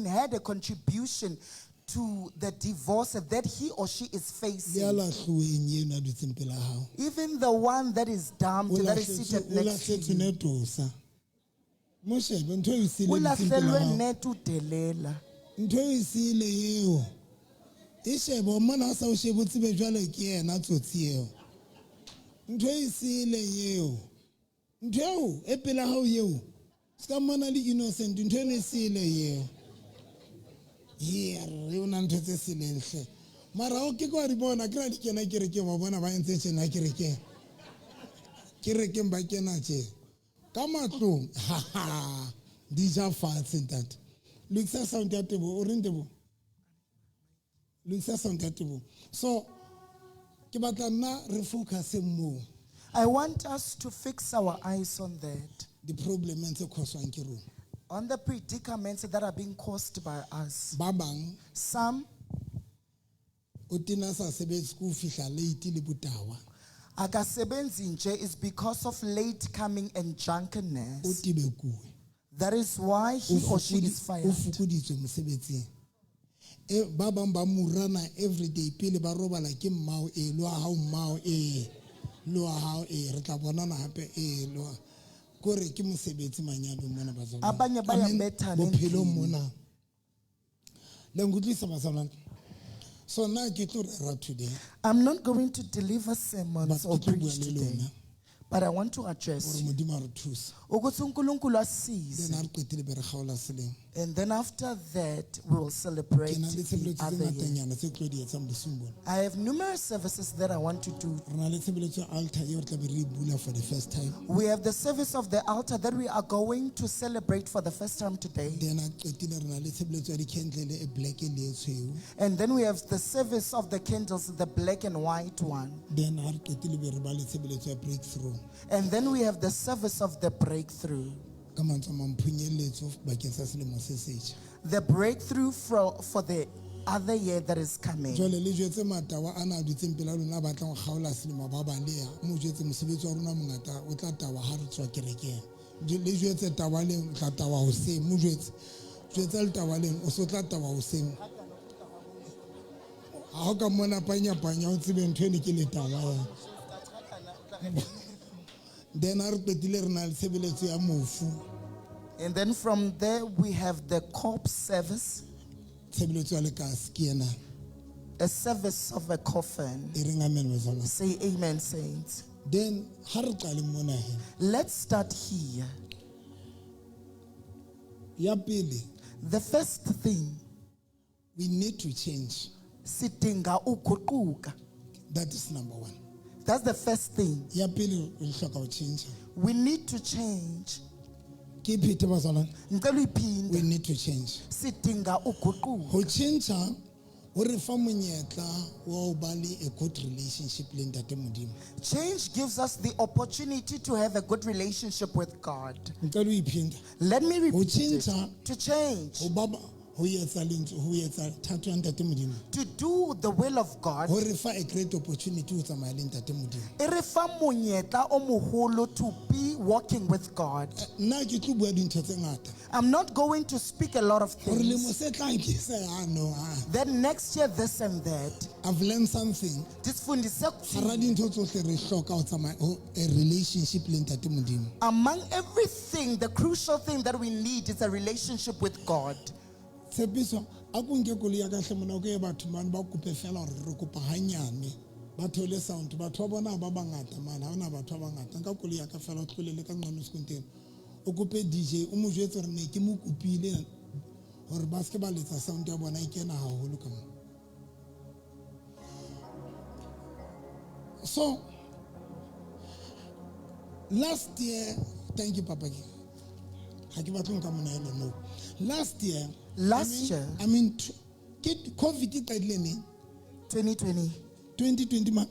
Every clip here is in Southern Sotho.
had a contribution to the divorce that he or she is Le ya facing. lahluweng eno a dutseng pela hao. Even the one that is dumped, O that is lahletswe seated o next to lahletswe you. netosa. Mo shebe ntho e sele dutseng pela Ulahlehlwe hao. net udelela. Ntho e sele eo. E shebe o mona ha sa o shebe o tsebe jwale ke yena tsotsi eo. Ntho e sele eo. Ntho eo e pela hao eo. Ska mmona le innocent ntho eno e sele eo. Ye re o na ntho tse seleng hle. Mara o ke kwa di bona ke ra di kena kerekeng wa bona ba entse tjena kerekeng. Kerekeng ba kena tje. Ka matlong ha ha di ja fatshe ntate. Lokisa sound ya Teboho o reng Teboho? Lokisa sound ya Teboho. So ke batla nna re focus moo I want us to fix our eyes on that, di problemeng tse cause-wang ke rona. on the predicaments that are being caused by us. Ba bang Some o tena sa sebetse ko fihla late le botawa. akasebenzi nje is because of late coming and O drunkenness. tebekuwe. That is why he or she is O fired. fokoditswe mosebetsing. E ba bang ba murana every day pele ba robala ke mmao e lo hao mmao e lo hao e re tla bonana hape e lo kore ke mosebetsi manyalong mona bazalwane. Abanye I mean, bayabethana bophelong endlini. mona. Le nkutlwisa bazalwane. So nna ke tlo rera today I'm not going to deliver sermons but or ke tlo bua preach le today, lona but I want to address gore you. Modimo a re thuse. Ukuthi uNkulunkulu Then asisize. ha re qetile be re kgaola selemo. And then after that, we will celebrate Ke na le the tshebeletso tse other year. ngatanyana tse tlo di etsang bosiung bona. I have numerous services that I want to do. Re na le tshebeletso ya altar eo re tla be re e bula for the first time. We have the service of the altar that we are going to celebrate for the first time today. Then ha qetile re na le tshebeletso ya di-candle e black le e tshweu. And then we have the service of the candles, the black and white one. Then ha re qetile be re ba le tshebeletso ya breakthrough. And then we have the service of the breakthrough. Ka mantswe a mang, phunyelletso bakeng sa selemo se setjha. The breakthrough for the other year that is coming. Jwale le jwetse matawa ana a dutseng pela lona a batlang ho kgaola selemo ba baleha. Mo jwetse mosebetsi wa rona o mongata o tla tawa ha re tswa kerekeng. Le jwetse tawa leng o tla tawa hoseng. Mo jwetse. Jwetsa letawa leng o so tla tawa hoseng. Ha o ka mona panya-panya o tsebe ntho eno ke letawa ya. Then ha re qetile re na le tshebeletso ya mofu. And then from there we have the corpse service. Tshebeletso ya lekase ke ena. A service of a coffin. E reng amen bazalwane. Say amen, saints. Then ha re qale mona he. Let's start here. Ya pele. The first thing. We need to change. Sidinga uguquka. That is number one. That's the first thing. Ya pele re hloka ho change. We need to change. Ke phete bazalwane. Ngicela uyiphinde. We need to change. Sidinga uguquka. Ho change ho re fa monyetla wa ho ba le a good relationship le Ntate Modimo. Change gives us the opportunity to have a good relationship with God. Ngicela uyiphinde. Let me Ho repeat it. change To change. ho ba ho etsa lentswe, ho etsa thato ya Ntate Modimo. To do the will of God. Ho re fa a great opportunity ho tsamaya le Ntate Modimo. E re fa monyetla o moholo to be walking with God. Nna ke tlo bua dintho tse ngata. I'm not going to speak a lot of Hore lemo things. se tlang ke se ano, ha. Then next year this and that. I've learned something. Disfundise Hara dintho tsohle re hloka ho tsamaya ho a relationship le Ntate Modimo. Among everything, the crucial thing that we need is a relationship with God. Tshepiso, a ko nke koloi ya ka hle mona, o ke ye batho mane ba kope fela hore re kopa hanyane. Ba theole sound, batho ba bona ba bangata mane, ha hona batho ba bangata. Nka koloi ya ka fela, o tlolele ka nqane sekonteng. O kope DJ, o mo jwetse hore ne ke mo kopile hore ba se ke ba letsa sound ya bona e kena haholo ka moo. So last year, thank you Papa. Ha ke batle nka monahelo no. Last year, Last year. Ke COVID e qadile neng? 2020. 2020 ma?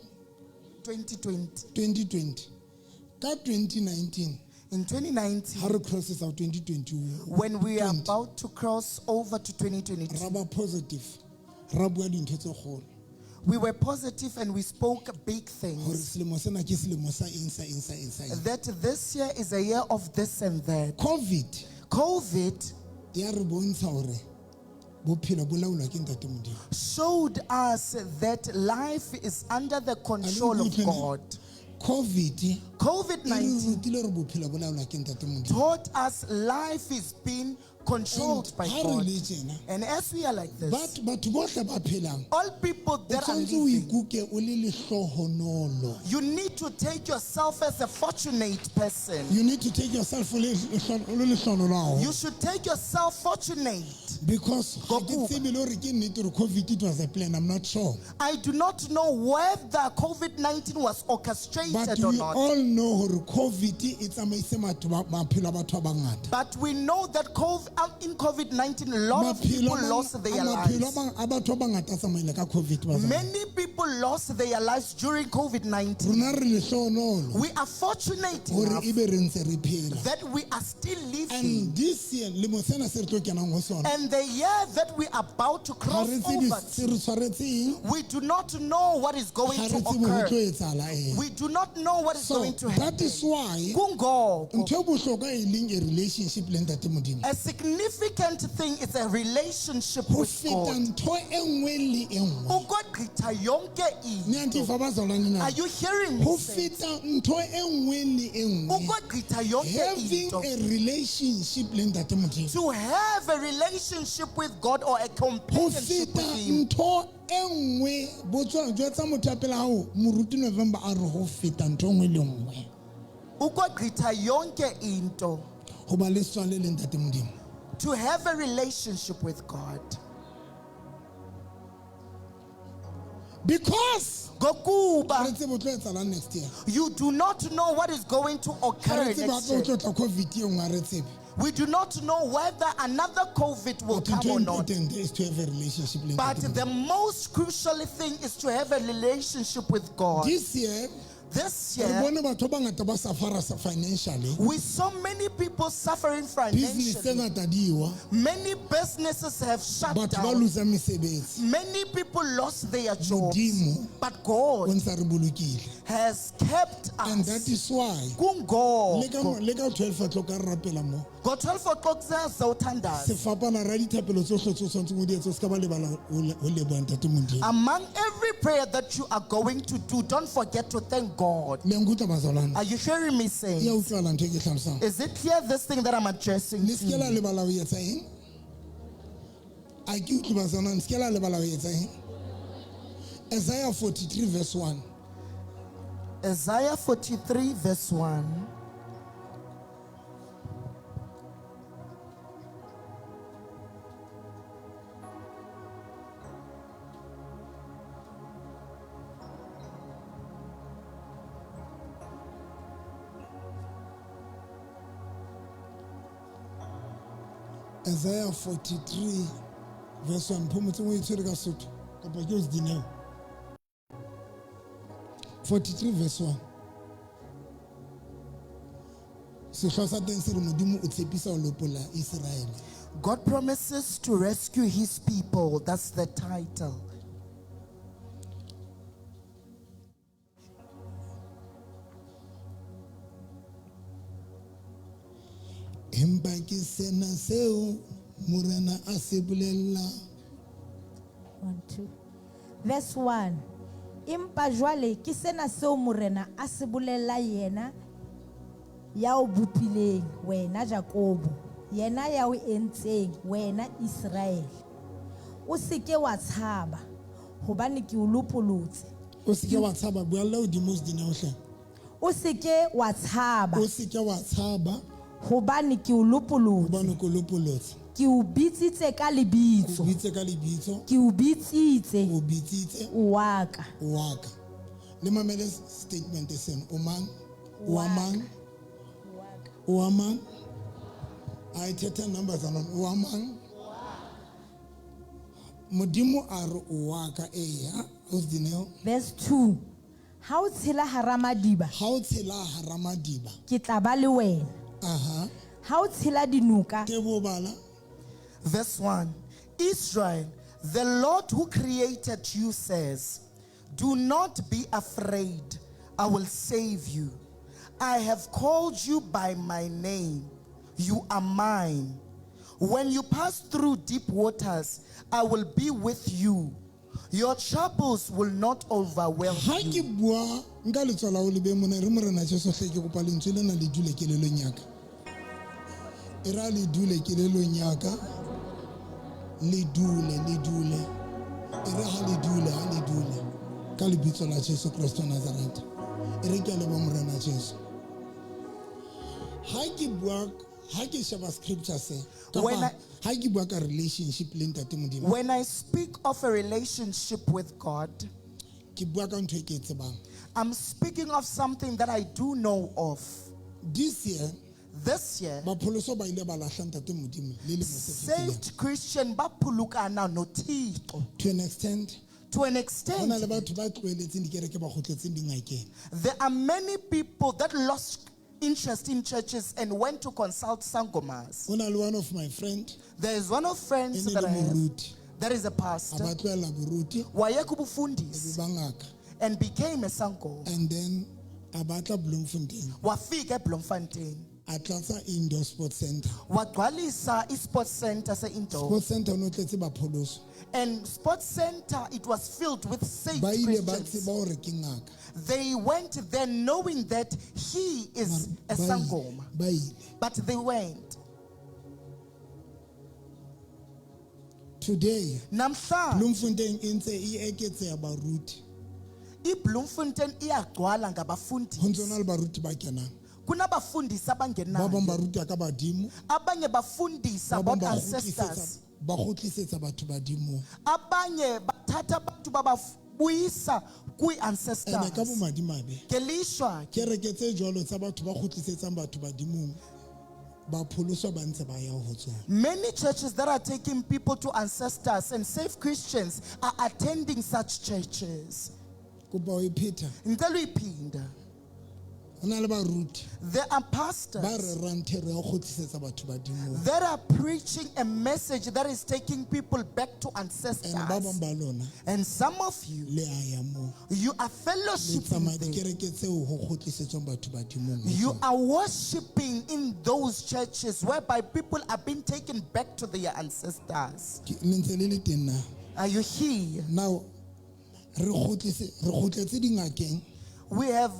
2020. 2020. Ka 2019. In 2019, Ha re crosses out 2021. When we are 20. about to cross over to 2022, Ra ba positive. Ra bua dintho tse kgolo. We were positive and we spoke big things. Hore selemo sena ke selemo sa eng, sa eng, sa eng, sa eng. That this year is a year of this and that. COVID. COVID. Ya re bontsha hore Bophelo bo laolwa ke ntate Modimo. Showed us that life is under the control of utlwe ne? God. COVID e COVID re 19 rutile gore bophelo bo laolwa ke ntate Modimo. Taught us life is being controlled And by ha re God. le tjena, And as we are like this, batho bohle ba phelang, all people o that are tshwanetse o living, ikuke o le lehlohonolo. you need to take yourself as a fortunate person. You need to take yourself o le lehlohonolo You haholo. should take yourself fortunate. Because ga ke Gokuba. tsebe le hore ke nnete hore COVID it was a plan, I'm not sure. I do not know whether COVID 19 was orchestrated But or we not. all know hore COVID e tsamaise maphelo a batho ba bangata. But we know that in COVID 19, a lot of Maphelo people a mang- lost their a maphelo a lives. mang- a batho ba bangata a tsamaile ka COVID ba tsamaya. Many people lost their lives during COVID 19. Rona re lehlohonolo We are fortunate hore enough ebe re ntse re phela. that we are still living. And this year, lemo sena se re tlo kenang ho sona, And the year that we are about to ha cross re tsebe over, se re tshwaretse eng, we do not know what is going ha to re tsebe ho occur. tlo etsahala eng. We do not know what is So going to that happen. is why Kungoko, ntho e bohlokwa e leng a relationship le ntate Modimo. a significant thing is a relationship Ho with feta God. ntho e nngwe le e nngwe. Ukogqitha yonke into. Niyandiva bazalwane na? Are you hearing me? Ho saints? feta ntho e nngwe le e nngwe. Ukogqitha yonke Having into. a relationship le ntate Modimo. To have a relationship with God or a Ho companionship feta with Him. ntho e nngwe botswa jwetsa motho ya pela hao moruti November a re ho feta ntho e nngwe le nngwe. Ukogqitha yonke into. Ho ba le setswalle le ntate Modimo. To have a relationship with God. Because Ngokuba ha re tsebe ho tlo etsahalang next year. you do not know what is going to Ha occur re tsebe next hape ho year. tlo tla COVID e nngwe ha re tsebe. We do not know whether another COVID will But ntho come e or not. important is to have a relationship le But ntate the Modimo. most crucial thing is to have a relationship with God. This year This re year, bone batho ba bangata ba suffer financially. we saw many people suffering Business tse financially. ngata di wa. Many businesses have shut Batho ba down. loser mesebetsi. Many people lost their jobs. Modimo But o God ntsa re bolokile. has kept And that us. is why le ka Kungoko. le ka 12 o'clock ka re rapela mo. Ngo-12 o'clock siyazawuthandaza. Sefapana ra dithapelo tsohle tse o tshwanetseng o di etse o ska ba lebala ho leboha ntate Modimo. Among every prayer that you are going to do, don't forget to thank God. Le nkutlwa bazalwane? Are you hearing me E say? ya utlwahala ntho e ke hlalosang. Is it clear this thing that I'm addressing? Le se ke la lebala ho etsa eng? A ke utlwe bazalwane, le se ke la lebala ho etsa eng? Isaiah 43 verse 1. Isaiah 43, verse 1. Isaiah 43 verse 1. Phomotse o e tshwere ka Sotho kapa ke o se dineo. 43 verse 1. Sehlooho sa teng se re Modimo o tshepisa ho lopolla Israel. God promises to rescue his people. That's the title. Empa ke sena seo Morena a se bolella One, two. Verse 1. Empa jwale ke sena seo morena a se bolella yena ya o bopileng wena Jakobo, yena ya o entseng wena Israel. O se ke wa tshaba hobane ke o lopolotse. O se ke wa tshaba buella hodimo o se dineo hle. O se ke wa tshaba O se ke wa tshaba hobane ke o lopolotse. hobane ke o lopolotse. Ke o bitsitse ka O lebitso. bitse ka lebitso, Ke o bitsitse o bitsitse o wa ka. o wa ka. Le mamele statement sena. O mang? O wa mang? O wa mang? A e thetha number tsa lona. O wa mang? Modimo a re o wa ka eya. O se dineo. Verse 2. Ha o tshela hara madiba, Ha o tshela hara madiba. ke tla ba le wena. Aha. Ha o tshela dinoka, Tebo bala. Verse 1 Israel, the Lord who created you says, Do not be afraid, I will save you. I have called you by my name. You are mine. When you pass through deep waters, I will be with you. Your troubles will not overwhelm Ha you. ke bua nka letswa la o lebe mona re morena Jesu hle ke kopa lentswe lena le dule kelellong ya ka. E ra le dule kelellong ya ka. Le dule, le dule. E re ha le dule, ha le dule. Ka lebitso la Jesu Kristo wa Nazareth. E re ke a leboha morena Jesu. Ha ke bua ha ke sheba scripture se kapa When I- ha ke bua ka relationship le ntate Modimo When I speak of a relationship with God, ke bua ka ntho e ke e tsebang. I'm speaking of something that I do know of. This year This year, bapholoso ba ile ba lahla ntate Modimo le lemo se fetileng. saved Christian baphulukana noThixo. To an extent To an ho na extent, le batho ba tlohelletseng dikereke ba kgutletseng dingakeng. there are many people that lost interest in churches and went to consult sangomas. Ho na le one of my friend There is one of e friends ne that le I have moruti. that is a A pastor. ba tlohella boruti Wayeka e be ubufundisi ba ngaka. and became a sangoma. And then a batla Bloemfontein. Wafika eBloemfontein. A tlatsa indoor sports center. Wagcwalisa i-sports center se-indoor. Sports center o no tletse bapholoso. And sports center, it was filled with saved Ba ile ba Christians. tseba hore ke ngaka. They went there knowing that he is a Ba ile- sangoma. Ba ile. But they went. Today Namhla Bloemfontein e ntse e eketseha baruti. iBloemfontein iyagcwala Ho ntso ngabafundisi. na le baruti ba kenang. Kunabafundisi Ba bang abangenayo. ba rutwa ka badimo. Abanye bafundisa Ba bang about ba ancestors. kgutlisetsa ba kgutlisetsa batho badimong. Abanye bathatha abantu bababuyisa Ene ka kwi-ancestors. bomadimabe Ngelishwa ke kereke tse jwalo tsa batho ba kgutlisetsang batho badimong ba pholoswa ba ntse ba ya ho tsona. many churches that are taking people to ancestors and safe Christians are attending such churches. Kopa ho e pheta. Ngicela uyiphinda. Ho na le baruti There are ba pastors rerang thero ya ho kgutlisetsa batho badimong. that are preaching a message that is taking people back to And ba ancestors. bang ba lona And some of you, le a ya moo. you are Le fellowshipping tsamaya there. dikereke tseo ho kgutlisetswang batho badimong ho You tsona. are worshiping in those churches whereby people are being taken back to their ancestors. Le ntse le le teng na? Are you here? Now re kgutlise re kgutletse dingakeng. We have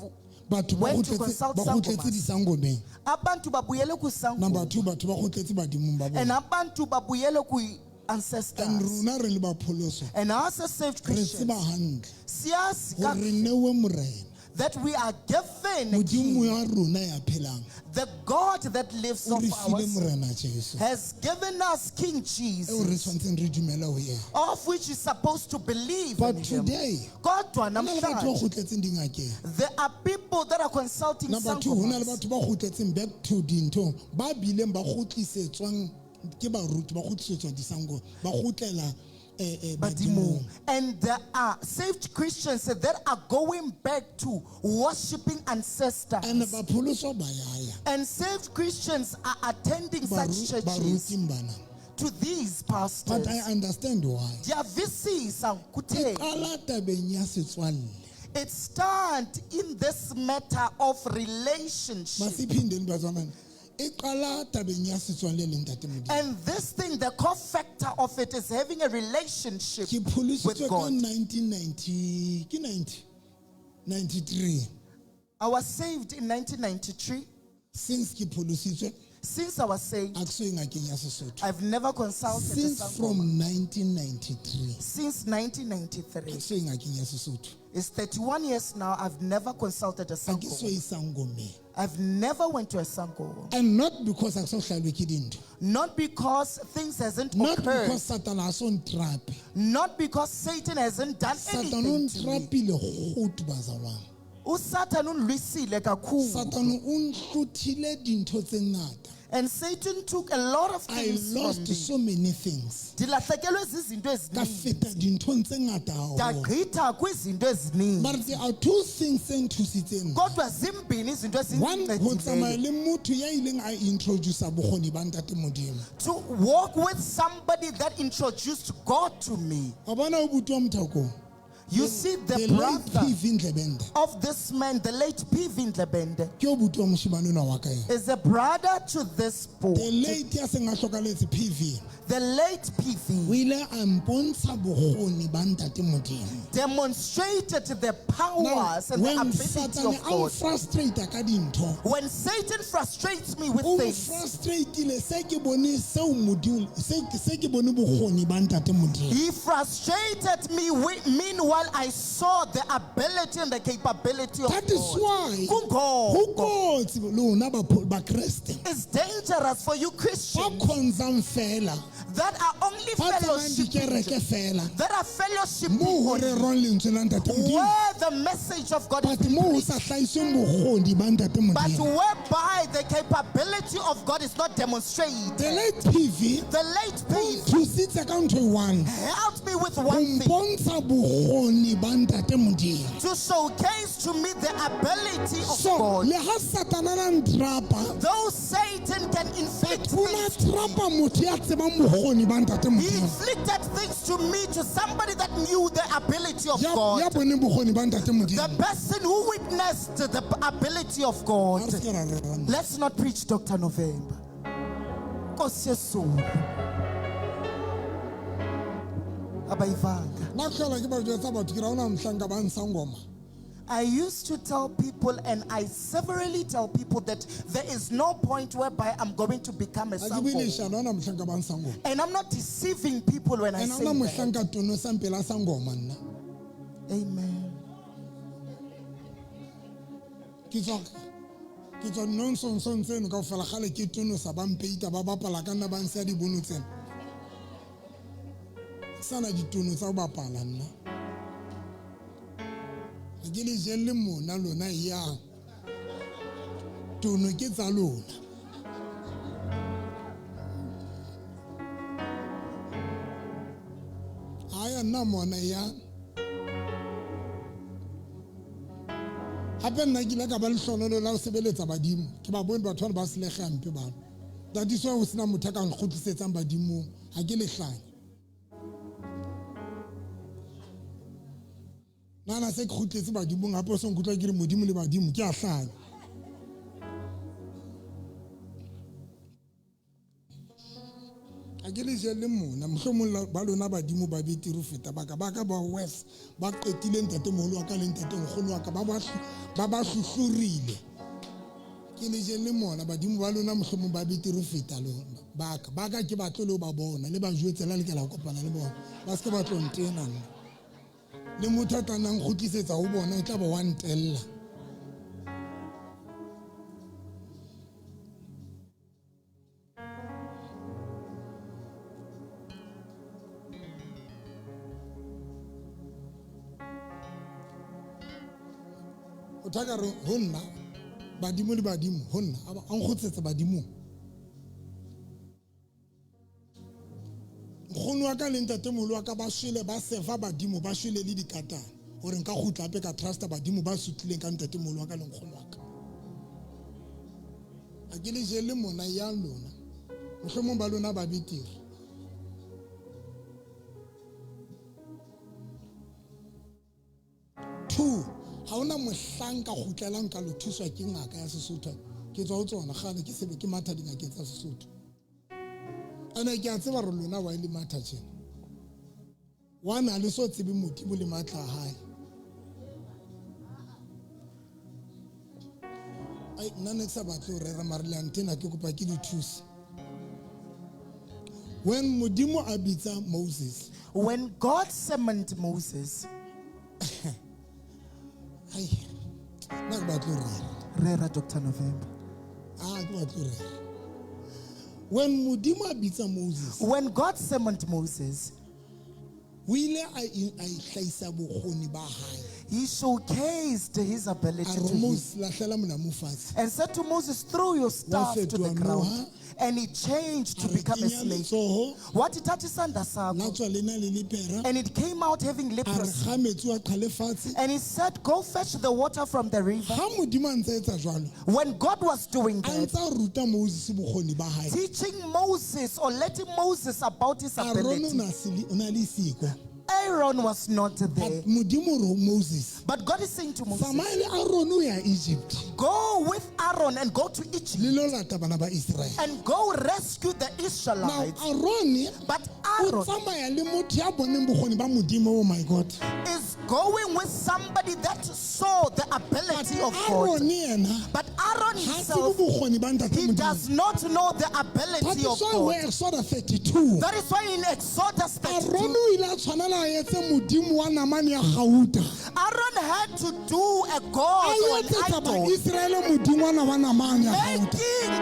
Batho ba Went to kgutletse consult ba kgutletse sangomas. disangomeng. Abantu babuyele Number kusangoma 2 batho ba kgutletse badimong ba and bona. abantu babuyele And kwi-ancestors. rona re le bapholoso And us as saved re Christians, tseba hantle siyazi hore re neuwe morena. that we are given a Modimo king, ya rona ya phelang the God that lives o of re file ours morena Jesu has given us King eo re Jesus, tshwanetseng re dumele ho yena. of which is supposed to believe But in him. today Kodwa ho na le batho ba namhlanje, kgutletseng dingakeng. there are people that are consulting Number 2 ho na le sangomas. batho ba kgutletseng back to dinthong ba bileng ba kgutlisetswang ke baruti ba kgutlisetswa disango ba kgutlela Badimo. badimong. And there are saved Christians that are going back to worshiping ancestors. And bapholoso ba ya ya. And saved Christians are attending such churches Baruting bana. to these But pastors. I understand why. Ndiyavisisa E kutheni. qala tabeng ya setswalle. It starts in this matter of relationship. Masiphindeni bazalwane. E qala tabeng ya setswalle le ntate Modimo. And this thing, the core factor of it is having a relationship Ke with pholositswe ka God. 1990 ke 90 93. I was saved in 1993. Since ke pholositswe Since I was saved, a ke so ye ngakeng ya Sesotho. I've never consulted a Since sangoma. from 1993 Since a 1993. ke so ye ngakeng ya Sesotho. It's 31 years now. I've never consulted a A ke so sangoma. ye sangomeng. I've never went to a sangoma. And not because a ke so hlaelwe ke dintho. Not because things hasn't Not occurred. because Satan ha so ntrape. Not because Satan hasn't done Satan o anything to me. ntrapile kgoto bazalwane. uSatan undilwisile kakhulu. Satan o nhlothile dintho tse ngata. And Satan took a lot of I things from lost me. so many things. Ndilahlekelwe zizinto Ka ezininzi. feta dinthong tse ngata haholo. Ndagqitha kwizinto ezininzi. But there are two things tse nthusitseng. Kodwa zimbini izinto One, ho tsamaya ezindincedileyo. le motho ya ileng a introduce bokgoni ba ntate Modimo. To walk with somebody that introduced God to me. Wa bona o buti wa Mothakong? You see, the The late brother PV Ndlebende of this man, the late P.V. Ndlebende, ke o buti wa moshimane onwa wa ka ena. is a brother to this boy. The late ya seng a hlokaletse PV The late o P.V. ile a mpontsha bokgoni ba ntate Modimo. demonstrated the powers and the When ability Satane of a God. nfrustrate ka dintho, When Satan frustrates me with o things, nfrustrateile se ke bone seo Modimo se ke bone bokgoni ba ntate Modimo. he frustrated me. Meanwhile, I saw the ability and the capability of That is God. why ho Kungogo. kotsi lona Bakreste It's dangerous for you ba Christians khonzang fela, that are only ba tsenang fellowshipping, dikereke fela that are fellowshipping moo ho only, rerwang lentswe la ntate Modimo, where the message of God is but moo ho preached, sa hlahisweng bokgoni ba ntate but Modimo. whereby the capability of God is not demonstrated. The late PV The late o P nthusitse ka ntho e one, helped me with ho one thing, mpontsha bokgoni ba ntate Modimo. to showcase to me the ability of So God. le ha Satana a ntrapa, Though Satan can inflict o na things to me, trapa motho ya tsebang bokgoni ba ntate he Modimo. inflicted things to me, to somebody that knew the ability of Ya God. boneng bokgoni ba ntate The Modimo. person who witnessed the ability of Ha God. re se ke ra rera nna. Let's not preach Dr. November. Nkosi Yesu. Abayivanga. Nna tlhola ke ba jwetsa batho ke ra hona mohlanka ba nsangoma. I used to tell people, and I severally tell people, that there is no point whereby I'm going to become a Ha ke bue sangoma. leshano, ha hona mohlanka ba nsangoma. And I'm not deceiving people when I And ha say hona that. mohlanka tonosang pela sangoma nna. Amen. Ke tswa nonsensong tseno kaofela kgale ke tonosa ba mpeita ba bapala ka nna ba ntsha dibono tsena. Ke sana ditono tsa ho bapala nna. Ha ke le jelle mona lona e yang. Tono ke tsa lona. Ha ya nna mona e yang. Hape nna ke ile ka ba lehlohonolo la ho sebeletsa badimo. Ke ba bone batho bana ba selehe hampe bana. That is why ho sena motho a ka nkgutlisetsang badimong. Ha ke lehlanya. Nana se ke kgutletse badimong hape o so nkutlwa ke re Modimo le badimo ke a hlanya. Ha ke le jelle mona, mohlomong ba lona badimo ba betere ho feta ba ka, ba ka ba worse, ba qetile ntatemoholo wa ka le ntatenkgono wa ka, ba ba hlohlorile. Ke le jelle mona, badimo ba lona mohlomong ba betere ho feta lona. Ba ka, ba ka ke batle le ho ba bona, le ba jwetse la lokela ho kopana le bona. Ba se ke ba tlo ntena nna. Le motho a tla nnang kgutlisetsa ho bona, o tla ba wa ntella. O tla ka re ho nna, badimo le badimo, ho nna, a ba a nkgutlisetsa badimong. Nkgono wa ka le ntatemoholo wa ka ba shwele, ba sefa badimo, ba shwele le dikatana hore nka kgutla hape ka trusta badimo ba sutlileng ka ntatemoholo wa ka le nkgono wa ka. Ha ke le jelle mona yang lona, mohlomong ba lona ba betere. Two, ha hona mohlang ka kgutlelang ka lo thuswa ke ngaka ya Sesotho. Ke tswa ho tsona kgale ke sebe ke matha dingakeng tsa Sesotho. Ene ke a tseba hore lona wa e le matha tjena. Wa na le so tsebe Modimo le matla a hae. Ai, nna ne ke sa batle ho rera mare le a ntena ke kopa ke le thuse. When Modimo a bitsa Moses, When God summoned Moses, ai, nna ke batle ho rera. Rera Dr. November. Ah, ke batle ho rera. When Modimo a bitsa Moses, When God summoned Moses, o ile a a hlahisa bokgoni ba hae. he showcased his ability A to re him Moses, lahlela molamu fatshe. and said to Moses, throw your staff to the fetoha ground. noha. And it changed to A re become a kenya snake. letsoho, What it touches la tswa lena le lepera. And it came out having A re leprosy. kga metsi wa qhale fatshe. And he said, go fetch the water from the river. Ha Modimo a ntse a etsa jwalo, When God was doing a that, ntse a ruta Moses bokgoni ba hae. teaching Moses or letting Moses about his Aaron o ability, na o na le siko. Aaron was not there. But Modimo o re ho Moses, But God is saying to Moses, tsamaya le Aaron o ya Egypt go with Aaron and go to Egypt le lo lata bana ba Israel. and go rescue the Now Israelites. Aaron But o Aaron tsamaya le motho ya boneng bokgoni ba Modimo, oh my God. is going with somebody that saw the ability of God. Aaron yena But Aaron ha tsebe himself, bokgoni ba ntate he Modimo. does not know the That ability is of why ho God. Exodus 32 That is why in Exodus Aaron 32, o ile a tshwanela a etse modimo wa namane ya gauta. Aaron had to do a A god or an etsetsa idol, Baiseraele modingwana wa namane ya gauta.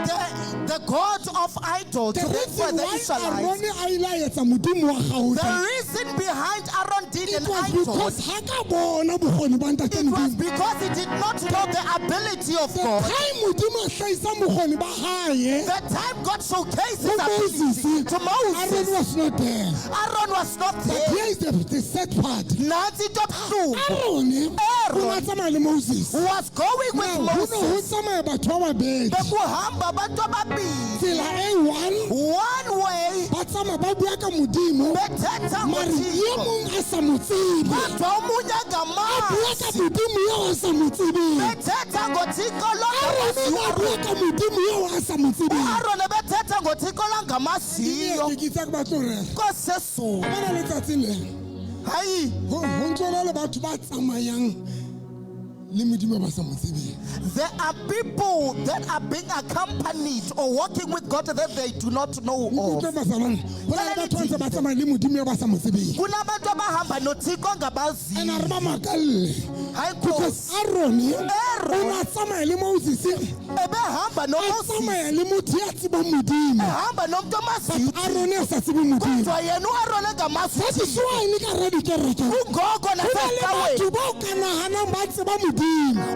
making the god of idol The to make for reason the why Israelites. Aaron a ile a etsa modimo wa The gauta reason behind Aaron did it an was idol, because ha ka bona bokgoni ba ntate it was Modimo. because he did not know the ability of The God. time Modimo a hlahisa bokgoni ba hae The time God showcased his ho Moses, ability to Aaron Moses, was not there. Aaron was not But there. here is the sad part. Nansi into ebuhlungu. Aaron Aaron o ne a tsamaya le Moses. was going with Now, ho ne ho Moses. tsamaya batho ba babedi. Bekuhamba abantu ababili. Tsela e one One way ba tsamaya ba bua ka Modimo bethetha mare e ngoThixo. mong a sa mo tsebe. Kodwa omunye A bua ka angamazi. Modimo eo a sa mo tsebeng. Bethetha ngoThixo Aaron o ne a longamaziyo. bua ka Modimo eo a sa mo tsebeng. Aaron ebethetha ngoThixo langamaziyo. Ke itse ke batlo rera. Nkosi yezulu. Bona letsatsing le Hayi, ho ntso na le batho ba tsamayang le Modimo ba sa mo tsebeng. there are people that are being accompanied or walking with God that they do not know O of. utlwe bazalwane, ho na le batho ba ntse ba tsamaya le Modimo eo ba sa mo tsebeng. Kunabantu abahamba noThixo And a ongabaziyo. re ba makalle. Hayi Because Nkosi, Aaron Aaron o ne a tsamaya le Moses, ebehamba a noMoses, tsamaya le motho ya tsebang Modimo. ehamba nomntu omaziyo But Aaron a sa tsebe Modimo. kodwa yena uAaron engamazi That is uThixo. why le ka hara dikereke Kungoko ho na le nasecaweni batho bao ka nahanang ba tseba Modimo.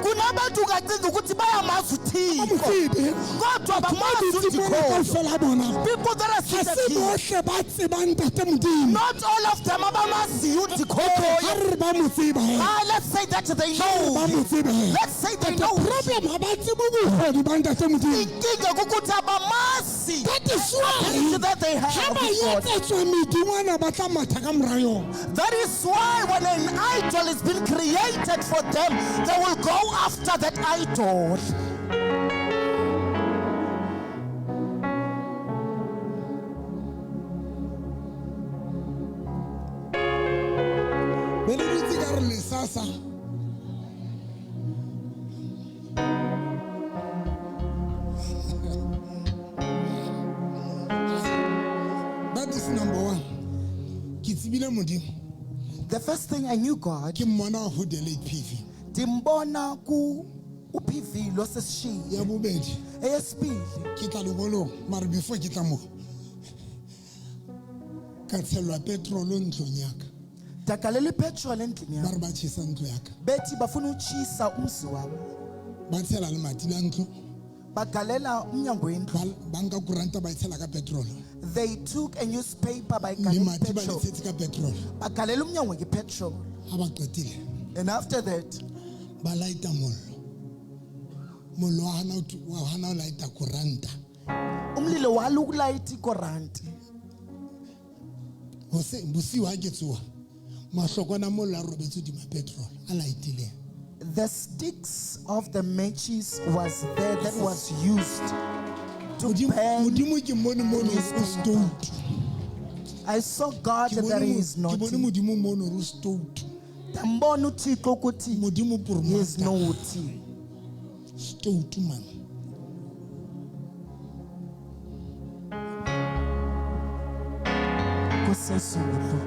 kunabantu ungacinga ukuthi bayamazi Ba mo uThixo tsebe. kodwa Batho ba bamazi dutse mona uThixo. kaofela ha bona. People that are Ha seated se here, bohle ba tsebang ntate Modimo. not all of them abamaziyo Okay, uThixo. ha re re ba mo tseba he. Ah, let's say that they Ha re ba know. mo tseba he. Let's say they But the know. problem ha ba tsebe bokgoni ba ntate Modimo. Inkinga kukuthi abamazi That is why ability that they ha have ba with God. etsetswa medingwana ba tla matha ka mora yona. That is why when an idol is being created for them, they will go after that idol. Be le dutse ka re lesasa. That is number one. Ke tsebile Modimo. The first thing I knew God, Ke mmona ho the late PV. ndimbona ku uPV losesishiye. Ya bobedi Eyesibili, ke tla lengolong mare before ke tla moo ka tshelwa petrol ntlong ya ka. ndagalela ipetrol endlini Ba yam. re ba tjhesa ntlo ya ka. Bethi bafuna utshisa umzi wam. Ba tshela lemati la ntlo. Bagalela umnyango wendlu. Ba nka kuranta ba e tshela ka petrol. They took a newspaper bayigalela Lemati ba le ipetrol. tshetse ka petrol. Bagalela umnyango ngepetrol. Ha ba qetile And after that, ba laita mollo. Mollo wa hana ho wa hana ho laita kuranta. umlilo wala ukulayita ikoranti. Hoseng bosiu ha ke tsoha mahlokwana a mollo a robetse hodima petrol a laitileng. The sticks of the matches was there that was used to Modimo burn. Modimo ke mmone mono o stout. I saw God Ke that bone he mo- is ke bone naughty. Modimo mono hore o stout. Ndambona uThixo ukuthi Modimo he is purumata. naughty. Stout man. Kusezulu.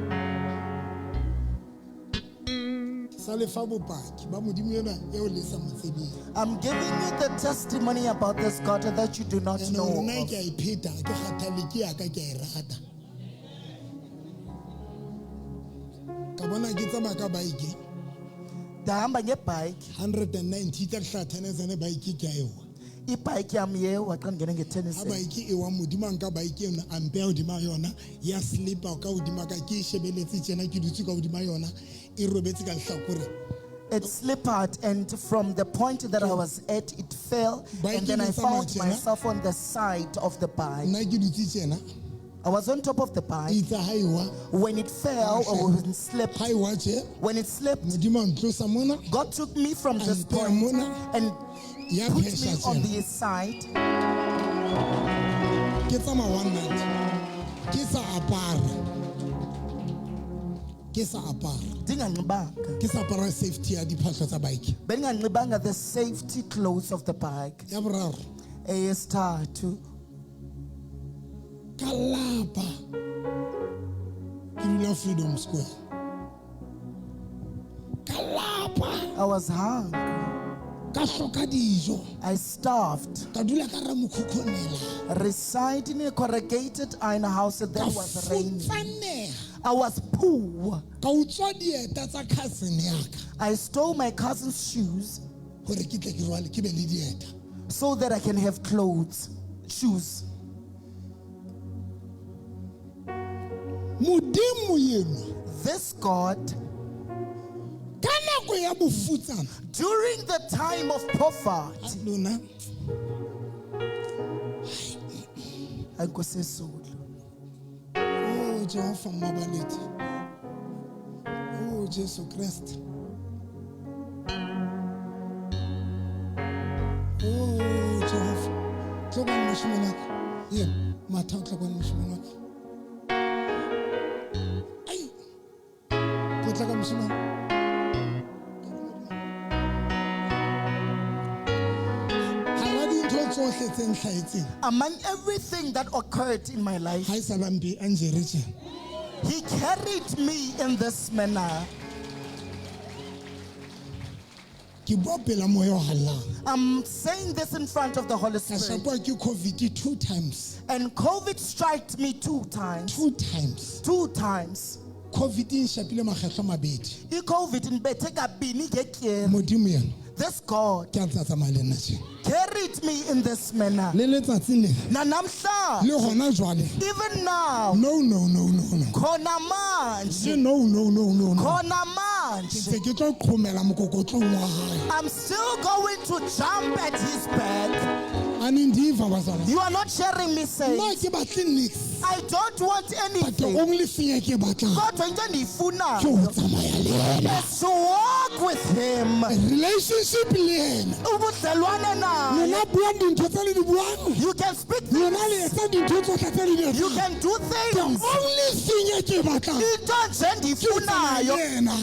Sa lefa bopaki ba Modimo enwa eo le sa mo tsebeng. I'm giving you the testimony about this God that you do not And know. hore nna of. ke a e pheta, ha ke kgathale ke ya ka ke a e rata. Ka bona ke tsamaya ka bike Ndahamba ngebhayiki. 190 tsa hlathane bike ke a ewa. Ibhayiki yam yewa xa ndingene Ha ngetennis. bike e wa Modimo a nka bike eno a mpeha hodima yona ya slipa ka hodima ka ke e shebeletse tjena ke dutse ka hodima yona e robetse ka lehlakoreng. It slipped, and from the point that I was at, it fell, Bike and then e I ne tsamaya found tjena. myself on the side of the bike. Nna ke dutse tjena. I was on top of the bike. Itse ha e wa, When it fell or when it slipped, ha e wa tje, when it slipped, Modimo a ntlosa mona, God took me from this A mpeya point mona. and Ya put me phesha on tjena. the side. Ke tsamaya one night. Ke sa apara. Ke sa apara. Ndinganxibanga. Ke sa apara safety ya diphahlo tsa bike. Bendinganxibanga the safety clothes of the bike. Ya boraro, Eyesithathu, ka lapa. Ke dula Freedom Square. Ka lapa. I was hungry. Ka hloka dijo. I starved. Ka dula ka hara mokhukhu o nelang. Reside in a corrugated iron house that Ka was raining. futsaneha. I was poor. Ka utswa dieta tsa cousin ya ka. I stole my cousin's shoes Hore ke tle ke rwale, ke be le dieta. so that I can have clothes, shoes. Modimo enwa, This God, ka nako ya bofutsana, during the time of poverty, lona Nkosi Zulu, oh Jehova Mmabaledi, oh Jesu Kreste, oh Jehova, tlo kwano moshemane wa ka. Yena, matha o tla kwano moshemane wa ka. Ai, potlaka moshemane. Hara dintho tsohle tse ntlhahetseng, among everything that occurred in my life, ha e sa lampe a njere tjena. He carried me in this manner. Ke bua pela moya o hallang. I'm saying this in front of the Holy Ka Spirit. shapwa ke COVID 2 times. And COVID struck me 2 times. 2 times. 2 times. COVID e nshapile makgetlo a mabedi. I-COVID indibethe kabini ngetyeli. Modimo yena This God ke a ntse a tsamaya le nna tjena. carried me in this manner. Le letsatsing lena, Nanamhla, le hona jwale. even now, No, no, no, no, no. khona manje, Le no, no, no, no, no. khona Ke manje, ntse ke tlo qhomela mokokotlong wa hae. I'm still going to jump at his back. Anindiva bazalwane. You are not sharing me saying, Nna ke batle niks. I don't want But the anything. only thing e ke batlang Kodwa into ke endiyifunayo ho tsamaya le yena. is to walk with him. Relationship le yena. Ubudlelwane naye. Lona buang dintho tse le di buang. You can speak Lona le things. etsa dintho tsohle tse le di You etsang. can do The things. only thing e ke batlang Into nje endiyifunayo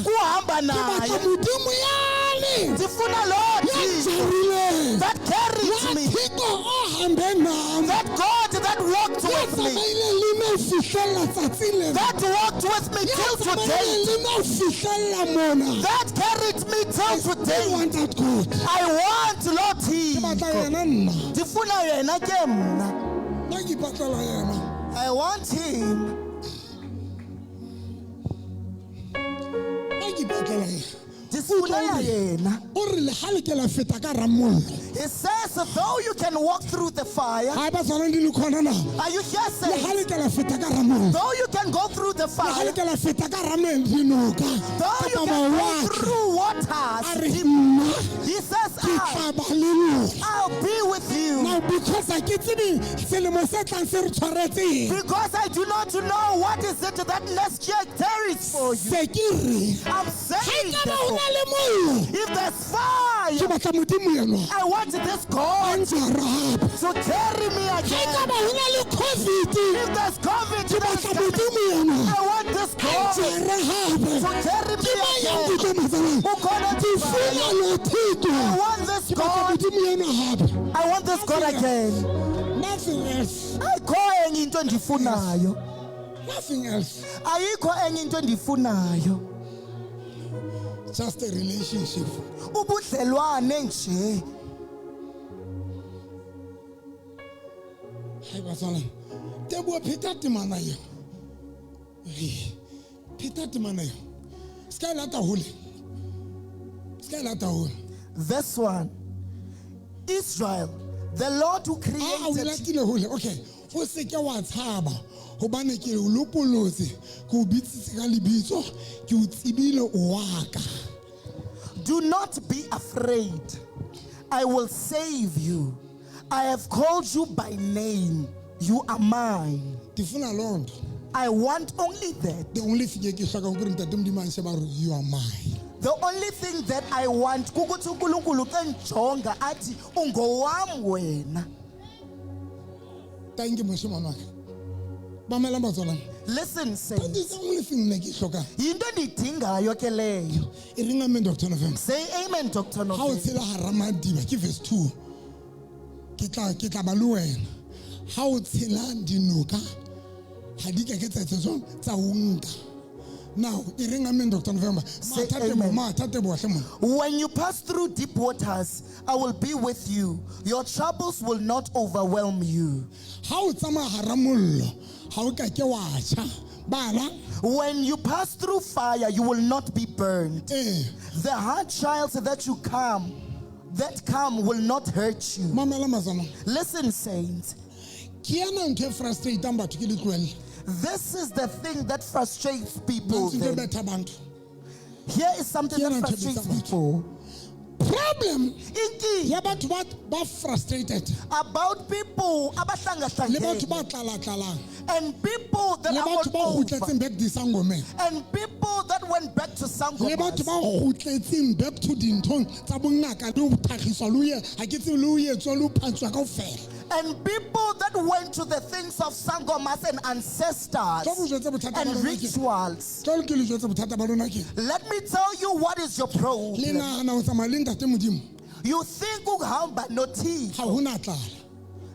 kuhamba ke batla naye. Modimo yane Ndifuna loo ya Thixo njarileng, that carried ya me. Thixo o hambe nami, That God that walked ya with me. tsamaileng le nna ho fihlella tsatsi lena, That walked with me ya till tsamaileng today. le nna ho fihlella mona. That carried me till I today. want that God. I want Lord Ke batla Thixo. yena nna. Ndifuna yena ke mna. Nna ke ipatlela yena. I want him. Nna ke ipatlela yena. Ndifuna yena. O re le ha le ke la feta ka hara mollo. He says, though you can walk through the fire, Ha ba tshwana le khona na. are you here Le saying, ha le ke la feta ka hara mollo. though you can go through the Le ha le fire, ke la feta ka hara dinoka though you kapa can go mawatle. through A waters, re nna he says, ke I, tla ba le lona. I'll be with you. Now because ha ke tsebe selemo se tlang se re tshwaretseng. Because I do not know what is it that next year carries for you. Se ke re I'm ha saying, ekaba ho therefore, na le mollo, if there's ke fire, batla Modimo enwa I want this a God njara hape. to carry me Ha again. ekaba ho na le COVID, If there's COVID, ke that is batla coming, Modimo enwa I want this a God njara hape. to carry Ke me mang ya again. nkutlwa matsalang? Ukhona Ke funa lo Thixo. I want this Ke batla God. Modimo enwa hape. I want this God again. Nothing else. Ayikho enye into endiyifunayo. Nothing else. Ayikho enye into endiyifunayo. Just a relationship. Ubudlelwane nje. Hai batswana. Teboho pheta temana eo. Hei, Pheta temana eo. Se ka e lata hole. Se ka e lata hole. Verse 1. Israel, the Lord who Ah, o created latile hole. Okay. O se ke wa tshaba hobane ke o lopolotse, ke o bitsitse ka lebitso, ke o tsebile o wa ka. Do not be afraid. I will save you. I have called you by name. You are mine. Ndifuna loo nto. I want only that. The only thing e ke e hlokang ke hore ntate Modimo a nshebe a re you are mine. The only thing that I want kukuthi uNkulunkulu xa njonga athi ungowam wena. Thank you moshemane wa ka. Mamelang batswalane. Listen That saints. is the only thing nna ke e hlokang. Yinto endiyidingayo ke leyo. E reng amen Dr. November. Say amen Dr. Ha o November. tshela hara madiba ke verse 2. Ke tla ba le wena. Ha o tshela dinoka ha di ka ke tsa etsa tsa o nka. Now, e reng amen Dr. November. Say Matha amen. teboho, matha teboho hle mona. When you pass through deep waters, I will be with you. Your troubles will not overwhelm you. Ha o tsamaya hara mollo, ha o ka ke wa tjha. Bala. When you pass through fire, you will not be burned. Eh. The hard trials that you come, that come will not hurt you. Mamela mazana. Listen, saints. Ke ena ntho e frustrateang batho ke le tlohelle. This is the thing that frustrates people. Nantsi ntho e Then. betha bantu. Here is something Ke that ena ntho e frustrates betsa batho. people. Problem Inkinga ya batho ba frustrated about people le batho abahlangahlangeneyo ba tlalatlalang and people that le are batho ba all over kgutletseng back disangomeng and people that went back to le sangomas batho ba kgutletseng back to dinthong tsa bongaka le ho thakgiswa le ho ye ha ke tsebe le ho etswa le ho phantswa kaofela. and people that went to the things of sangomas and ancestors Tlo ke o jwetse bothata ba and lona ke- rituals. Tlo ke le jwetse bothata ba lona ke. Let me tell you what is your Le problem. nahana ho tsamaya le ntate Modimo You think ukuhamba noThixo. ha hona tlala.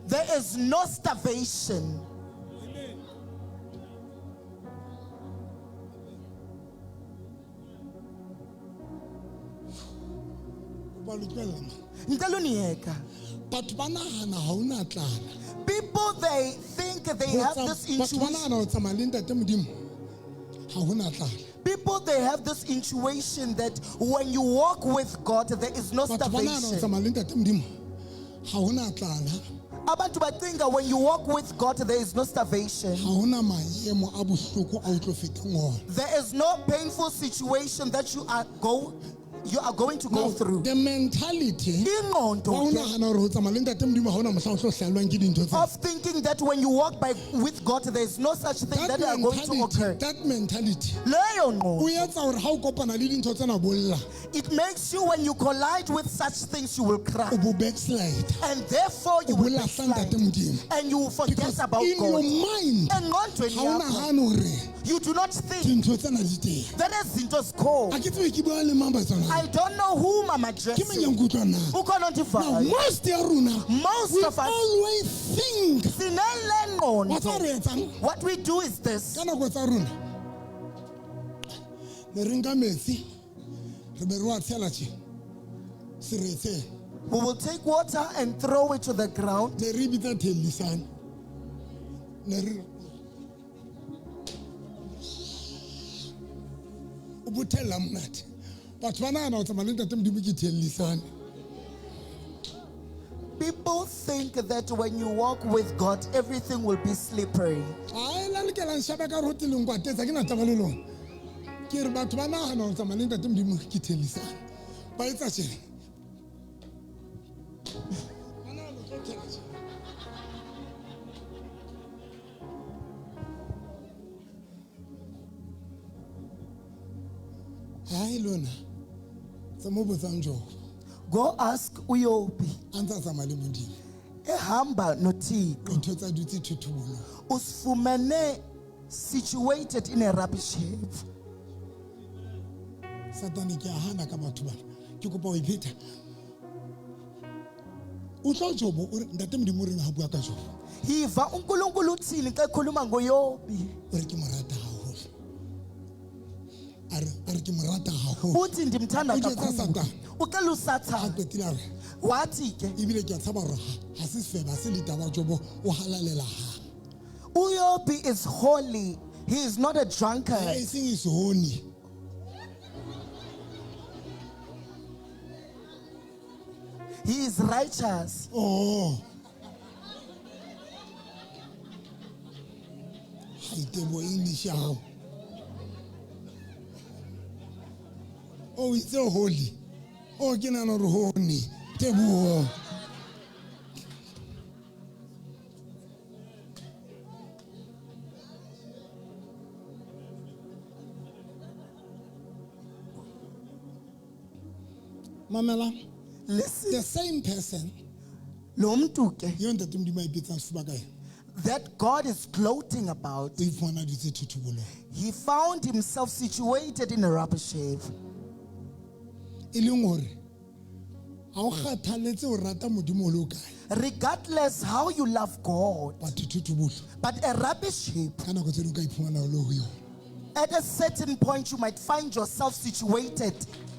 There is no starvation. Ba lo tlohella man. Ngicela uniyeka. Batho ba nahana ha hona tlala. People they think they Ho have this batho ba intuition. nahana ho tsamaya le ntate Modimo ha hona tlala. People they have this intuition that when you walk with God there is no Batho ba nahana ho starvation. tsamaya le ntate Modimo ha hona tlala. Abantu bacinga when you walk with God there is no starvation. Ha hona maemo a bohloko a o tlo fetang ona. There is no painful situation that you are going to go Now, through. the mentality Ingqondo wa ho ke nahana hore ho tsamaya le ntate Modimo ha hona mohlang o tlo hlahelwang ke dintho tsena. of thinking that when you walk by with God there is no such thing That that are going to occur. mentality, that mentality Leyo o ngqondo, etsa hore ha o kopana le dintho tsena bolla it makes you when you collide with such things you will cry. o bo backslide And therefore you o bo will lahla backslide. ntate Modimo. And you will forget Because about in your God. mind Engqondweni ha o yakho, nahane hore you do not think dintho tsena di teng. that izinto zikhona. Ha ke tsebe ke bua le mang batswana. I don't know whom I'm Ke mang ya addressing. nkutlwang na? Ukhona Now, ondivayo. most ya rona Most we of us always think sinale wa tseba ngqondo. re etsang What we do is this. ka nako tsa rona ne re nka metsi re be re wa tshela tje seretseng We will take water and throw it to the ground. ne re e bitsa thellisane ne re o bothella monate batho ba nahana ho tsamaya le ntate Modimo ke thellisane. People think that when you walk with God, everything will be slippery. Ai la lokela nshebe ka rote le nkwatetsa ke na taba le lona. Ke re batho ba nahana ho tsamaya le ntate Modimo ke thellisane. Ba etsa tjena. Ba nahana ho tlo thela tjena. Hai lona. Tsa mo botsang Jobo. Go ask uYobi. A ntse a tsamaya le Modimo. Ehamba noThixo. Ntho tsa dutse thothobolong. Usifumene situated in a rubbish heap. Satane ke a hana ka batho bana. Ke kopa ho e pheta. Utlwa Jobo o re ntate Modimo o reng ha bua ka Jobo? Yiva uNkulunkulu uthini xa ekhuluma ngoYobi. O re ke mo rata haholo. A re ke mo rata haholo. Uthi ndimthanda O jwetsa kakhulu. Satane. Uxela Ha uSathane. qetile a re Wathi ke ebile ke a tshaba hore ha se sefebe, ha se litaba Jobo o halalela ha. uYobi is holy. He is not a drunkard. E seng is honey. He is righteous. Oh. Ha itebo English ya hao. O itse holy. O ke nahana hore honey. Teboho. Mamela, Listen, the same person lo mntu ke eo ntate Modimo a ipetsang sefuba ka ena, that God is gloating about, o iphumana a dutse thothobolong. he found himself situated in a rubbish heap. E leng hore ha o kgathaletse o rata Modimo o le o kae, Regardless how you love God, but thothobolo but a rubbish heap, ka nako tse ding o ka iphumana o le ho yona. at a certain point you might find yourself situated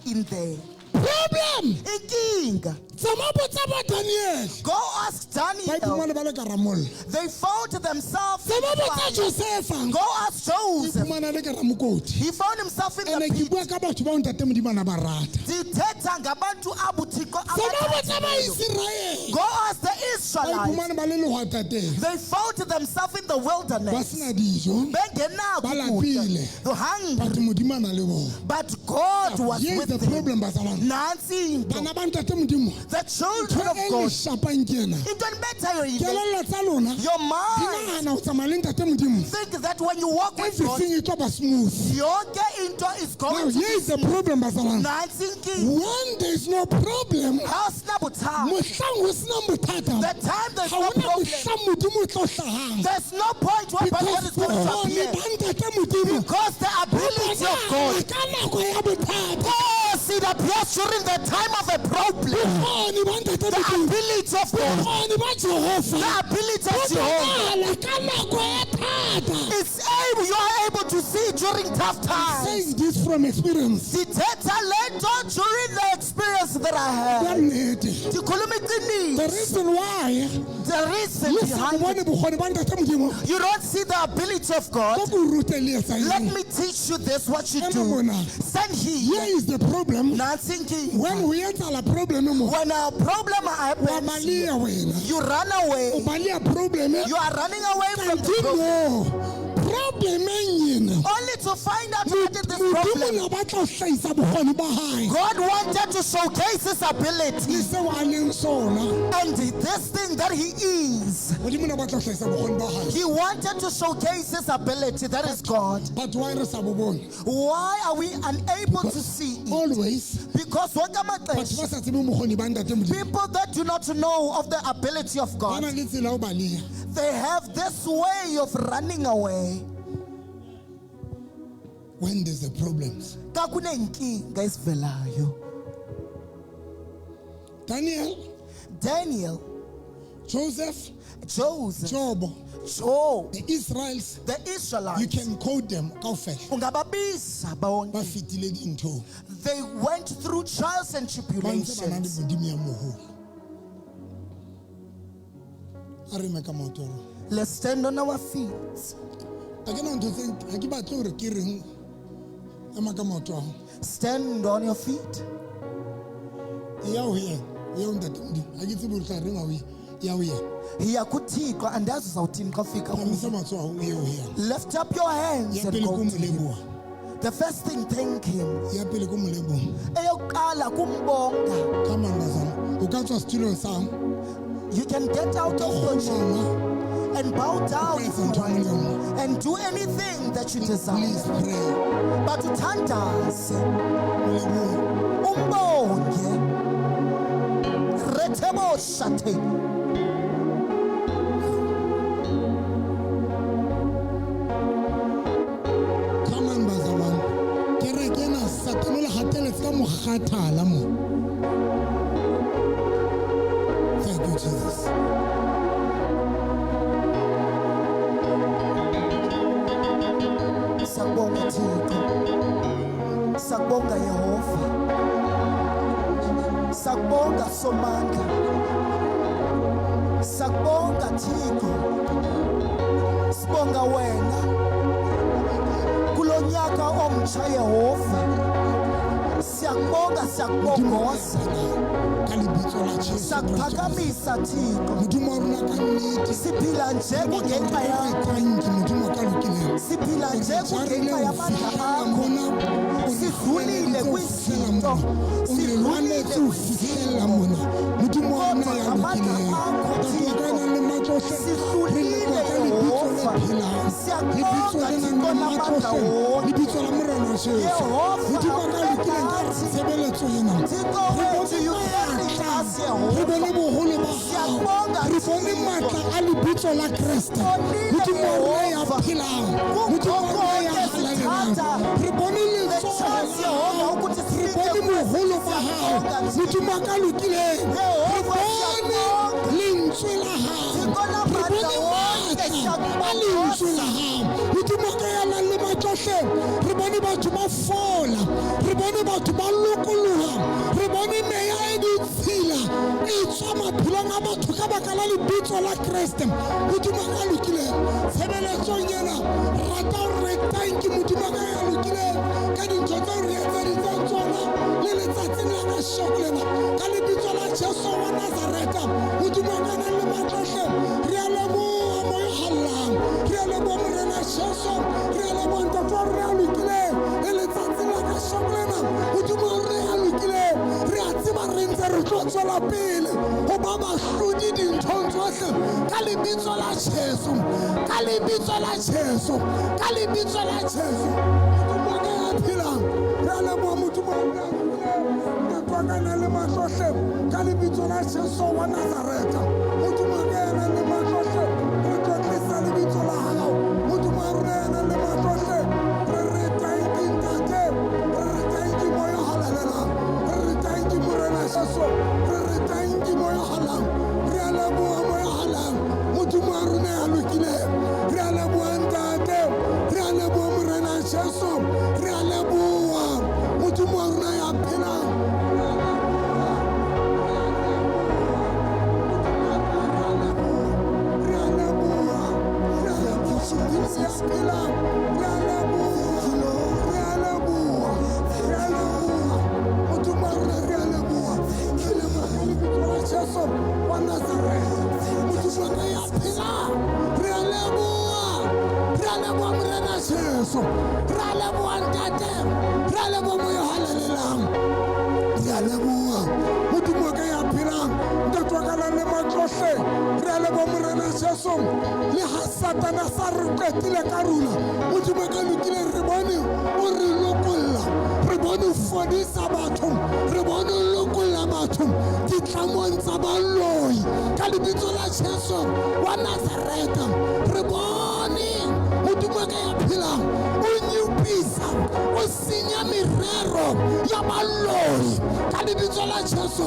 in there. Problem! Inkinga. Tsamaya botsa ba Daniel. Go ask Ba Daniel. iphumane ba le ka hara mollo. They found themselves in Tsamaya botsa fire. Josefa. Go ask Joseph. Iphumana le ka hara mokoti. He found himself in Ene the ke pit. bua ka batho bao ntate Modimo a na ba rata. Ndithetha ngabantu abo Thixo Tsamaya botsa ba abathandileyo. Iseraele. Go ask the Ba Israelites. iphumane ba le lehwatateng. They found themselves in the Ba wilderness. sena dijo. Bengenako Ba ukutya. lapile. The hungry. But Modimo a na le bona. But God was Here is with the them. problem, bazalwane. Nantsi into. Bana ba ntate Modimo. The children Ntho of e le God. shapang ke ena. Into enibethayo yile. Kelello tsa lona Your di mind nahana ho tsamaya le ntate Modimo. think that when you walk with God, Everything e tlo ba smooth. yonke into is Now going to here be is the problem, bazalwane. Nantsi inkinga. When there is no problem, Awusinabuthaka. mohlang ho sena bothata, The time there's ha no hona problem, mohlang Modimo o tlo hlahang. there's no point whereby God Because is going to bokgoni appear. ba ntate Modimo Because the bo ability of bonagala God, ka nako ya bothata. yes, it appears during the time of a problem. Bokgoni ba ntate The Modimo, ability of God, bokgoni ba Jehova the ability bo of Jehovah, bonagala ka nako ya thata. is able, you are able to see during tough times. Saying this from experience. Ndithetha le nto during the experience that I Ka had. nnete. Ndikhuluma The iqiniso. reason why The reason le sa behind bone it, bokgoni ba ntate Modimo, you don't see the ability of God. ko ke o rute le etsa Let eng. me teach you this, what you Ema do. mona. Stand here. Here is the problem. Nantsi inkinga. When ho etsahala problem mo, When a problem wa happens, baleha wena. you run O away. baleha problem. You are running away from the Kanti problem. mo problemeng ena Only to find out what is this Modimo problem. ne batla ho hlahisa bokgoni ba hae God wanted to showcase his le ability seo a leng sona. and this thing that he is. Modimo ne batla ho hlahisa bokgoni ba hae. He wanted to showcase his ability. That is God. But why re sa bo bone? Why are we unable to see it? Always Because wonke batho amaxesha, ba sa tsebeng bokgoni ba ntate Modimo people that do not know of the ability of ba God, na le tsela ya ho baleha. they have this way of running away. When there's a problems. Xa kuneenkinga ezivelayo. Daniel, Daniel, Joseph, Joseph, Job, Job, the Israels, the you Israelites, can quote them kaofela. ungababiza Ba bonke. fetile dinthong. They went through trials and Ba ntse ba na le tribulations. Modimo ya moholo. A re eme ka maoto a rona. Let's stand on our feet. Ha ke na ntho tse ha ke batle hore ke reng ema ka maoto a hao. Stand on your feet. E ya ho yena, e ya ho ntate Modimo. Ha ke tsebe hore o tla reng ha o ya ho yena. Yiya kuThixo andazi uzawuthini xa ufika kuye. Phahamisa matsoho a hao o ye ho yena. Lift up your hands Ya and pele go ko mo to him. leboha. The first thing, thank him. Ya pele ko mo leboha. Eyokuqala kumbonga. Come on, bazalwane. O ka tswa setulong sa hao. You can get out Ka of your chair kgumama. and bow down if you Etsa ntho e nngwe le want and do anything that you desire. Please pray. But uthandaze, O lebohe. umbonge. Reteboshate. Come on, bazalwane. Kereke ena Satane o le hateletse ka mokgathala mo. Thank you, Jesus. Sakubonga Thixo. Sakubonga Yehova. Sakubonga Somandla. Sakubonga Thixo. Sibonga wena. Kulonyaka omtsha Yehova. Siyakubonga siyakubongoza. Ka lebitso la Jesu Kreste. Sakuphakamisa Thixo. Modimo wa rona ka nnete. Siphila nje kungenxa Re yakho. thank Modimo ka lokileng. Siphila nje kungenxa yamandla Fihlela akho. mona, o re Sidlulile hlokometse ho fihlela kwizinto. mona. O re Sidlulile lwanetse ho fihlela mona. Modimo wa rona Kodwa ya ngamandla lokileng. akho, Ntate wa ka Thixo. ya nang le matla matlohle re leboha ka lebitso le phelang lebitso le nang le matlohle lebitso la Morena Jesu Modimo a ka lokileng ka tshebeletso ena re bone matla re bone boholo ba hao re bone matla a lebitso la Kreste Modimo wa rona ya phelang Modimo wa rona ya halalelang re bone letsoho la hao re bone boholo ba hao Modimo a ka lokileng re bone lentswe la hao re bone matla a lentswe la hao Modimo ka ya nang le matlohle re bone batho ba fola re bone batho ba lokoloha re bone meya e ditshila e tswa maphelong a batho ka baka la lebitso la Kreste Modimo ka lokileng tshebeletsong ena rata hore thank you Modimo ka ya lokileng ka dintho tseo re etseditseng tsona le letsatsing la kasheko lena ka lebitso la Jesu wa Nazareta Modimo ka nang le matlohle re a leboha moya o hallang re a leboha Morena Jesu re a leboha Ntate wa rona ya lokileng le letsatsing la kasheko lena Modimo wa rona ya lokileng re a tseba re ntse re tlo tswela pele ho ba bahlodi dinthong tsohle ka lebitso la Jesu ka lebitso la Jesu ka lebitso la Jesu Modimo wa ka ya phelang re a leboha Modimo wa rona ya lokileng Ntate wa ka nang le matlohle ka lebitso la Jesu wa Nazareta Modimo wa ka ya nang le matlohle re tlotlisa lebitso la hao Modimo wa rona ya nang le matlohle re re thank you Ntate re re thank you Moya o halalelang re re thank you Morena Jesu re re thank you Moya o halalelang re a leboha Moya o halalelang Modimo wa rona ya lokileng re a leboha Ntate re a leboha Morena Jesu re a leboha Modimo wa rona ya phelang re a leboha re a leboha Modimo ya phelang re a leboha re a leboha re a leboha Modimo wa rona re a leboha re leboha ka lebitso la Jesu wa Nazareth Modimo wa ka ya phelang re a leboha re a leboha Morena Jesu re a leboha Ntate re a leboha Moya o halalelang re a leboha Modimo wa ka ya phelang Ntate wa ka nang le matlohle re a leboha Morena Jesu le ha Satana sa re qetile ka rona Modimo wa ka lokileng re bone o re lokolla re bone o fodisa batho re bone o lokolla batho ditlamong tsa baloi ka lebitso la Jesu wa Nazareta re bone Modimo wa ka ya phelang o nyupisa o senya merero ya baloi ka lebitso la Jesu.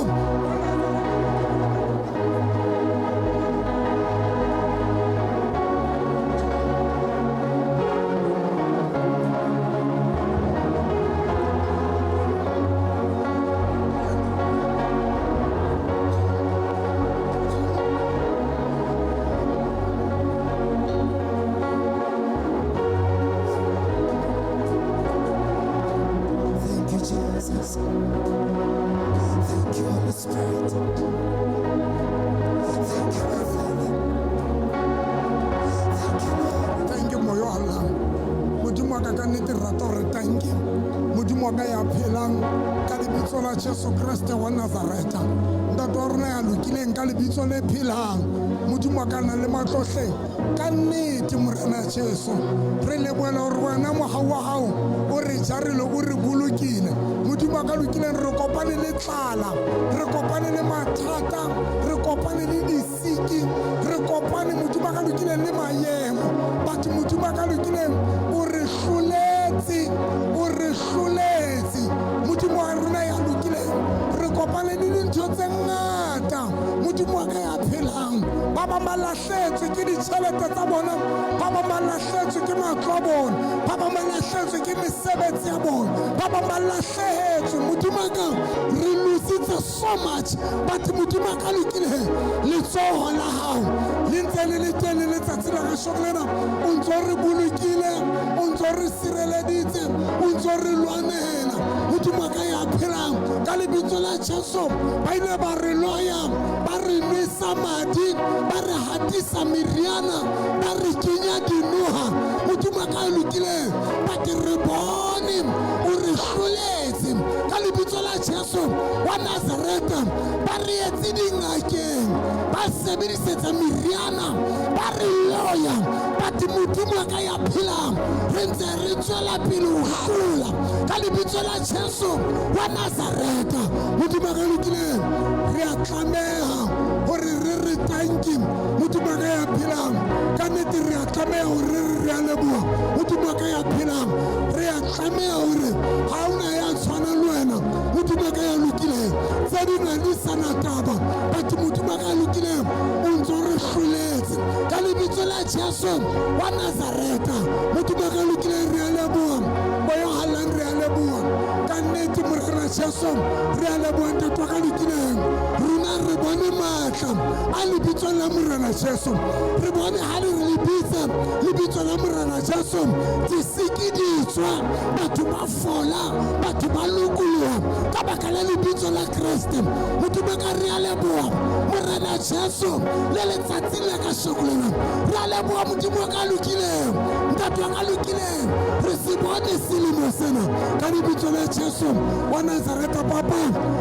Thank you, Jesus. Thank you, Holy Spirit. Thank you, my Father. Thank you, Lord. Thank you Moya o halalelang Modimo wa ka ka nnete re rata hore thank you Modimo wa ka ya phelang ka lebitso la Jesu Kreste wa Nazareta Ntate wa rona ya lokileng ka lebitso le phelang Modimo wa ka nang le matlohle ka nnete Morena Jesu re lebohela hore wena mohau wa hao o re jarile o re bolokile Modimo wa ka lokileng re kopane le tlala re kopane le mathata re kopane le disiki re kopane Modimo wa ka lokileng le maemo batho Modimo wa ka lokileng o re hloletse o re hloletse Modimo wa rona ya lokileng re kopane le dintho tse ngata Modimo wa ka ya phelang ba bang ba lahletswe ke ditjhelete tsa bona ba bang ba lahletswe ke matlo a bona ba bang ba lahletswe ke mesebetsi ya bona ba bang ba lahlehetswe Modimo wa ka re lositse so much but Modimo wa ka lokileng letsoho la hao le ntse le le teng le letsatsi la kasheko lena o ntso re bolokile o ntso re sireleditse o ntso re lwanela Modimo wa ka ya phelang ka lebitso la Jesu ba ile ba re loya ba re nwesa madi ba re hatisa meriana ba re kenya dinoha Modimo wa ka ya lokileng but re bone o re hloletse ka lebitso Lebitso la Jesu wa Nazareta, ba re etse dingakeng, ba sebedisetsa meriana, ba re loya, but Modimo wa ka ya phelang, re ntse re tswela pele ho hlola ka lebitso la Jesu wa Nazareta. Modimo wa ka lokileng, re a tlameha hore re re tanki. Modimo wa ka ya phelang, ka nnete re a tlameha hore re re a leboha. Modimo wa ka ya phelang, re a tlameha hore ha hona ya tshwanang le wena. Modimo wa ka ya lokileng, tse ding ha di sana taba, but Modimo wa ka ya lokileng o ntso re hloletse ka lebitso la Jesu wa Nazareta. Modimo wa ka ya lokileng, re a leboha. Moya o hallang, re a leboha ka nnete. Morena Jesu, re a leboha. Ntate wa ka lokileng, rona re bone matla a lebitso la Morena Jesu. Re bone ha le re lebitsa lebitso la Morena Jesu, disiki di tswa, batho ba fola, batho ba lokoloha ka baka la lebitso la Kreste. Modimo ka, re a leboha Morena Jesu le letsatsi la ka lena, re a leboha. Modimo wa ka lokileng, ntate wa ka lokileng, re se bone selemo sena ka lebitso la Jesu wa Nazareta. Papa,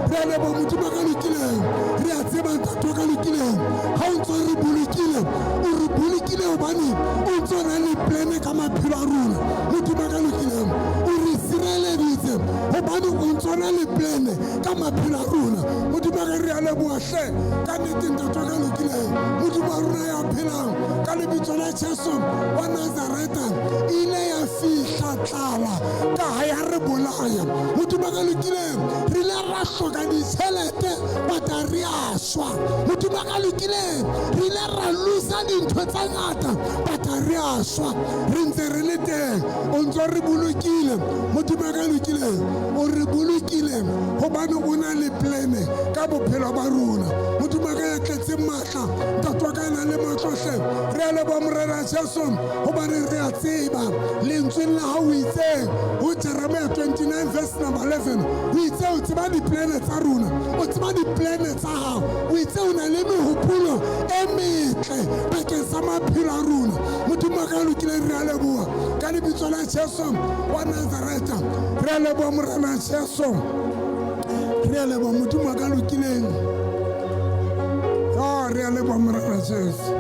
re a leboha. Modimo wa ka lokileng, re a tseba, ntate wa ka lokileng, ha o ntso re bolokile, o re bolokile hobane o ntso na le plane ka maphelo a rona. Modimo wa ka lokileng, o re sireleditse hobane o ntso na le plane ka maphelo a rona. Modimo wa ka, re a leboha hle ka nnete, ntate wa ka lokileng, Modimo wa rona ya phelang, ka lebitso la Jesu wa Nazareta. E ile ya fihla tlala ka ha ya re bolaya. Modimo wa ka lokileng, re ile ra hloka ditjhelete, but ha re a shwa. Modimo wa ka lokileng, re ile ra losa dintho tse ngata, but ha re a shwa, re ntse re le teng. O ntso re bolokile. Modimo wa ka lokileng, o re bolokile hobane o na le plane ka bophelo ba rona. Modimo wa ka ya tletseng matla, ntate wa ka ya nang le matlohle, re a leboha Morena Jesu, hobane re a tseba lentsweng la hao o itseng ho Jeremiah 29 verse number 11, o itse o tseba diplane tsa rona, o tseba diplane tsa hao, o itse o na le mehopolo e metle bakeng sa maphelo a rona. Modimo wa ka lokileng, re a leboha ka lebitso la Jesu wa Nazareta. Re a leboha Morena Jesu, re a leboha. Modimo wa ka lokileng, oh, re a leboha Morena Jesu,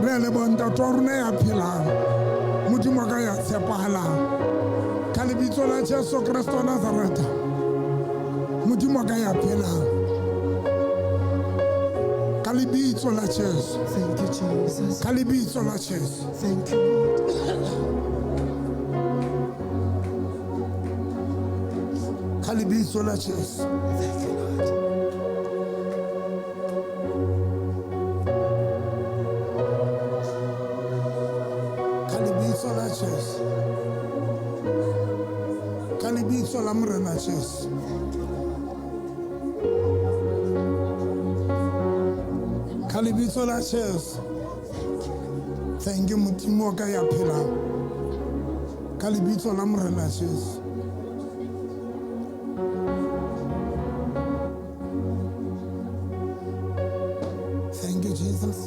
re a leboha ntate wa rona ya phelang, Modimo wa ka ya tshepahalang, ka lebitso la Jesu Kreste wa Nazareta. Modimo wa ka ya phelang, ka lebitso la Jesu. Thank you, Jesus. Ka lebitso la Jesu. Thank you, Lord. Ka lebitso la Jesu. Thank you, Lord. Ka lebitso la Jesu, ka lebitso la Morena Jesu. Ka lebitso la Jesu. Thank you, Modimo wa ka ya phelang, ka lebitso la Morena Jesu. Thank you, Jesus.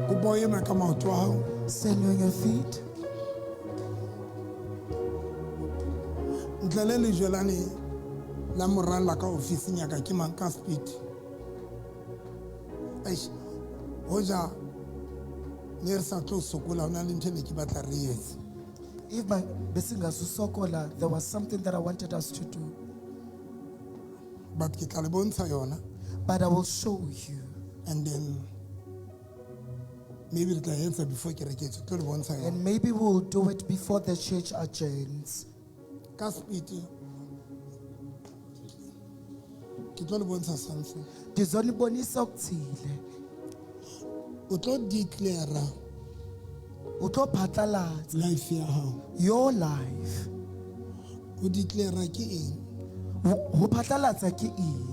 Kopa o eme ka maoto a hao. Stand on your feet. Ntle le lejwe lane la moralla ka ofising ya ka, ke mang ka speed. Eish, hoja ne re sa tlo sokola, ho na le ntho e ne ke batla re etse. If my besingazusokola, there was something that I wanted us to do, But ke tla le bontsha yona, but I will show you. And then maybe re tla etsa before kereke e tswa. Ke tlo le bontsha yona. And maybe we'll do it before the church adjourns. Ka speed ke tlo le bontsha something. Ndizonibonisa okuthile. O tlo declare O tlo phatlalatsa life ya hao. your life. O declare ke eng? Ho phatlalatsa ke eng?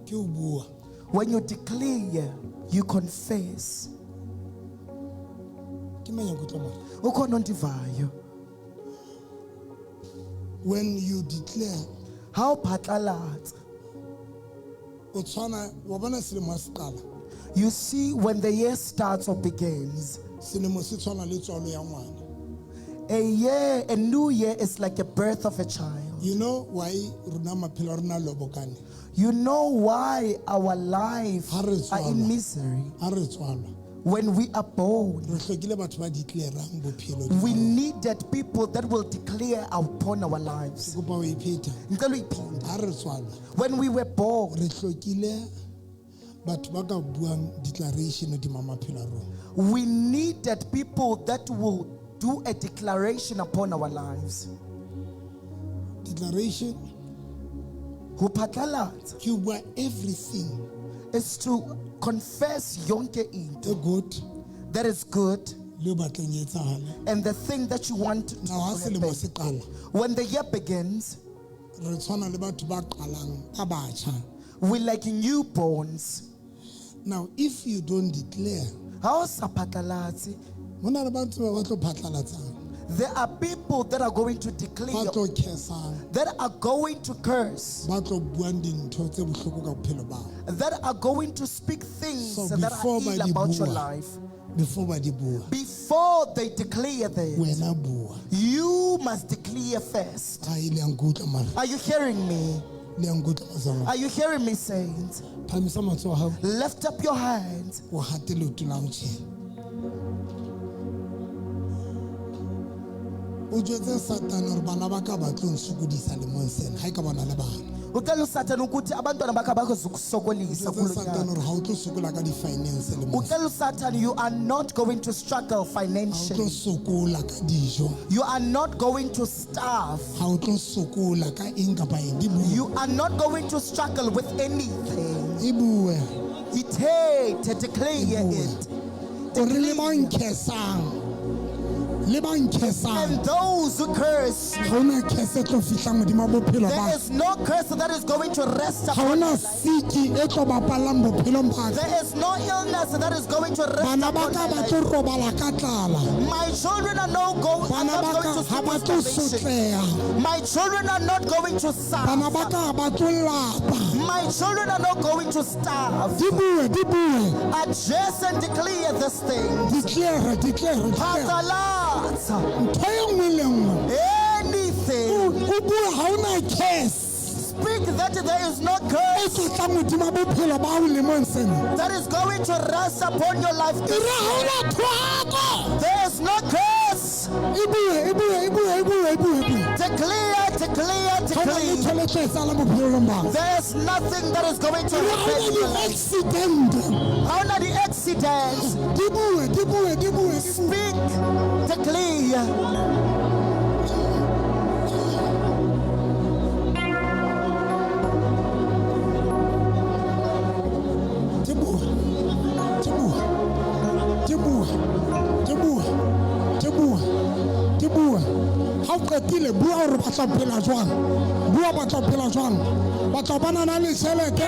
Ke o bua. When you declare, you confess. Ke mang ya nkutlwa mara? Ukhona ondivayo? When you declare, Ha o phatlalatsa, o tshwana wa bona selemo ha se qala, you see, when the year starts or begins, selemo se tshwana le tswalo ya ngwana. A year, a new year is like a birth of a child. You know why rona maphelo a rona a lobokane? You know why our life Ha re are in tswalwa. misery? Ha re tswalwa When we are born, re hlokile batho ba declarang bophelo. we needed people that will declare upon our lives. Ke kopa ho e pheta. Ngicela uyiphinde. Ha re tswalwa When we were born, re hlokile batho ba ka buang declaration hodima maphelo a rona. we needed people that will do a declaration upon our lives. Declaration Ho phatlalatsa ke ho bua everything is to confess yonke into e good that is good le o batlang e etsahale. and the thing that you want to Now ha selemo happen. se qala When the year begins, re tshwana le batho ba qalang ba batjha. we like newborns. Now if you don't declare Ha o sa phatlalatse, ho na le batho ba tlo phatlalatsang, there are people that are going to ba declare, tlo cursang, that are going to curse, ba tlo buang dintho tse bohloko ka bophelo ba hao. that are going to speak things So that are before ba ill di about your bua, life. before ba di bua, Before they declare them, wena bua. you must declare first. Ai, le a nkutlwa mara, Are you hearing me? le a nkutlwa bazalwane. Are you hearing me, saints? Phahamisa matsoho a hao, Lift up your hands. o hate leoto la hao tjena. O jwetse Satane hore bana ba ka ba tlo nsokodisa lemong sena ha e ka bona le bana. Ucela uSathane ukuthi abantwana bakho abazokusokolisa Jwetse kulo Satane nyaka. hore ha o tlo sokola ka di-finance lemong sena. Ucela uSathane you are not going to struggle Ha o tlo financially. sokola ka dijo. You are not going to starve. Ha o tlo sokola ka eng kapa eng. Di bue. You are not going to struggle with anything. E bue. Ithethe, declare it. O re le ba nkhesang. Le ba nkhesang. And those who curse, Ha hona curse e tlo fihlang hodima bophelo there ba ka. is no curse that is going to rest Ha upon hona your life. siki e tlo bapallang bophelong ba ka. There is no illness that is going to rest Bana ba upon ka my ba life. tlo robala ka tlala. My children are no go, are Bana not ba going ka to ha sleep ba with tlo starvation. sotleha. My children are not going to Bana ba starve. ka ha ba tlo lapa. My children are not going to starve. Di bue, di bue. Address and declare this thing. Declare, declare, declare. Phatlalatsa. Ntho e nngwe le nngwe. Anything. O bue ha hona curse Speak that there is no e curse tlo tlang hodima bophelo ba hao lemong sena. that is going to rest upon your life. E re ha hona thohako. There is no curse. E bue, e bue, e bue, e bue, e bue, e bue. Declare, declare, Ha hona declare. letho le tlo etsahalang bophelong ba hao. There is nothing that is going to E re ha happen. hona in your life. di-accident. How not the accidents? Di bue, di bue, di bue, di bue. Speak, declare. Di bue, di bue, di bue, di bue, di bue, di bue. Ha o qetile bua hore o batla ho phela jwang. Bua o batla ho phela jwang. Batla ho bona na le tjhelete,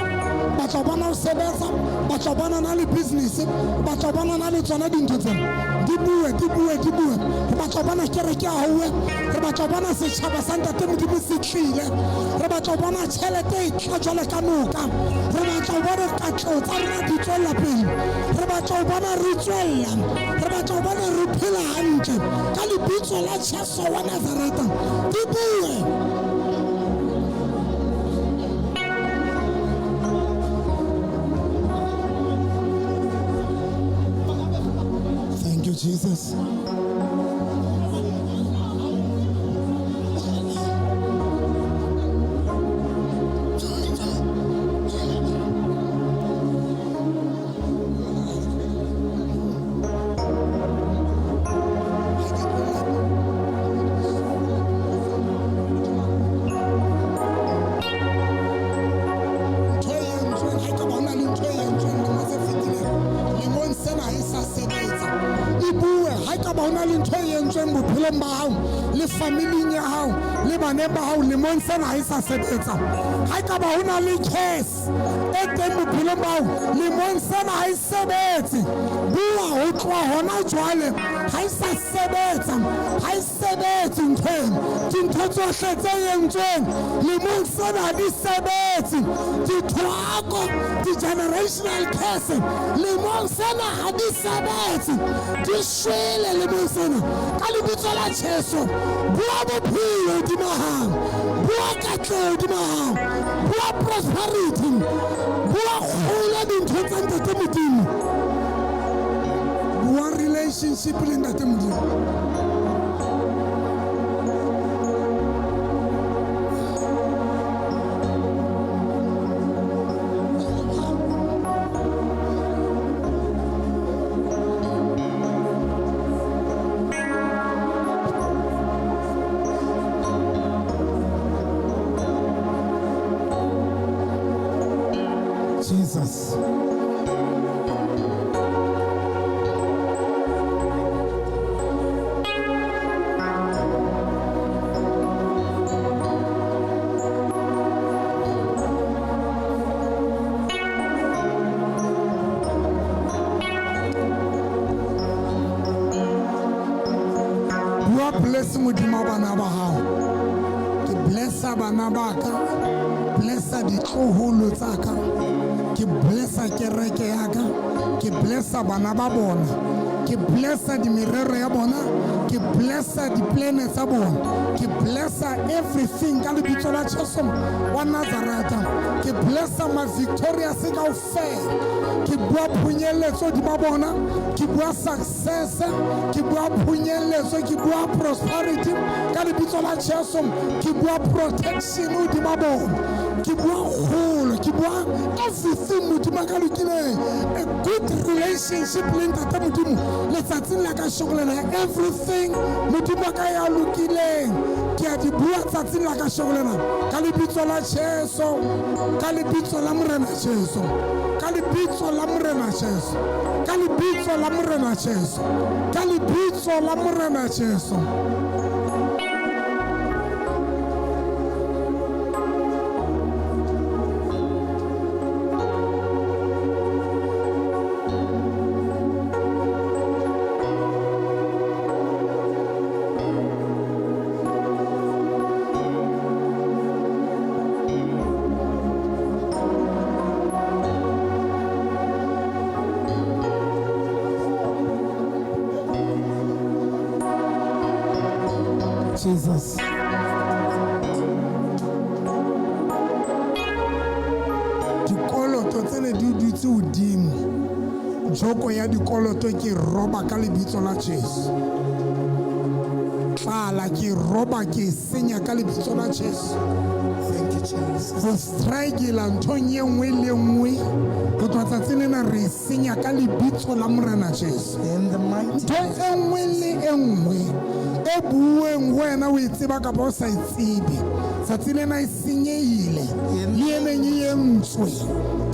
batla ho bona o sebetsa, batla ho bona na le business, batla ho bona na le tsona dintho tsena. Di bue, di bue, di bue. Re batla ho bona kereke ya hauwe, re batla ho bona setjhaba sa Ntate Modimo se tlile. Re batla ho bona tjhelete e tla jwalo ka noka. Re batla ho bona katleho tsa rona di tswella pele. Re batla ho bona re tswella. Re batla ho bona re phela hantle. Ka lebitso la Jesu wa Nazareta. Di bue. Thank you, Jesus. Ntho e entsweng, ha ekaba hona le ntho e entsweng lemong se fetileng, lemong sena ha e sa sebetsa. E bue, ha ekaba hona le ntho e entsweng bophelong ba hao, le familing ya hao, le baneng ba hao, lemong sena ha e sa sebetsa. Ha ekaba hona le curse e teng bophelong ba hao, lemong sena ha e sebetse. Bua ho tloha hona jwale, ha e sa sebetsa, ha e sebetse ntho eno. Dintho tsohle tse entsweng lemong sena ha di sebetse. Dithohako, di-generational curse lemong sena ha di sebetse. Di shwele lemong sena. Ka lebitso lebitso la Jesu. Bua bophelo hodima hao, bua katleho hodima hao, bua prosperity, bua kgolo dintho tsa Ntate Modimo, bua relationship le Ntate Modimo. Jesus. Bua bless Modimo bana ba hao. Ke blessa bana ba ka, blessa ditloholo tsa ka, ke blessa kereke ya ka, ke blessa bana ba bona, ke blessa dimerero ya bona, ke blessa diplane tsa bona, ke blessa everything ka lebitso la Jesu wa Nazareth. Ke blessa ma victorious kaofela. Ke bua phunyeletso hodima bona, ke bua success, ke bua phunyeletso, ke bua prosperity ka lebitso la Jesu, ke bua protection hodima bona, ke bua kgolo, ke bua everything Modimo a ka lokileng. A good relationship le Ntate Modimo letsatsing la kasheko lena, everything Modimo a ka ya lokileng ke a di bua tsatsing la kasheko lena, ka lebitso la Jesu, ka lebitso la Morena Jesu, ka lebitso la Morena Jesu, ka lebitso la Morena Jesu, ka lebitso la Morena Jesu. Jesus. Dikoloto tsene di dutse hodimo, joko ya dikoloto ke roba ka lebitso la Jesu. Tlala ke roba, ke senya ka lebitso la Jesu. Thank you, Jesus. Go strikela nthong e nngwe le nngwe go tloha tsatsing lena re senya ka lebitso la Morena Jesu. In the mighty Ntho e nngwe le e nngwe e bueng wena o e tseba kapa o sa e tsebe, tsatsi lena e senyehile, le e neng e entswe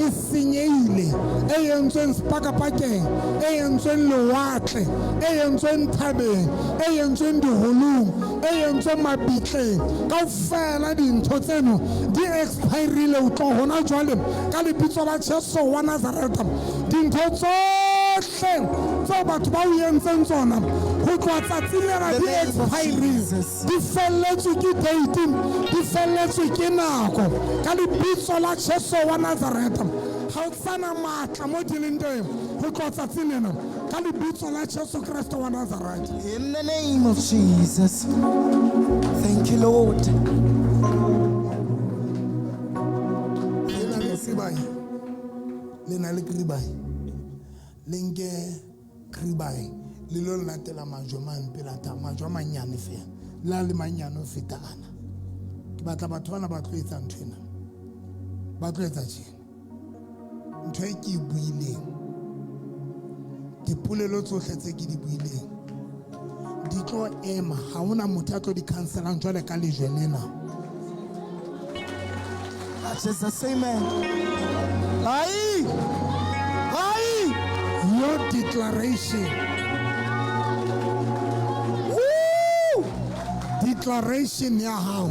e senyehile, e entsweng sepakapakeng, e entsweng lewatle, e entsweng thabeng, e entsweng diholong, e entsweng mabitleng, kaofela dintho tseno di expirile ho tloha hona jwale ka lebitso la Jesu wa Nazareth. Dintho tsohle tseo batho ba o entseng tsona ho tloha tsatsing lena The di name of expirile, Jesus. di felletswe ke date, di felletswe ke nako, ka lebitso la Jesu wa Nazareth. Ga o sana matla mo di leng teng ho tloha tsatsing lena ka lebitso la Jesu Kreste wa Nazareth. In the name of Jesus. Thank you, Lord. Le na le sebai, le na le kribai, le nke kribai le lo latela majwe mane pela thaba, majwe a manyane fela, le a le manyane ho feta ana. Ke batla batho bana ba tlo etsa ntho ena, ba tlo etsa tjena. Ntho e ke e buileng, dipolelo tsohle tse ke di buileng di tlo ema, ha hona motho a tlo di cancelang jwale ka lejwe lena. Jesus, amen. Aye. Aye. Your declaration. Woo! Declaration ya hao.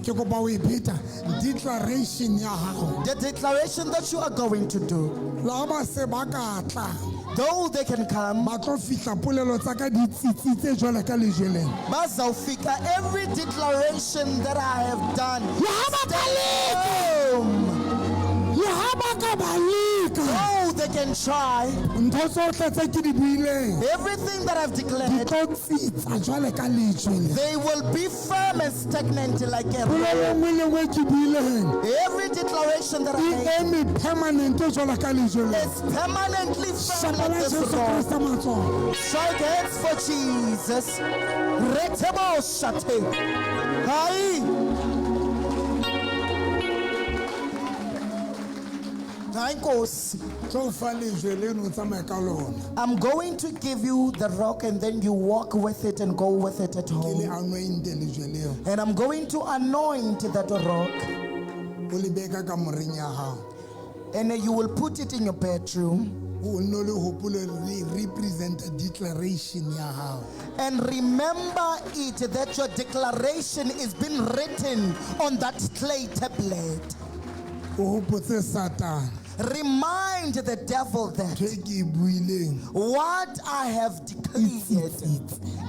Ke kopa o e pheta. Declaration ya hao. The declaration that you are going to do, La ba se ba ka tla, though they can come, ba tlo fihla polelo tsa ka di tsitsitse jwale ka lejwe lena. bazawufika every declaration that I have done. Le ha ba ka leka, Boom. le ha ba ka ba leka Though they They can try. Ntho tsohle tse ke di buileng Everything that I've di declared, tlo tsitsa jwale ka lejwe le. they will be firm and stagnant like a rock. Polelo e nngwe le nngwe e ke buileng Every declaration that I e make eme permanent jwalo ka lejwe le. is permanently firm Shapela like this Jesu rock. Kreste matsoho. Strike hands for Jesus. Retebo shate. Hai. Hai Nkosi. Tlo o fa lejwe leno o tsamaye ka lona. I'm going to give you the rock and then you walk with it and go with it at Ke le home. anointe lejwe leo. And I'm going to anoint that rock O le behe ka kamoreng ya hao. and you will put it in your bedroom. O nno le hopole le represent declaration ya hao. And remember it that your declaration is being written on that clay tablet. O hopotse Satan. Remind the devil that Ntho e ke e buileng. what I have declared,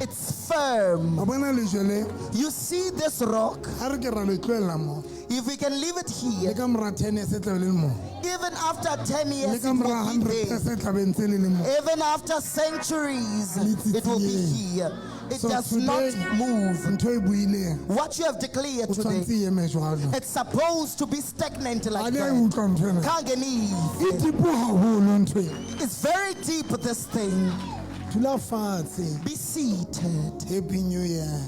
it's firm. Wa bona lejwe le? You see this rock? Ha re ke ra le tlohella mo. If we can leave it Le here, ka mora 10 years e tlabe le le mo. even after 10 Le years, ka it mora will 100 be years there. e tlabe ntse le le mo. Even after centuries, it will be here. It So does not today, move. Ntho e buileng What you have declared o tshwanetse today, e eme jwalo. it's supposed to be stagnant Ha like le a e that. utlwa ntho ena. Can't get E deep haholo ntho e. It's very deep, this thing. Dula fatshe. Be seated. Happy New Year.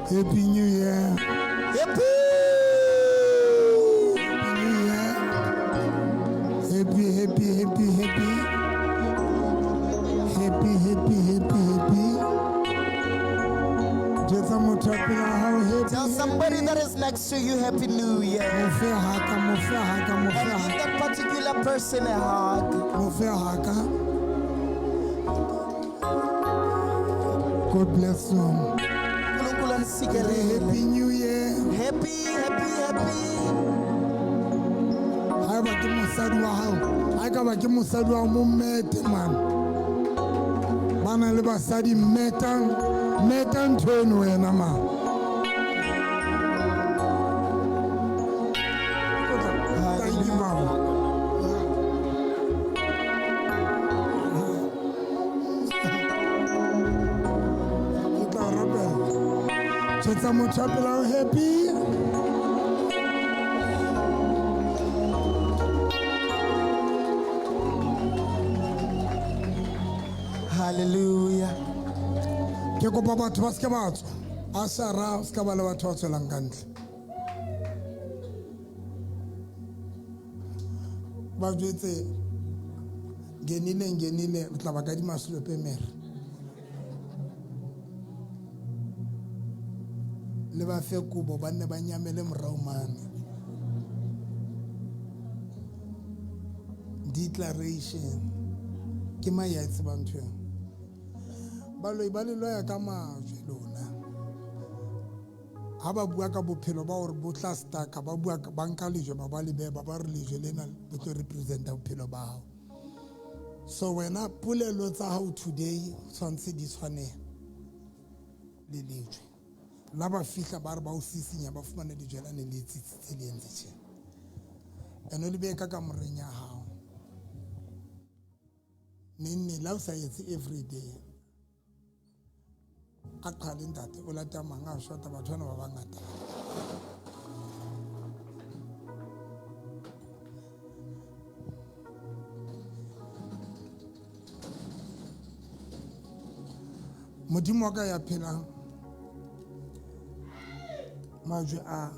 Happy New Year. Happy. Happy New Year. Happy, happy, happy, happy. Happy, happy, happy, happy. Jwetsa motho a pela hao happy. Tell somebody that is next to you, Happy New Year. Mo fe haka, mo fe haka, mo fe And give haka. that particular person a hug. Mo fe haka. God bless you. Nkulunkulu anisikelele. Happy New Year. Happy, happy, happy. Haeba ke mosadi wa hao, ha ekaba ke mosadi wa hao, mo mmete man. Ba na le basadi mmetang, mmeta ntho eno wena man. Thank you, mama. Ke tla o rapela. Jwetsa motho a pela hao happy. Hallelujah. Ke kopa batho ba seke ba tswa a shara se ka ba le batho ba tswelang ka ntle ba jwetse ngenile ngenile re tla ba ka dimaselope mere le ba fe kobo ba nne ba nyamele morao mane. Declaration ke mang ya e tsebang ntho eo? Baloi ba le loya ka majwe lona. Ha ba bua ka bophelo ba hore bo tla stuck-a, ba bua ba nka lejwe ba ba le beha, ba ba re lejwe lena le tlo represent-a bophelo ba hao. So wena polelo tsa hao today tshwanetse di tshwane le lejwe. La ba fihla ba re ba o sisinya ba fumane lejwe lane le tsitsitse le entse tjena. Ene o le behe ka kamoreng ya hao. Neng neng la o sa etse every day. A qhale ntate o lata mang a shota batho bana ba bangata. Modimo wa ka ya phelang majwe a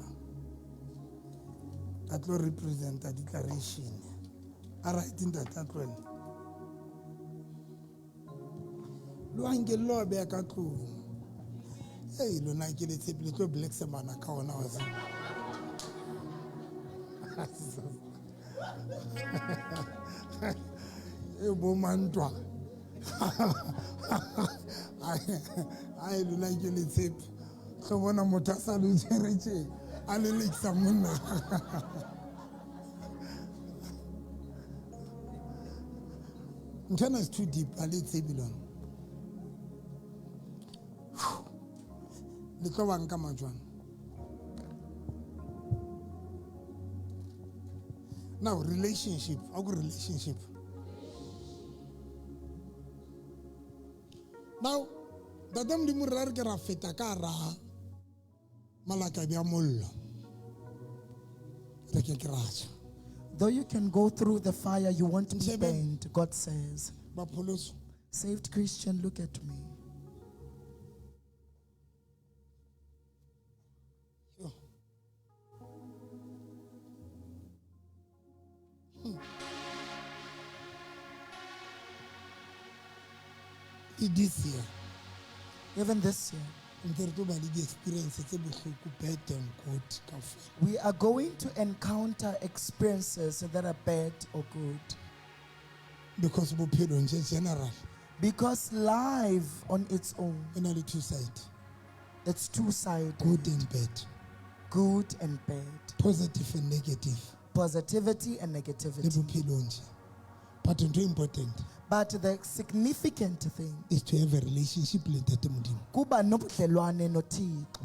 a tlo represent-a declaration. A right ntate a tlohelle. Lo a nke le lo beha ka tlung. Ei, lona ke le tshepe le tlo blacksemana ka ona wa tseba. E bo mantwa. Ai, lona ke le tshepe. Tlo bona motho a sa le tshwere tje, a lelekisa monna. Ntho ena is too deep, ha le tsebe lona. Le tlo ba nka majwang. Now relationship, a ko relationship. Now Ntate Modimo re re ke ra feta ka ra malakabi a mollo. Re ke ke ra tjha. Though you can go through the fire, you won't be Nshebe. burned, God says. Bapholoso. Saved Christian, look at me. Yo. Le this year Even this year, ntse re tlo ba le di-experience tse bohloko bad and good kaofela. we are going to encounter experiences that are bad or good. Because bophelo nje general Because life on its own, e na le two side, it's two sided good and bad, good and bad, positive and negative. positivity and Le negativity. bophelong nje. But ntho e important But the significant thing, is to have a relationship le Ntate Modimo. kuba nobudlelwane noThixo.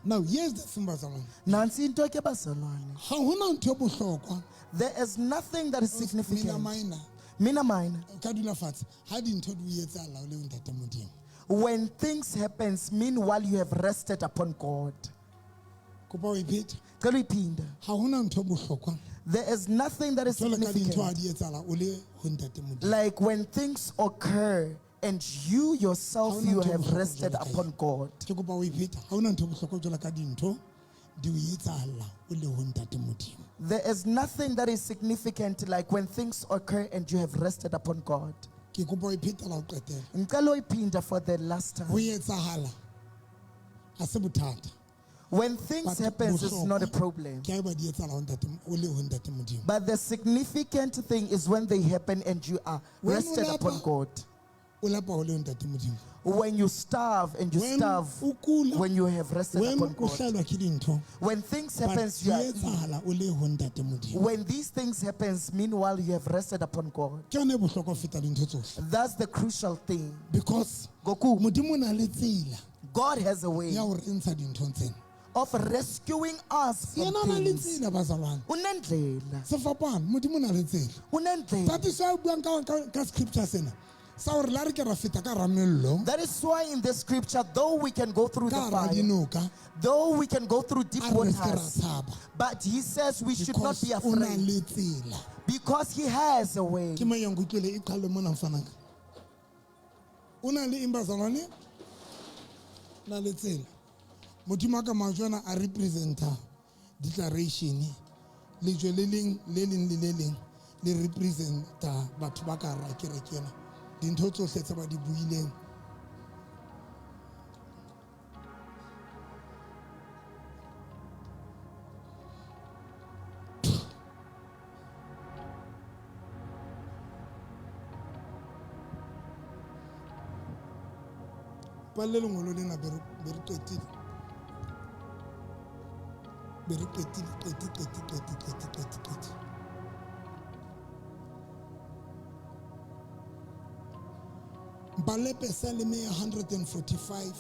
Now here's the thing bazalwane. Nantsi into ke bazalwane. Ha hona ntho e bohlokwa There is nothing that is mina significant. minor Mina mine. o ka dula fatshe ha dintho di o etsahala o le Ntate Modimo. When things happens, meanwhile you have rested upon God. Kopa o e phete. Cela uyiphinda. Ha hona ntho e bohlokwa There is nothing that is jwalo ka dintho ha significant. di etsahala o le ho Ntate Modimo. Like when things occur and you yourself Ha hona you ntho e have bohlokwa rested jwalo ka upon God. Ke kopa o e phete. Ha hona ntho e bohlokwa jwalo ka dintho di o etsahala o le ho Ntate Modimo. There is nothing that is significant like when things occur and you have rested upon God. Ke kopa o e phete la ho qetela. Ngicela uyiphinda for the last Ho time. etsahala ha se bothata. When things But happens, it's not a bohlokwa problem. Ke haeba di etsahala ho Ntate o le ho Ntate Modimo. But the significant thing is when they happen and you are When rested o lapa- upon God. O lapa ho le ho Ntate Modimo. When you starve and you When starve, o kula, when you have rested when upon o God. hlaelwa ke dintho, When things but happens, di you are etsahala o le ho Ntate Modimo. when these things happens, meanwhile you have rested upon God. Ke yona e bohlokwa ho feta dintho tsohle. That's the crucial thing. Because Goku, Modimo o na le tsela God has a way ya ho re ntsha dinthong tsena. of rescuing us from Yena o na le things. tsela bazalwane. Unendlela. Sefapano, Modimo o na le tsela. Unendlela. That is why o buang ka scripture sena sa hore la re ke ra feta ka hara mello, That is why in the scripture, though we can go through the ka hara fire, dinoka, though we can go through deep a re se ke ra waters, tshaba. but he says we should not Because be o na afraid le tsela. because he has a way. Ke mang ya nkutlwile e qhale mona mfanaka. O na le eng bazalwane? Na le tsela. Modimo a ka majwe ana a representa declaration. Lejwe le leng le leng le le leng le representa batho ba ka hara kereke ena. Dintho tsohle tse ba di buileng. Palle lengolo lena be re qetile. Be re qetile, qeti, qeti, qeti, qeti, qeti, qeti. Mpalle Pesaleme ya 145.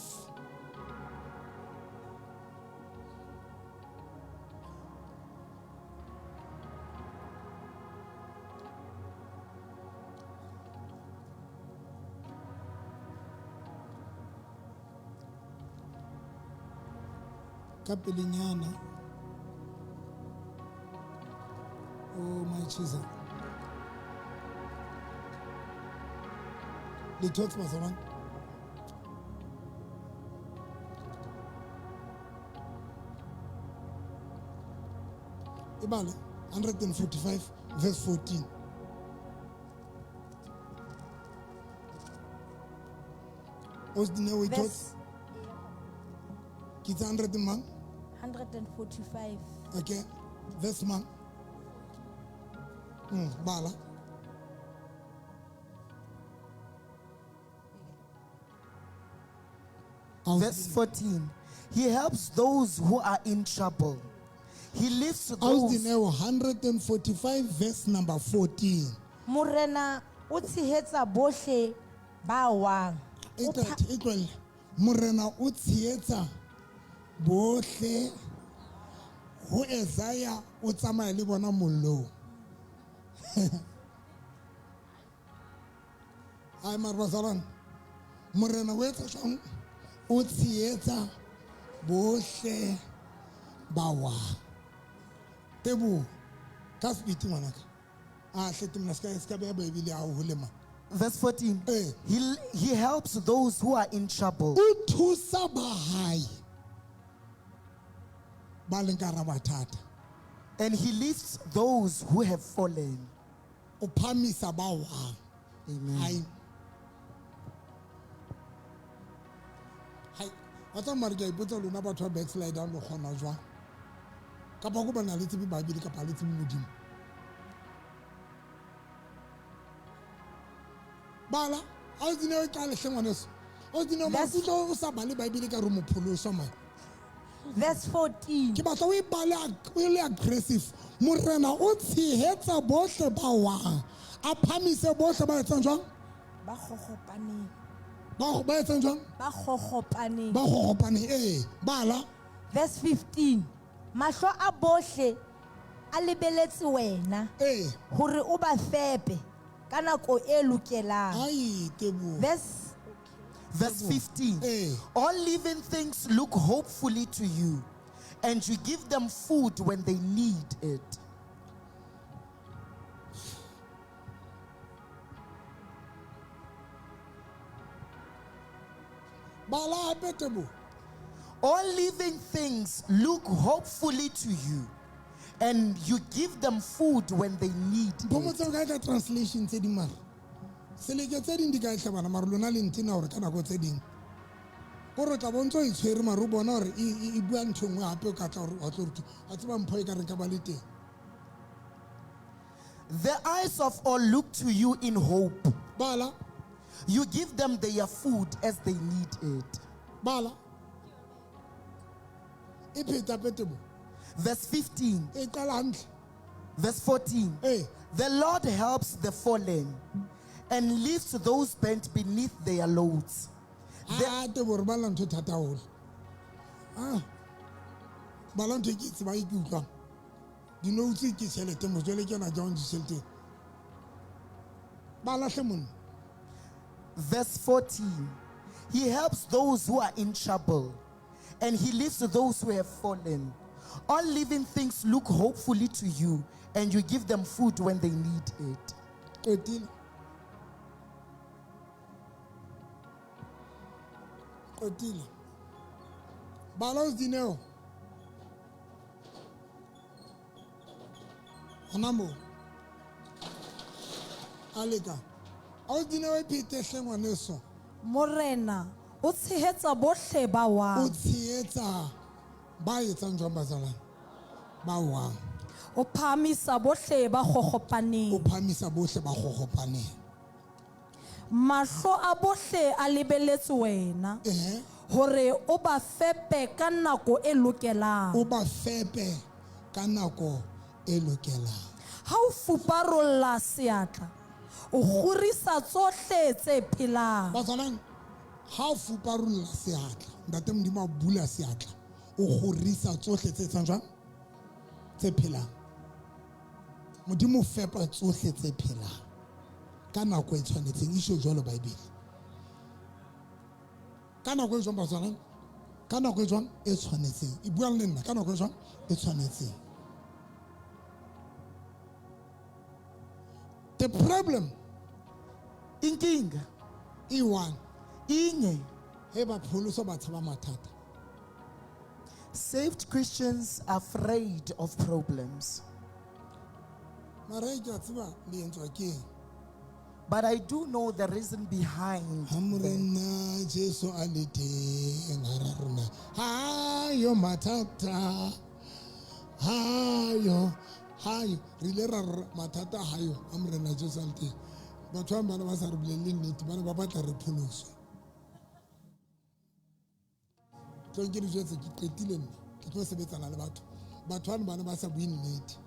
Ka pelenyana. Oh my Jesus. Le thotse bazalwane? E bale 145 verse 14. O se dineo e thotse? Verse Ke tsa 100 and mang? 145. Okay. Verse mang? Bala. Verse 14. He helps those who are in trouble. He lifts those. Austineo 145 verse number 14. Morena o tshehetsa bohle ba wang. E O pha- e tlohelle. Morena o tshehetsa bohle ho Isaiah o tsamaya le bona mollong. Ai mara bazalwane, morena o etsa jwang? O tshehetsa bohle ba wang. Teboho ka sepiti ngwanaka. A hle temna se ka beha Bibele ya hao hole man. Verse 14. Eh. He helps those who are in trouble. O thusa ba hae ba leng ka hara mathata. And he lifts those who have fallen. O phahamisa ba wang. Amen. Hai. Hai. Wa tseba mare ke a ipotsa lona batho ba backslidang le kgona jwang? Kapa ko bana le tsebe Bibele kapa le tsebe Modimo. Bala, ha o tsene o qale hle ngwaneso. O tsene o maikutlo o sa bale Bibele ka re mopholoso man. Verse 14. Ke batla o e bale o le aggressive. Morena o tshehetsa bohle ba wang. A phamise bohle ba etsang jwang? Ba kgogopaneng. Ba etsang jwang? Ba kgogopaneng. Ba kgogopaneng, ee. Bala. Verse 15. Mahlo a bohle a lebeletse wena. Ee. Hore o ba fepe ka nako e lokelang. Ai, Teboho. Verse 15. Eh. All living things look hopefully to you, and you give them food when they need it. Bala hape, Teboho. All living things look hopefully to you, and you give them food when they need it. Mpho kae ka translation tse ding mara? Seleke tse ding di ka hle bana mara lona le ntena hore ka nako tse ding. Kore o tla bo ntso e tshwere mara o bona hore e bua ntho e nngwe hape o ka tla hore wa tlo re wa tseba mpho e ka re ka ba le teng. The eyes of all look to you in hope. Bala. You give them their food as they need it. Bala. E pheta Teboho. Verse 15. E qala hantle. Verse 14. Eh. The Lord helps the fallen and lifts those bent beneath their loads. Ah, Teboho, re bala ntho e thata haholo. Ah. Bala ntho e ke e tsebang e ke utlwang. Di-notes ke tjhelete mos, jwale ke yona jwang ditjhelete. Bala hle monna. Verse 14. He helps those who are in trouble, and he lifts those who have fallen. All living things look hopefully to you, and you give them food when they need it. Qetile. Qetile. Bala o Dineo. Hona moo. A leka. A o Dineo e phete hle ngwaneso. Morena o tshehetsa bohle ba wang. O tshehetsa ba etsang jwang bazalwane? Ba wang. O phahamisa bohle ba kgogopaneng. O phahamisa bohle ba kgogopaneng. Mahlo a bohle a lebeletse wena. Hore o ba fepe ka nako e lokelang. O ba fepe ka nako e lokelang. Ha o fuparolla seatla, o kgorisa tsohle tse phelang. Bazalwane, ha o fuparolla seatla, Ntate Modimo a bula seatla, o kgorisa tsohle tse etsang jwang? Tse phelang. Modimo o fepa tsohle tse phelang ka nako e tshwanetseng, e tjho jwalo Bibele. Ka nako e jwang bazalwane? Ka nako e jwang? E tshwanetseng. E buang le nna ka nako e jwang? E tshwanetseng. The problem Inkinga e one. Inye. He ba pholoso ba tshaba mathata. Saved Christians are afraid of problems. Mara ke a tseba le entswa ke eng. But I do know the reason behind Ha Morena Jesu a le teng hara rona. Hayo mathata. Hayo, hayo. Re ile ra re mathata hayo ha Morena Jesu a le teng. Batho ba bana ba sa re bolelle nnete, ba ne ba batla re pholoswe. Tlo nke le jwetse ke qetile nna, ke tlo sebetsana le batho. Batho bano ba ne ba sa bue nnete.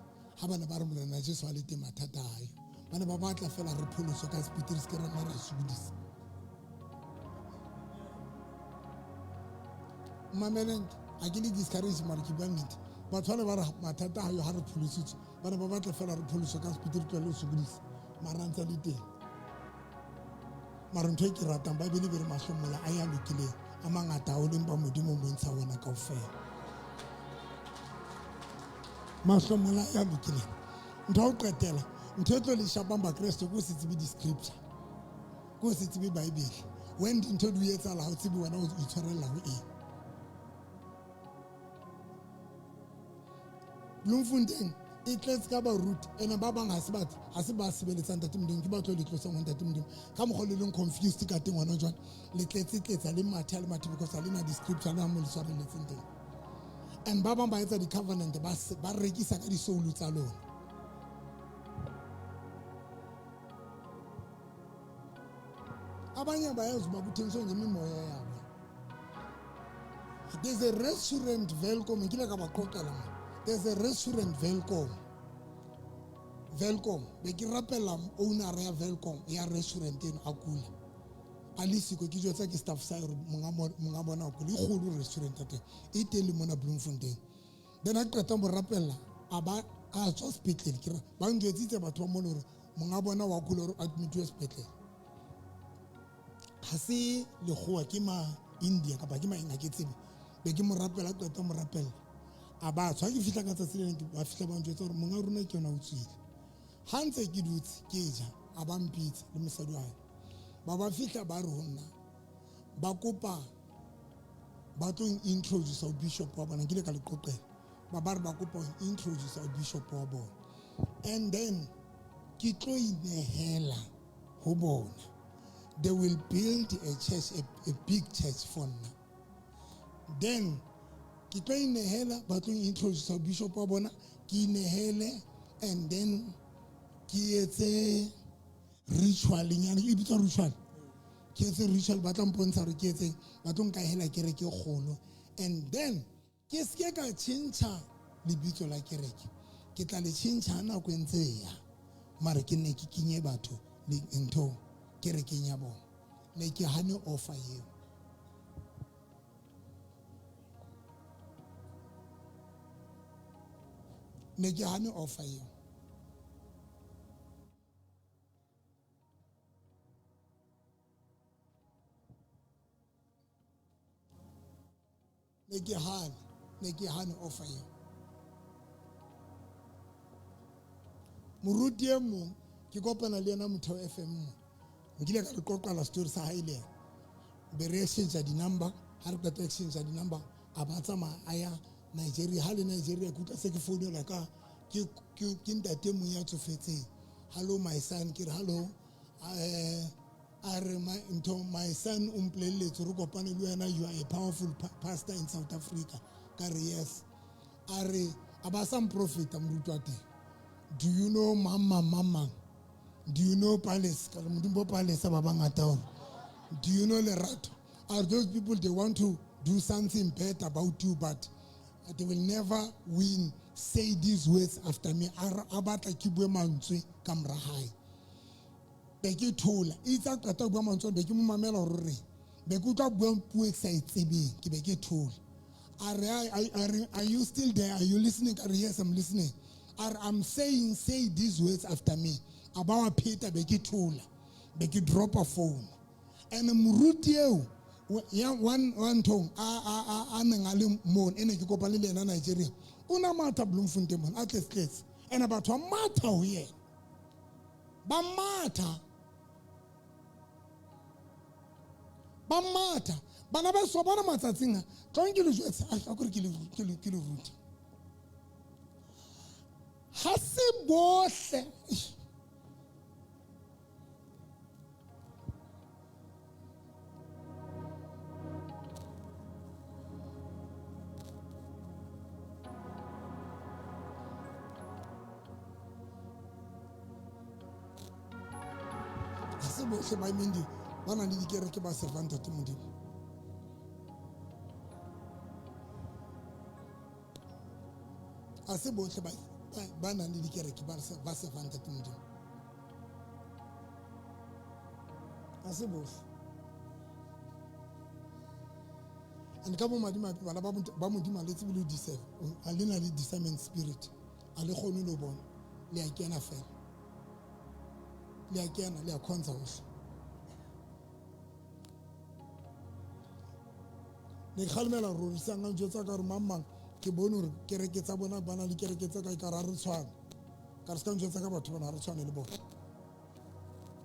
Ha ba ne ba re Morena Jesu a le teng mathata hayo. Ba ne ba batla fela re pholoswe ka sepiti, re se ke ra nna ra sokodisa. Mameleng, ha ke le discourage mara ke bua nnete. Batho ba ne ba re mathata a yo ha re pholositswe, ba ne ba batla fela re pholoswe ka sepiti re tlohele ho sokodisa, mara a ntse a le teng. Mara ntho e ke ratang, Bible e be re mahlomola a ya lokileng a mangata haholo, empa Modimo o bontsha wona kaofela. Mahlomola a ya lokileng. Ntho ya ho qetela, ntho e tlo le shapang Bakreste ke ho se tsebe di-scripture, ke ho se tsebe Bible. When dintho di o etsahala, ha o tsebe wena o itshwarella ho eng. Bloemfontein e tletse ka baruti, ene ba bang ha se batho, ha se ba sebeletsang Ntate Modimo, ke ba tlo le tlosang ho Ntate Modimo. Ka mokgwa le leng confused ka teng hona jwale, le tletse tletsa le mathe le mathe because ha le na di-scripture le ha mo le tshwarelletseng teng. And ba bang ba etsa di-covenant, ba rekisa ka di-soul tsa lona. Abanye bayazi uba kuthengiswa ngemimoya yabo. There's a restaurant Welkom, nkile ka ba qoqela mo. There's a restaurant Welkom. Welkom, be ke rapela owner ya Welkom ya restaurant eno a kula. A le siko ke jwetsa ke staff sa hore monga bona o kula. E kgolo restaurant ya teng. E teng le mona Bloemfontein. Then a qeta mo rapella, a ba a tswa sepetlele. Ke re ba njwetsitse batho ba mona hore monga bona wa kula hore admitiwe sepetlele. Ha se lekgowa, ke ma India kapa ke ma eng ha ke tsebe. Be ke mo rapela, qeta mo rapella. A ba tswa, ha ke fihla ka tsatsi le leng, ba fihla ba njwetsa hore monga rona ke yona o tswile. Ha ntse ke dutse ke ja, a ba mpitsa le mosadi wa hae. Ba ba fihla ba re ho nna, ba kopa ba tlo introduce ho bishop wa bona, nkile ka le qoqela. Ba ba re ba kopa ho introduce ho bishop wa bona. And then ke tlo inehela ho bona. They will build a church, a big church for nna. Then ke tlo inehela, ba tlo introduce ho bishop wa bona, ke inehele, and then ke etse ritual nyana, e bitswa ritual. Ke etse ritual, ba tla mpontsha hore ke etseng, ba tlo nkahela kereke e kgolo. And then ke seke ka tjhentjha lebitso la kereke, ke tla le tjhentjha ha nako e ntse e ya, mara ke nne ke kenye batho le ntho kerekeng ya bona. Ne ke hane offer eo. Ne ke hane offer eo. Ne ke hane, ne ke hane offer eo. Moruti e mong ke kopana le yena Motheo FM mo. Nkile ka re qoqela story sa hae le yena. Be re exchange di-number, ha re qeta exchange di-number, a ba tsamaya a ya Nigeria. Ha le Nigeria ke utlwa se ke founelwa ka ke ntate mong ya tsofetseng. Hello my son, ke re hello. A re ntho my son o mpolelletse re kopane le wena, you are a powerful pastor in South Africa. Ka re yes. A re a ba sa mprofeta moruti wa teng. Do you know mang mang mang mang? Do you know Palace? Ka re modimo bo Palace ba bangata hore. Do you know Lerato? Are those people, they want to do something bad about you, but they will never win. Say these words after me. A re, a batla ke bue mantswe ka mora hae. Be ke thola. Itse a qeta ho bua mantswe, be ke mo mamela hore o reng. Be ke utlwa bua puo e ke sa e tsebeng, ke be ke thola. A re, are you still there? Are you listening? Ka re, yes, I'm listening. A re, I'm saying, say these words after me. A ba wa pheta, be ke thola. Be ke dropa phone. And moruti eo, ya one nthong, a neng a le mono, e ne ke kopane le yena Nigeria. O na matha Bloemfontein mona, a tletse-tletse. And batho ba matha ho yena. Ba matha. Ba matha. Bana ba so bona matsatsing a, tlong ke le jwetse, a kore ke le rute. Ha se bohle. Ha se bohle ba emeng di ba nang le dikereke ba servang Ntate Modimo. Ha se bohle ba nang le dikereke ba servang Ntate Modimo. Ha se bohle. And ka bomadimabe bana ba Modimo ha le tsebe le ho discern. Ha le na le discernment spirit. Ha le kgone le ho bona. Le a kena fela. Le a kena, le a khonza hohle. Ne ke kgalemela rorisang a njwetsa ka hore mang mang ke bone hore kereke tsa bona ba na le kereke tse kae ka re ha re tshwane. Ka re se ka njwetsa ka batho bana ha re tshwane le bona.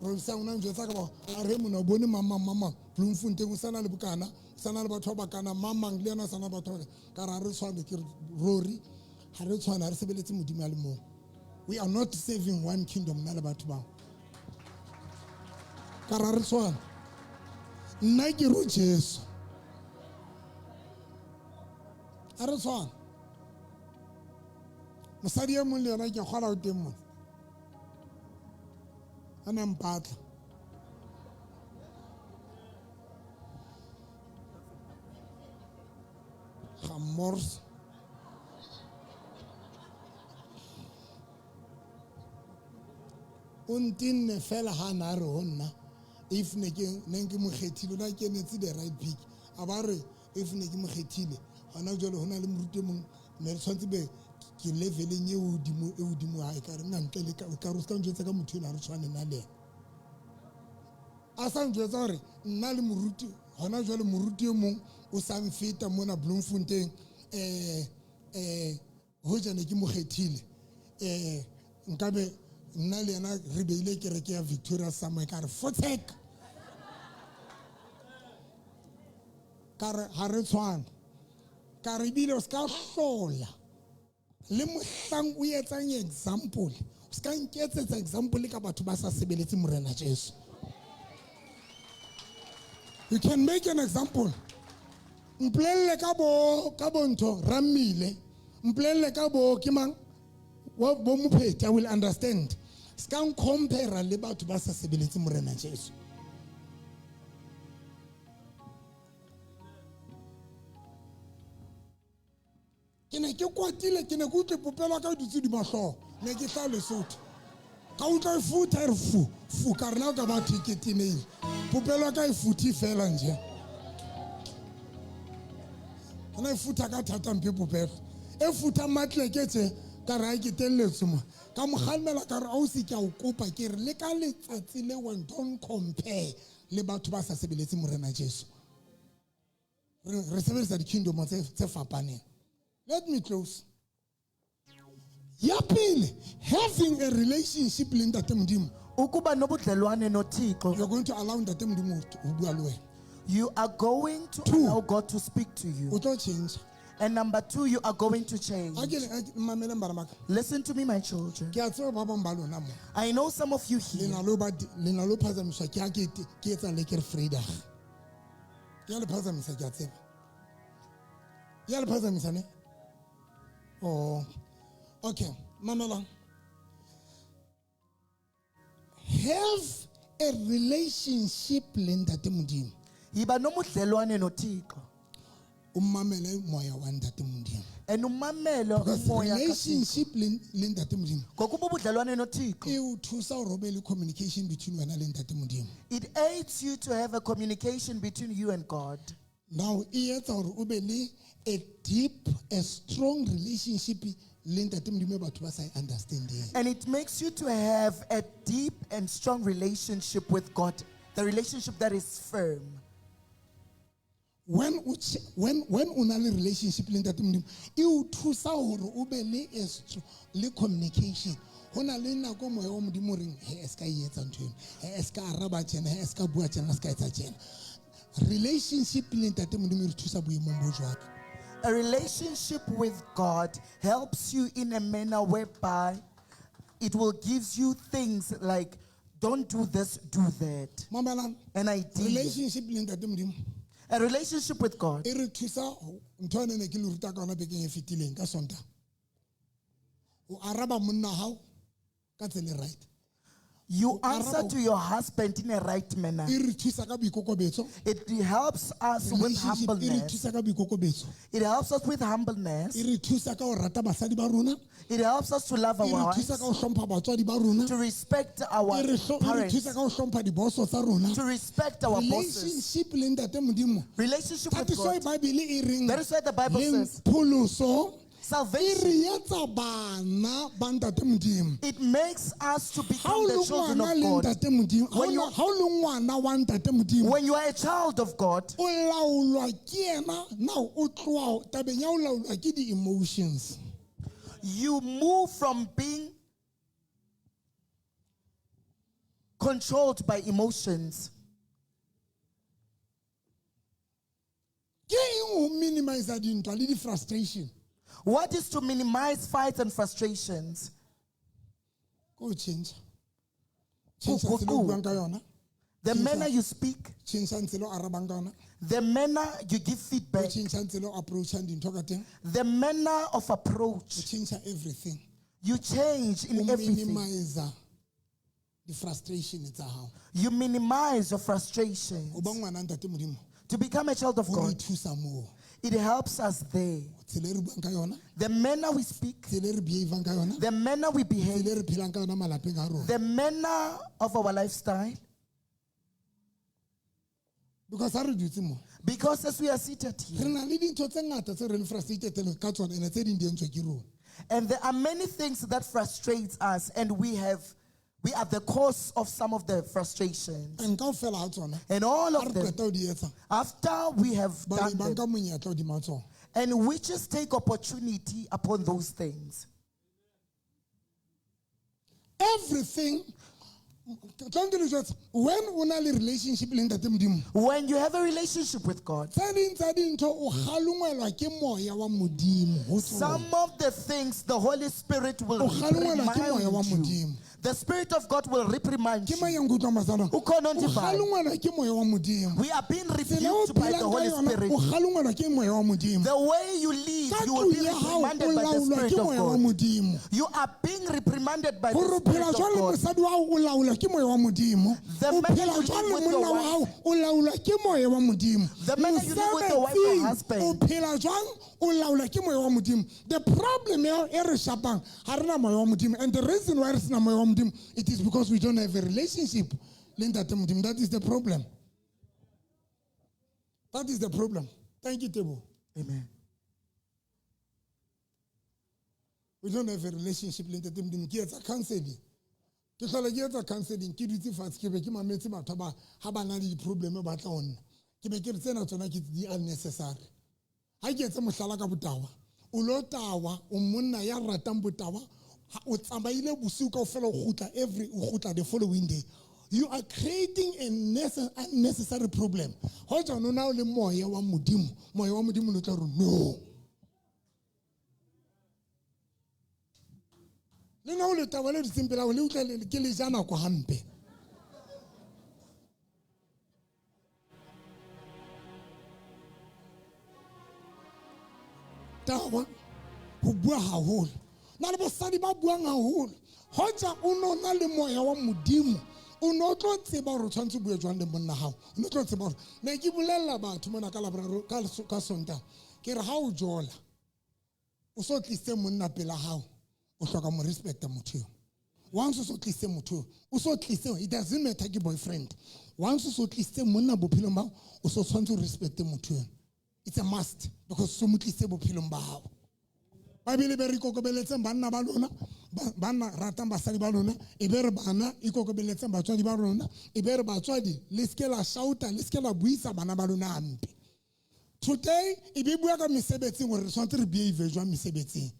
Rorisang o na njwetsa ka ba a re mona o bone mang mang mang mang Bloemfontein o sana le bokana, o sana le batho ba bakana, mang mang le yena o sana le batho ba bakana. Ka re ha re tshwane, ke re rori ha re tshwane, ha re sebeletse Modimo a le mong. We are not serving one kingdom nna le batho bao. Ka re ha re tshwane. Nna ke ro Jesu. Ha re tshwane. Mosadi e mong le yena ke kgola o teng mona. A na mpatla. Ga mors. O ntenne fela ha na re ho nna if ne ke ne ke mo kgethile, o na kenetse the right pick. A ba re if ne ke mo kgethile hona jwale ho na le moruti e mong ne re tshwanetse be ke leveleng e hodimo e hodimo hae ka re nna ntle le ka ka re o ska njwetsa ka motho enwa ha re tshwane nna le yena. A sa njwetsa hore nna le moruti hona jwale moruti e mong o sa mfeta mona Bloemfontein, hoja ne ke mo kgethile, nkabe nna le yena re beile kereke ya Victoria somewhere. Ka re fotsek, ka re ha re tshwane. Ka re ebile o ska hlola le mohlang o etsang example, o ska nketsetsa example ka batho ba sa sebeletse Morena Jesu. You can make an example. Mpolelle ka bo ka bontho rammile, mpolelle ka bo ke mang wa bo mopheti, I will understand. Ska ncompare le batho ba sa sebeletse Morena Jesu. Ke ne ke kwatile, ke ne ke utlwe popelo ya ka e dutse hodima hlooho, ne ke tla Lesotho. Ka utlwa e futha e re fu fu, ka re na o ka ba thwe ke tenehile. Popelo ya ka e futhe fela nje. Ana e futha ka thata mpe popelo. E futha matleke tje, ka re ha ke telletswe mo. Ka mo kgalemela ka re ausi ke a o kopa, ke re le ka letsatsi le one don't compare le batho ba sa sebeletse Morena Jesu. Re sebedisa di-kingdom tse fapaneng. Let me close. Ya pele, having a relationship le Ntate Modimo. Ukuba nobudlelwane noThixo. You're going to allow Ntate Modimo ho bua le wena. You are going to Two. allow God to speak to you. O tlo change. And number two, you are going to change. A ke le, a ke, mameleng bana ba ka. Listen to me, my children. Ke a tseba ba bang ba lona mo. I know some of you here. Le na le ho ba di-, le na le ho phazamiswa ke ha ke te-, ke etsa le ke re Vrydag. Ya le phazamisa, ke a tseba. Ya le phazamisa ne? Oh. Okay, mamelang. Have a relationship le Ntate Modimo. Yiba nomudlelwane noThixo. O mamele moya wa Ntate Modimo. And umamele Because umoya kaThixo. relationship le Ntate Modimo. Ngokuba ubudlelwane noThixo. E o thusa hore o be le communication between wena le Ntate Modimo. It aids you to have a communication between you and God. Now, e etsa hore o be le a deep, a strong relationship le Ntate Modimo e batho ba sa e understanding. And it makes you to have a deep and strong relationship with God, the relationship that is firm. When o when, when o na le relationship le Ntate Modimo, e o thusa hore o be le a le communication. Ho na le nako moya wa Modimo o reng, he, e ska e etsa ntho eno, he, e ska araba tjena, he, e ska bua tjena, e ska etsa tjena. Relationship le Ntate Modimo e re thusa boemong bo jwalo. A relationship with God helps you in a manner whereby it will give you things like, don't do this, do that. Mamelang. An idea. Relationship le Ntate Modimo. A relationship with God. E re thusa ho, ntho ene ne ke le ruta ka yona bekeng e fetileng ka Sontaha. O araba monna hao ka tsela e right. You answer to your husband in a right manner. E re thusa ka boikokobetso. It helps us with Relationship e re humbleness. thusa ka boikokobetso. It helps us with humbleness. E re thusa ka ho rata basadi ba rona. It helps us to love E re our thusa wives, ka ho hlompha batswadi ba rona. to respect our E re e re parents, thusa ka ho hlompha diboso tsa rona. to respect our bosses. Relationship le ntate Modimo. Relationship That with is why God. Bible e reng That is why the Bible le says pholoso e salvation, re etsa bana ba ntate Modimo. it makes us to Ha become o the le children ngwana of le God. ntate Modimo, ha o When you- ha o le ngwana wa ntate Modimo, When you are a child of God, o laolwa ke yena. Now o tloha tabeng ya ho laolwa ke di-emotions. you move from being controlled by emotions. Ke eng ho minimize dintwa le di-frustration? What is to minimize fights and frustrations? Ke ho tjhentjha. Tjhentjha tsela o buang ka yona. The manner you speak, Tjhentjha tsela o arabang ka yona. the manner you give O feedback, tjhentjha tsela o approachang dintho ka teng. the manner of O approach. tjhentjha everything. You change in O everything. minimize di-frustration tsa hao. You minimize your frustrations. Ho ba ngwana ntate Modimo, To become a child of ho re God, thusa moo. it helps us there. Tsela e re buang ka yona, The manner we speak, tsela e re behavang ka yona, the manner we behave, tsela e re phelang ka yona malapeng a rona. the manner of our lifestyle. Because ha re dutse mo, Because as we are seated re here, na le dintho tse ngata tse re leng frustrated ka tsona, ene tse ding di entswe ke rona. and there are many things that frustrates us, and we are the cause of some of the frustrations. And kaofela ha tsona, And all ha re of them, qeta ho di etsa, after we have ba done ba them, nka monyetla hodima tsona. and witches take opportunity upon those things. Everything, tlo nke le jwetse, when o na le relationship le ntate Modimo, When you have a relationship with God, tse ding tsa dintho o kgalongwelwa ke moya wa Modimo ho tsona. some of the things the Holy Spirit will O kgalongwelwa ke moya wa reprimand you. Modimo. The Spirit of God will reprimand Ke you. mang ya nkutlwang bazalwane? Ukhona O ondivayo. kgalongwelwa ke moya wa Modimo. We are being Tsela o rebuked by the phelang ka Holy yona, Spirit. o kgalongwelwa ke moya wa Modimo. The way you live, Ka you will be tlung ya hao, o reprimanded by the laolwa Spirit ke of moya wa God. Modimo. You are being reprimanded by the Hore o Spirit phela of jwang le God. mosadi wa hao, o laolwa ke moya wa Modimo. The O manner phela you live jwang le with your monna wa wife. hao, o laolwa ke moya wa Modimo. The manner you live with your wife or Mosebetsing, husband. o phela jwang, o laolwa ke moya wa Modimo. The problem e re shapang, ha re na moya wa Modimo. And the reason why re sena moya wa Modimo, it is because we don't have a relationship le ntate Modimo. That is the problem. That is the problem. Thank you, Tebo. Amen. We don't have a relationship le ntate Modimo. Ke etsa counseling. Ke hlola ke etsa counseling, ke dutse fatshe, ke be ke mametse batho ba ha ba na le di-problem ba tla ho nna. Ke be ke re tsena tsona ke di unnecessary. Ha ke etse mohlala ka botawa, o lo tawa, o monna ya ratang botawa, o tsamaile bosiu kaofela, o kgutla every, o kgutla the following day. You are creating a unnecessary problem. Hoja o na o le moya wa Modimo, moya wa Modimo o tla re no. Le nna o le taba le dutseng pela hao, le utlwa le ke le ja nako hampe. Tawa, ho bua haholo. Na le bosadi ba buang haholo. Hoja o no na le moya wa Modimo, o no tlo tseba hore o tshwanetse o bue jwang le monna hao. O no tlo tseba hore, ne ke bolella batho mona ka Laboraro, ka Sontaha, ke re ha o jola, o so tlisitse monna pela hao, o hloka mo respecta motho eo. Once o so tlisitse motho eo, o so tlisitse, it doesn't matter ke boyfriend. Once o so tlisitse monna bophelong ba hao, o so tshwanetse o respecte motho eo. It's a must because so mo tlisitse bophelong ba hao. Babele be re ikokobeletseng banna ba lona, banna ratang basadi ba lona, e be re bana ikokobeletseng batswadi ba lona, e be re batswadi le seke la shouta, le seke la buisa bana ba lona hampe. Today e be bua ka mesebetsing hore re tshwanetse re behave jwang mesebetsing.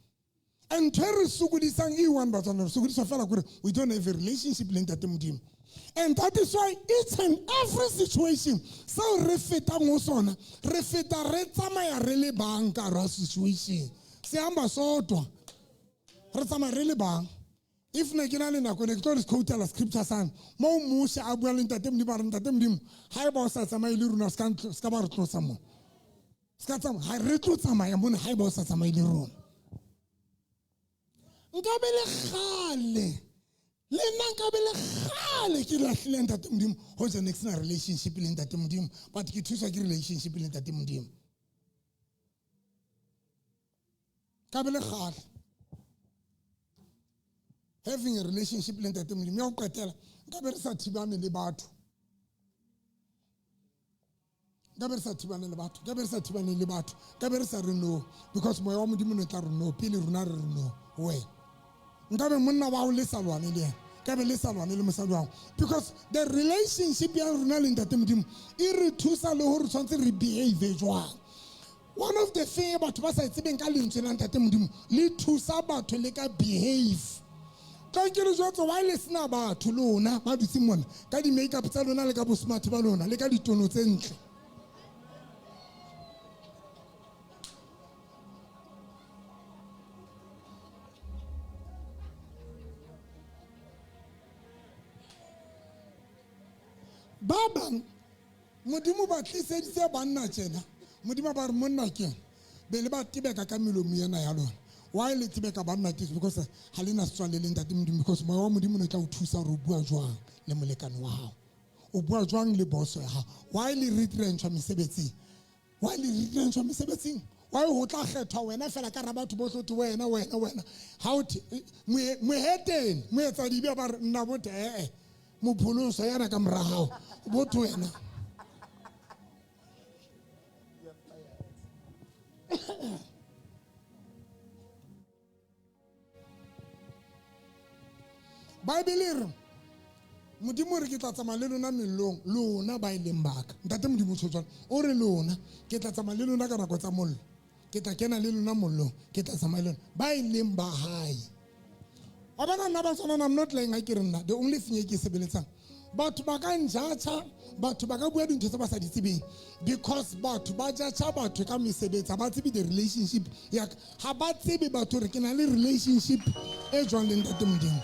And ntho e re sokodisang e one batswana, re sokodiswa fela kore we don't have a relationship le ntate Modimo. And that is why each and every situation seo re fetang ho sona, re feta re tsamaya re le bang ka hara situation. Se hamba sodwa, re tsamaya re le bang. If ne ke na le nako, ne ke tlo re quote-ela scripture sane moo Moshe a bua le ntate Modimo, a re ntate Modimo, ha eba o sa tsamaye le rona, se ka ba re tlosa mona. Se ka tsamaya, ha re tlo tsamaya mona ha eba o sa tsamaye le rona. Nka be le kgale Le nna nkabe le kgale ke lahlile ntate Modimo, hoja ne ke sena relationship le ntate Modimo, but ke thuswa ke relationship le ntate Modimo. Nkabe le kgale having a relationship le ntate Modimo. Ya ho qetela, nkabe re sa thibane le batho, nkabe re sa thibane le batho, nkabe re sa thibane le batho, nkabe re sa re no, because moya wa Modimo ne tla re no pele rona re re no ho wena. Nkabe monna wa hao le sa lwane le yena, nkabe le sa lwane le mosadi wa hao, because the relationship ya rona le ntate Modimo e re thusa le hore tshwanetse re behave jwang. One of the thing e batho ba sa e tsebeng ka lentswe la ntate Modimo, le thusa batho le ka behave. Tla ke le jwetse why le sena batho lona ba dutseng mona ka di-makeup tsa lona le ka bosmart ba lona le ka ditono tse ntle. Ba bang Modimo ba tliseditse banna tjena, Modimo ba re monna ke ena, be le ba tebeka ka melomo ena ya lona. Why le tebeka banna ke? Because ha le na setswalle le ntate Modimo, because moya wa Modimo ne tla o thusa hore o bua jwang le molekane wa hao, o bua jwang le boso ya hao. Why le retrenchwa mesebetsing? Why le retrenchwa mesebetsing? Why ho tla kgethwa wena fela ka ra batho bohle, ho thwe wena, wena, wena? Ha o the mohetene, moetsadibe, ba re nna bothe, ee, mopholoso yana ka mora hao, botho wena. Bible e re Modimo o re ke tla tsamaya le lona mellong, lona ba e leng baka. Ntate Modimo o tjho jwalo, o re lona ke tla tsamaya le lona ka nako tsa mollo, ke tla kena le lona mollong, ke tla tsamaya le lona ba e leng ba hae. Wa bona nna Batswana, I'm not lying ha ke re nna the only thing e ke e sebeletsang, batho ba ka njatjha, batho ba ka bua dintho tse ba sa di tsebeng, because batho ba jatjha batho ka mesebetsi, ha ba tsebe the relationship ya ka, ha ba tsebe batho hore ke na le relationship e jwang le ntate Modimo.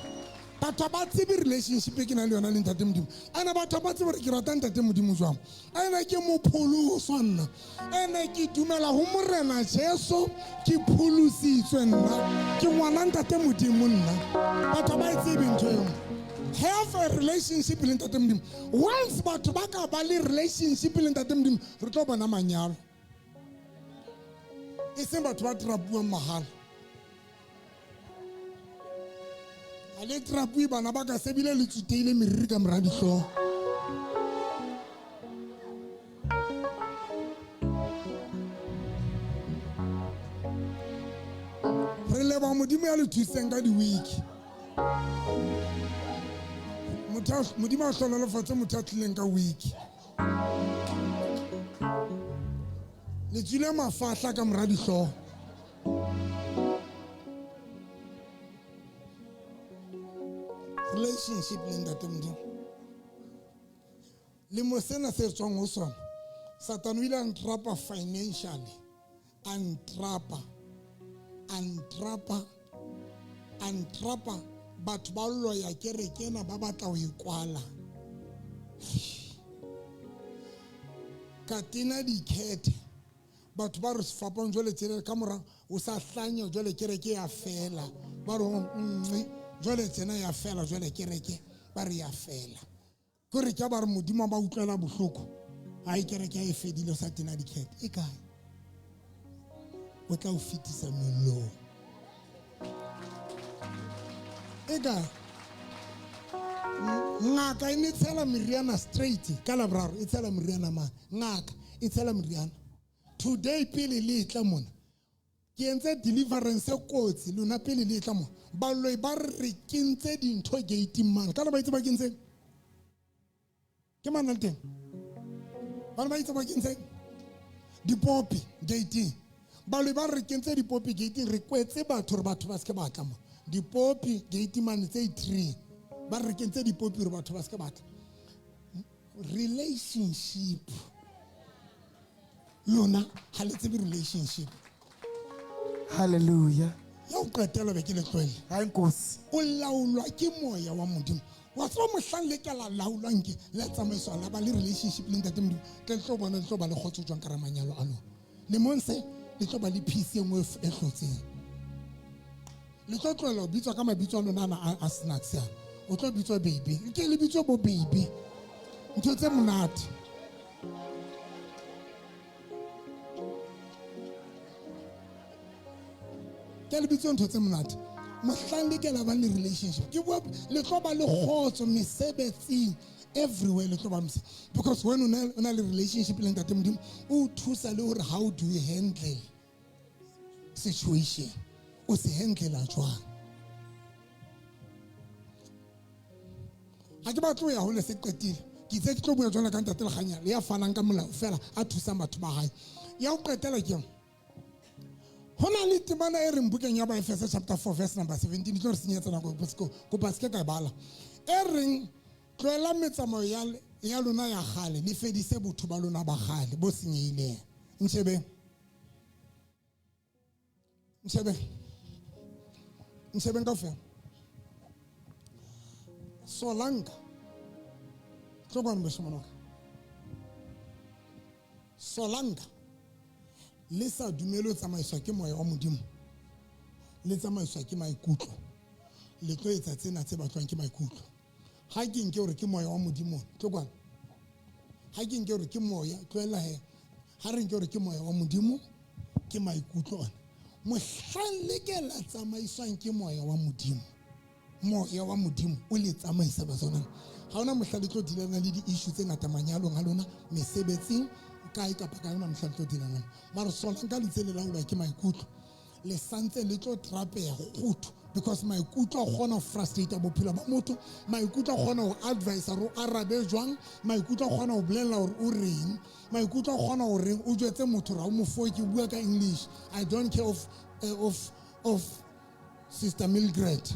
Batho ha ba tsebe relationship e ke nang le yona le ntate Modimo. Ene batho ha ba tsebe hore ke rata ntate Modimo jwang. Ene ke mopholoswa nna. Ene ke dumela ho Morena Jesu, ke pholositswe nna. Ke ngwana ntate Modimo nna. Batho ha ba e tsebe ntho eo. Have a relationship le ntate Modimo. Once batho ba ka ba le relationship le ntate Modimo, re tlo bona manyalo. E seng batho ba trapuwang mahala. Ha le trapuwe bana ba ka se bile le tsuteile meriri ka mora dihlooho. Re leboha Modimo ya le thusitseng ka di-wiki. Modimo a hlohonolofatse motho a tlileng ka wiki. Le tswile mafahla ka mora dihlooho. Relationship le ntate Modimo. Lemo sena se tswang ho sona, Satane o ile a ntrapa financially, a ntrapa, a ntrapa, a ntrapa. Batho ba loya kereke ena ba batla ho e kwala. Ka tena dikhethe, batho ba re sefapano jwale tsena ka mora o sa hlanya jwale kereke ya fela, ba re nngwe jwale tsena ya fela, jwale kereke ba re ya fela. Ke re ke ba re Modimo ba utlwela bohloko, ha e kereke e fedile o sa tena dikhethe e kae? O tla o fetisa mellong e kae? Ngaka e ne tshela meriana straight ka Laboraro, e tshela meriana mane, ngaka e tshela meriana today pele le tla mona. Ke entse deliverance e kotsi lona pele le tla mona. Baloi ba re kentse dintho gating mane, kana ba itse ba kentseng ke mana le teng, bana ba itse ba kentseng dipopi gating. Baloi ba re kentse dipopi gating, re kwetse batho re batho ba se ke ba tla mo dipopi gate mane tse 3, ba re kentse dipopi re batho ba se ke ba tla. Relationship lona ha le tsebe relationship. Hallelujah. Ya o qetela be ke le tlohelle. Hayi Nkosi. O laolwa ke moya wa Modimo. Wa tseba mohlang le ka la laolwang ke la tsamaiswa la ba le relationship le ntate Modimo, tle le tlo bona le tlo ba le kgotso jwang ka ra manyalo a lona. Lemong se le tlo ba le peace e nngwe e hlotseng. Le tlo tlohela ho bitswa ka mabitso a lona ana a snacks yana. O tlo bitswa baby. Ke le bitswa bo baby. Ntho tse monate. Ke le bitswa ntho tse monate. Mohlang le ke la ba le relationship. Ke bua le tlo ba le kgotso mesebetsing everywhere le tlo ba mose. Because when o na le relationship le Ntate Modimo, o thusa le hore how do you handle situation. O se handlela jwang. Ha ke batle ho ya hole se qetile. Ke itse ke tlo bua jwalo ka Ntate Lekganyane ya fanang ka molao fela a thusang batho ba hae. Ya ho qetela ke eng? Ho na le temana e reng bukeng ya Baefese chapter 4 verse number 17 di tlo re senyetsa nako kopa se ke ka e bala. E reng tlohela metsamao ya lona ya kgale le fedise botho ba lona ba kgale bo senyehileng. Ntshebeng. Ntshebeng. Ntshebeng kaofela. Solanka. Tlo kwano moshemane wa ka. Solanka. Le sa dumele ho tsamaiswa ke moya wa Modimo. Le tsamaiswa ke maikutlo. Le tlo etsa tsena tse batlwang ke maikutlo. Ha ke nke hore ke moya wa Modimo. Tlo kwano. Ha ke nke hore ke moya, tlohella he. Ha re nke hore ke moya wa Modimo, ke maikutlo ona. Mohlang le ke la tsamaiswang ke moya wa Modimo. Moya wa Modimo o le tsamaisa batswana. Ha hona mohla le tlo dilana le di-issue tse ngata manyalong a lona, mesebetsing, kae kapa kae hona mohla le tlo dilana. Mara solang ka litse le laolwa ke maikutlo. Le santse le tlo trapeha kgotho because maikutlo a kgona ho frustrate bophelo ba motho, maikutlo a kgona ho advise hore o arabe jwang, maikutlo a kgona ho bolella hore o reng, maikutlo a kgona ho reng o jwetse motho hore ha o mo foke, o bua ka English. I don't care of Sister Mildred.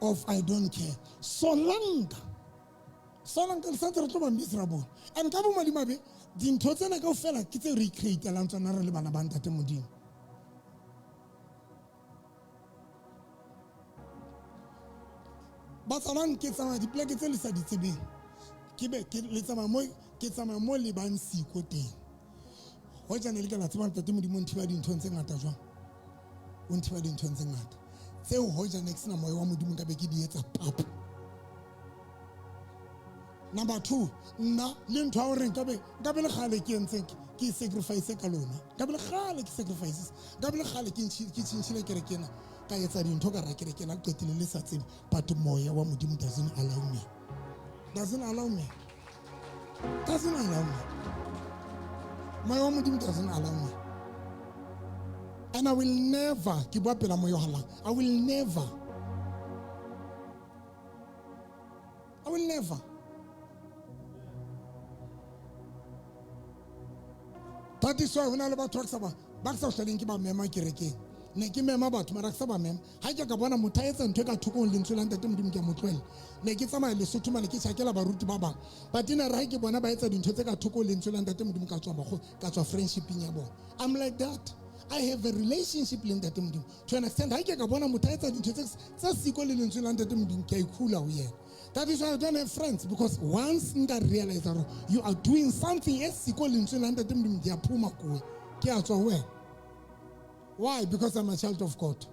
Of I don't care. Solanka. Solanka le santse re tlo ba miserable. And ka bomadimabe dintho tsena kaofela ke tse re createlang tsona re le bana ba Ntate Modimo. Ba tsamayang ke tsamaya dipoleke tse le sa di tsebeng. Ke be ke le tsamaya mo ke tsamaya mo le bang siko teng. Hoja ne le ka la tseba Ntate Modimo o nthiba dinthong tse ngata jwang. O nthiba dinthong tse ngata. Tseo hoja ne ke sena moya wa Modimo nka be ke di etsa pap. Number 2, nna le ntho ya hore nka be le kgale ke entse ke sacrifice ka lona. Nka be le kgale ke sacrifices. Nka be le kgale ke tjhentjhile kereke ena. Ka etsa dintho ka ra kereke ena qetile le sa tsebe. But moya wa Modimo doesn't allow me. Doesn't allow me. Doesn't allow me. Moya wa Modimo doesn't allow me. And I will never, ke bua pela moya wa halang, I will never. I will never. That is why hona le batho ba sa hloleng ke ba mema kerekeng. Ne ke mema batho mara ke sa ba mema. Ha ke ka bona motho a etsa ntho e ka thoko ho lentswe la Ntate Modimo ke a mo tlohella. Ne ke tsamaya Lesotho mane ke tjhakela baruti ba bang. But ena re ha ke bona ba etsa dintho tse ka thoko ho lentswe la Ntate Modimo ka tswa bakgo, ka tswa friendshipeng ya bona. I'm like that. I have a relationship le Ntate Modimo. To an extent ha ke ka bona motho a etsa dintho tse siko le lentswe la Ntate Modimo ke a ikhula ho yena. That is why I don't have friends, because once nka realize that you are doing something e siko lentswe la Ntate Modimo ke a phuma kuwe. Ke a tswa ho wena. Why? Because I'm a child of God.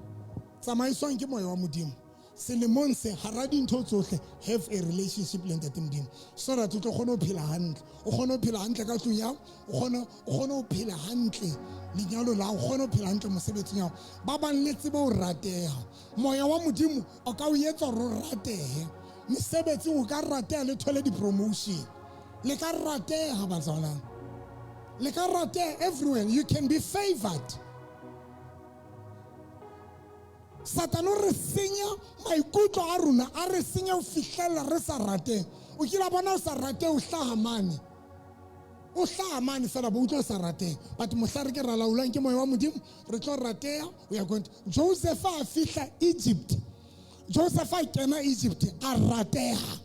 Tsamaiswang ke moya wa Modimo. Selemong se hara dintho tsohle have a relationship le Ntate Modimo so that o tlo kgona ho phela hantle. O kgone ho phela hantle ka tlung ya hao, o kgone ho phela hantle lenyalo la hao, o kgone ho phela hantle mosebetsing ya hao. Ba bang le tsebe ho rateha. Moya wa Modimo o ka o etsa hore o ratehe. Mesebetsing o ka rateha le thole di-promotion. Le ka rateha batswana. Le ka rateha everywhere. You can be favored. Satane o re senya maikutlo a rona, a re senya ho fihlella re sa rateng. O kile bona o sa rate o hlaha mane. O hlaha mane fela bo utlwa o sa rateng. But mohla re ke ra laolwang ke moya wa Modimo, re tlo rateha, we are going to. Joseph a fihla Egypt. Joseph a kena Egypt, a rateha.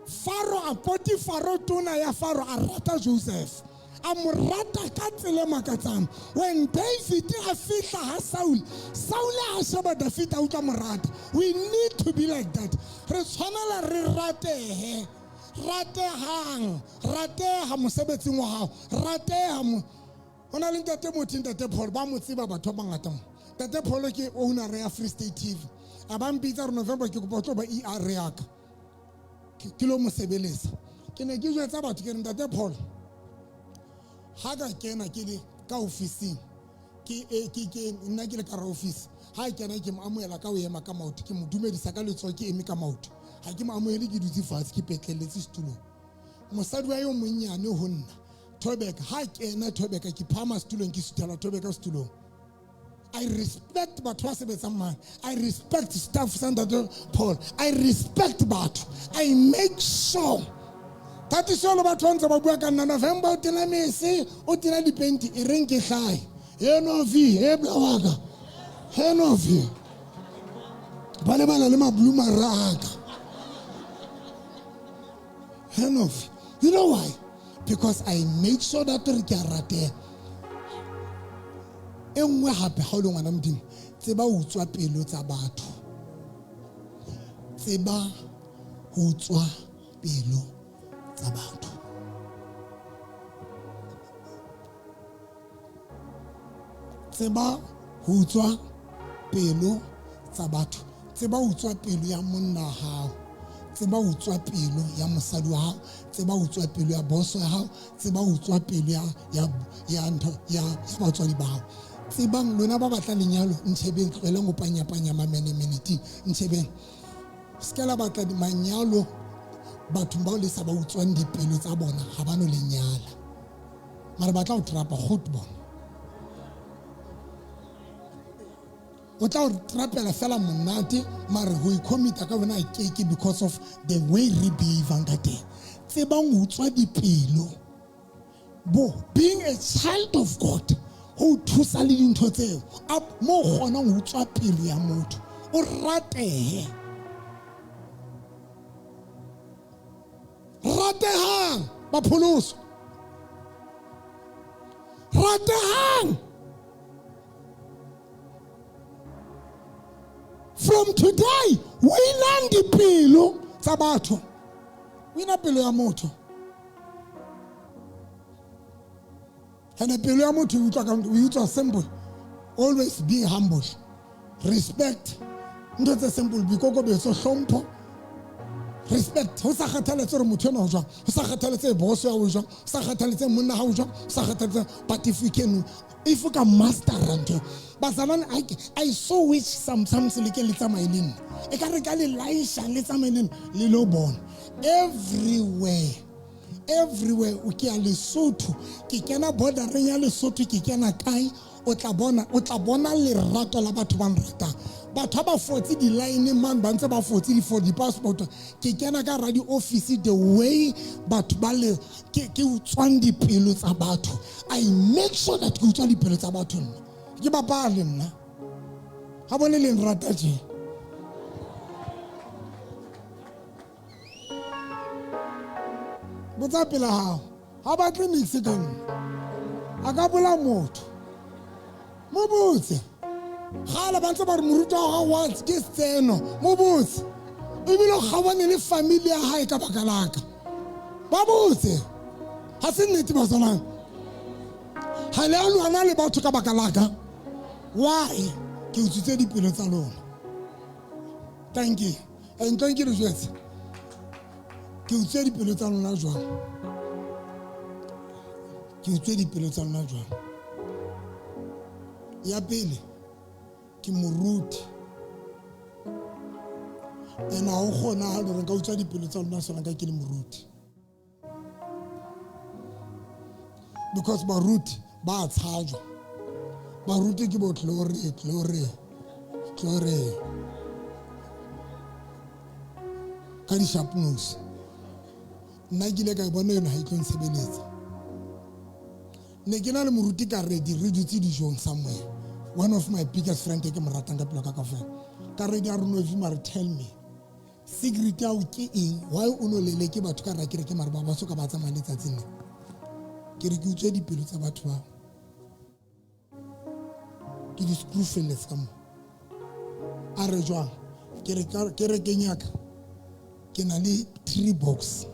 Faro a Potifaro tona ya Faro a rata Joseph. A mo rata ka tsela e makatsang. When David a fihla ha Saul, Saul a sheba David a utlwa mo rata. We need to be like that. Re tshwanela re ratehe. Ratehang, rateha mosebetsing wa hao. Rateha mo. Ho na le ntate motho, ntate Paul, ba mo tseba batho ba bangata mo. Ntate Paul ke owner ya Free State TV. A ba mpitsa re November ke kopa o tlo ba ER ya ka. Ke lo mo sebeletsa. Ke ne ke jwetsa batho ke re ntate Paul ha ka kena ke le ka ofising ke ke nna ke le ka office ha kena ke mo amohela ka o ema ka maoto ke mo dumedisa ka letsoho ke eme ka maoto ha ke mo amohele ke dutse fatshe ke petleletse setulong mosadi wa yo monnyane ho nna Thobeka ha kena Thobeka ke phama setulong ke suthela Thobeka setulong. I respect batho ba sebetsang mane. I respect staff sa ntate Paul. I respect batho. I make sure thatiso le batho ba ntse ba bua ka nna November o tena mese o tena dipenti e reng ke hlae enovi e bla waka enovi ba lebala le mablumara aka enovi. You know why? Because I make sure that re ke a rateha. E nngwe hape ha o le ngwana Modimo, tseba ho utswa pelo tsa batho. Tseba ho utswa pelo tsa batho. Tseba ho utswa pelo tsa batho. Tseba ho utswa pelo ya monna hao. Tseba ho utswa pelo ya mosadi wa hao. Tseba ho utswa pelo ya boso ya hao. Tseba ho utswa pelo ya ntho ya batswadi ba hao. Tsebang lona ba batla lenyalo ntshebeng tlohele go panyapanya mamenemene ting ntshebeng se ke la batla manyalo bathong bao le sa ba utswang dipelo tsa bona ga ba no lenyala mara ba tla o trapa goed bona o tla o trapela fela monate mare ho icommita ka bona a keke because of the way re behavang ka teng. Tsebang ho utswa dipelo bo being a child of God ho thusa le dintho tseo a mo kgonang ho utswa pelo ya motho o ratehe. Ratehang bapholoso, ratehang. From today winang dipelo tsa batho, wina pelo ya motho. Ene pelo ya motho e utlwa ka o utswa simple. Always be humble, respect ntho tse simple, boikokobetso, hlompho, respect. Ho sa kgathaletse hore motho enwa o jwang, ho sa kgathaletse boso ya o jwang, ho sa kgathaletse monna ha o jwang, ho sa kgathaletse, but if you can, if you can master ntho bazalwane, I so wish sometimes le ke le tsamaye le nna, e ka re ka le laisha le tsamaye le nna le lo bona everywhere. Everywhere o ke ya Lesotho, ke kena bordereng ya Lesotho, ke kena kae, o tla bona lerato la batho ba nratang. Batho ba fotse di-line man, ba ntse ba fotse di-passport. Ke kena ka hara di-office, the way batho ba le ke utswang dipelo tsa batho. I make sure that ke utswa dipelo tsa batho nna. Ke bapale nna. Ha bone le nrata tje. Botsa pela hao. Ha batle mix ka nna. A ka bola motho. Mo botse. Gala ba ntse ba re moruti wa gago wa ke setseno. Mo botse. Ebile ga bone le family ya hae ka baka la ka. Ba botse. Ha se nnete bazalwane. Ha le a lwana le batho ka baka la ka. Why? Ke utswitse dipelo tsa lona. Thank you. Ntlo ke le jwetse. Ke utswe dipelo tsa lona jwang? Ke utswe dipelo tsa lona jwang? Ya pele ke moruti. Ena ho kgonahale hore nka utswa dipelo tsa lona sona ka ke le moruti. Because baruti ba tshajwa. Baruti ke bo glory, glory, glory. Ka di-sharp nose. Nna ke ile ka e bona yona ha e tlo ntshebeletsa. Ne ke na le moruti ka ready, re dutse dijong somewhere. One of my biggest friend e ke mo ratang ka pelo ka kaofela. Ka ready a re no mare tell me. Secret ya hao ke eng? Why o no leleke batho ka hara kereke mare ba so ka ba tsamaya letsatsing le? Ke re ke utswe dipelo tsa batho bao. Ke di screw felletse ka moo. A re jwang? Ke re kerekeng ya ka ke na le 3 box.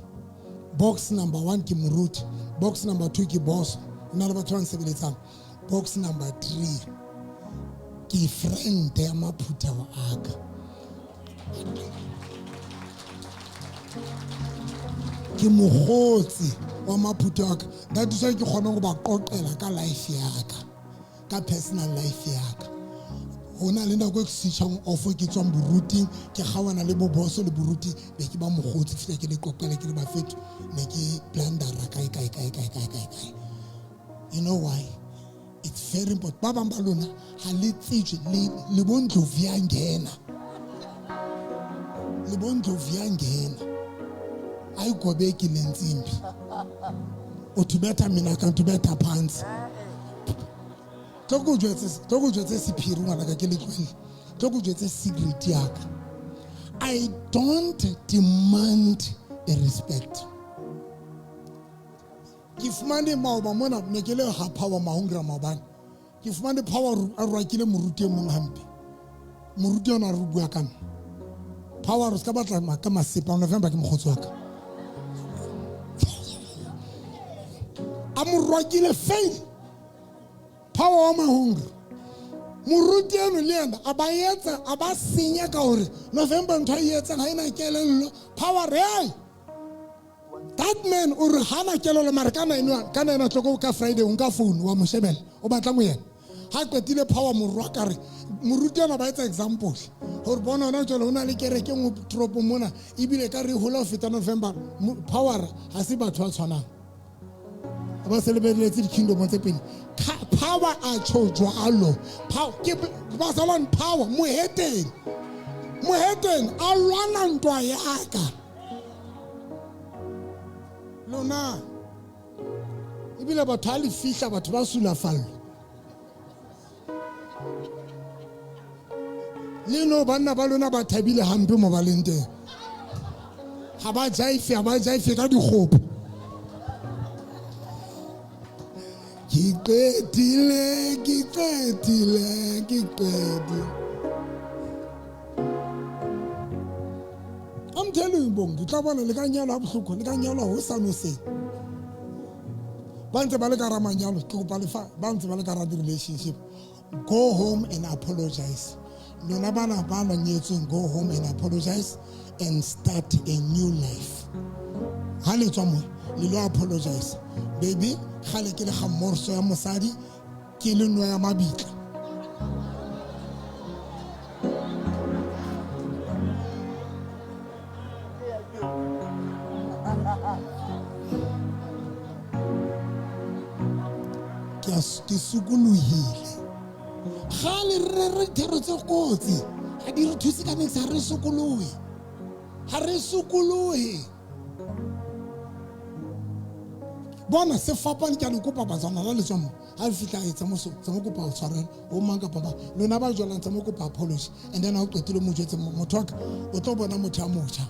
Box number 1 ke moruti, box number 2 ke boss, ho na le batho ba nsebeletsang. Box number 3 ke friend ya maphuthego a ka. Ke mokgotsi wa maphutho a ka. That is why ke kgone go ba qoqela ka life ya ka, ka personal life ya ka. Ho na le nako e ke switchang off ke tswang boruting, ke kgaohana le bo boso le boruti, be ke ba mokgotsi, fihla ke le qoqele ke le bafetho, ne ke blundera kae kae kae kae kae kae kae. You know why? It's very important. Ba bang ba lona ha le tsejwe le bo Ndlovu ya ngena. Le bo Ndlovu ya ngena. Ayigobeki le ntsimbi. Uthi betha mina kanti ubetha phansi. Tlo ko jwetse sephiri ngwana ka ke le tlohelle. Tlo ko jwetse secret ya ka. I don't demand a respect. Ke fumane maoba mona ne ke le ha power mahungra maobane. Ke fumane power a rwakile moruti e mong hampe. Moruti ona re bua ka nna. Power o ska batla ka masepa November ke mokgotsi wa ka. A mo rwakile fail. Power wa mahungra. Moruti eno le yena a ba etsa a ba senya ka hore November ntho e etsang ha ena kelello. Power hey. That man o re hana kelello mare kana ena kana ena tloko ka Friday o nka phone wa mo shebela o batla mo yena. Ha qetile power morwa ka re moruti ena ba etsa example hore bona ona jwale hona le kereke nngwe toropong mona ebile ka re hola ho feta November power ha se batho ba tshwanang. Ba se lebeletse di-kingdom tse pedi. Power a tjho jwalo. Ke bazalwane power moheteng. Moheteng a lwana ntwa ya ka. Lona ebile batho ha le fihla batho ba sulafallwa. Le no banna ba lona ba thabile hampe mo ba leng teng. Ha ba jaife ka dikgopo. Ke qetile. I'm telling you, bong, ke tla bona le ka nyalwa bohloko, le ka nyalwa ho sa no seng. Ba ntse ba le ka manyalo, ke kopa le fa, ba ntse ba le ka relationship. Go home and apologize. Lona bana ba nyetsweng, go home and apologize and start a new life. Ha le tswa mo, le lo apologize. Baby, kgale ke le ga morso ya mosadi, ke le nwa ya mabitla. Ke sokolohile. Kgale re thero tse kotsi ha di re thuse ka next, ha re sokolohe. Ha re sokolohe. Bona se fapane ke a le kopa batswana la le tswa mo. Ha le fihla etsa mo tsa mo kopa ho tshwarela o mang kapa ba lona ba jwalang tsa mo kopa apology and then ha o qetile mo jwetse motho wa ka o tlo bona motho a motjha.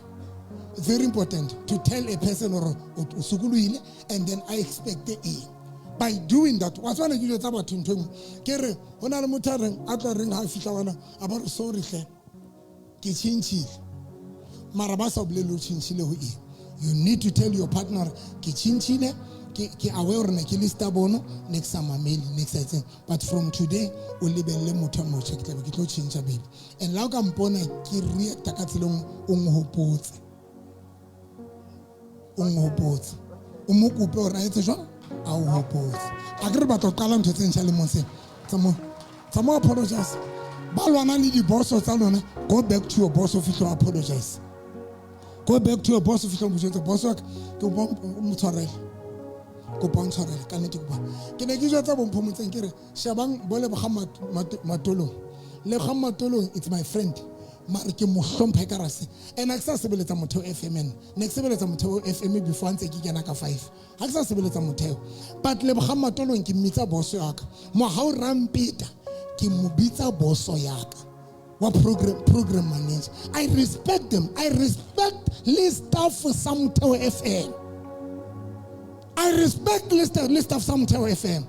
It's very important to tell a person or o sokolohile and then I expect eng. By doing that, wa tswana ke jwetsa batho ntho engwe. Ke re ho na le motho a reng a tlo reng ha fihla wena a ba re sorry hle ke tjhentjhile. Mara ba sa bolele o tjhentjhile ho eng. You need to tell your partner ke tjhentjhile, ke aware hore ne ke le stubborn, ne ke sa mamele, ne ke sa etseng. But from today o lebelle motho a motjha, ke tla be ke tlo tjhentjha baby. And la o ka mpona ke reacta ka tsela engwe, o nhopotse. O nhopotse. O mo kope hore a etse jwang? A o hopotse. A ke re batla ho qala ntho tse ntjha lemong sena. Tsa mo apologize. Ba lwana le diboso tsa lona, go back to your boss o fihle o apologize. Go back to your boss o fihle o mo jwetse, boss wa ka, ke kopa o mo tshwarele. Kopa o ntshwarele, ka nnete kopa. Ke ne ke jwetsa bo Mpho Motseng ke re, shebang bo Lebogang Matolong. Lebogang Matolong, it's my friend. Mare ke mo hlompha ka rase. And ha ke sa sebeletsa Motheo FM nna. Ne ke sebeletsa Motheo FM before ntse ke kena ka 5. Ha ke sa sebeletsa Motheo. But Lebogang Matolong ke mmitsa boss ya ka. Mohau Rampeta ke mo bitsa boss ya ka. Wa program manager. I respect them. I respect le staff sa Motheo FM. I respect le staff sa Motheo FM.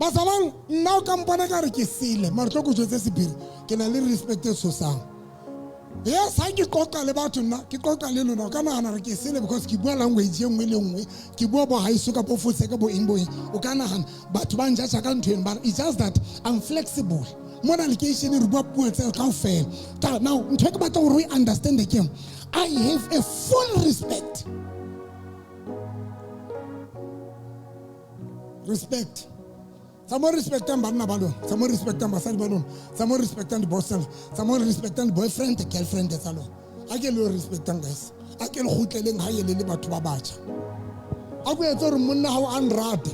Bazalwane, nna o ka mpona ka re ke sele, mare tlo ko jwetse sephiri, ke na le respect e tshosang. Yes, ha ke qoqa le batho nna, ke qoqa le lona, o ka nahana re ke sele because ke bua language e nngwe le nngwe, ke bua bo haeso ka bo fotse ka bo eng bo eng. O ka nahana batho ba njatja ka ntho eno, but it's just that I'm flexible. Mona lekeisheneng re bua puo tseo kaofela. Now ntho e ke batla gore o understand ke I have a full respect. Respect. Tsa mo respectang banna ba lona, tsa mo respectang basadi ba lona, tsa mo respectang di-boss tsa lona, tsa mo respectang di-boyfriend, girlfriend tsa lona. A ke le respectang guys. A ke le kgutleleng ha ele le batho ba batjha. A ko etse hore monna hao a nrate.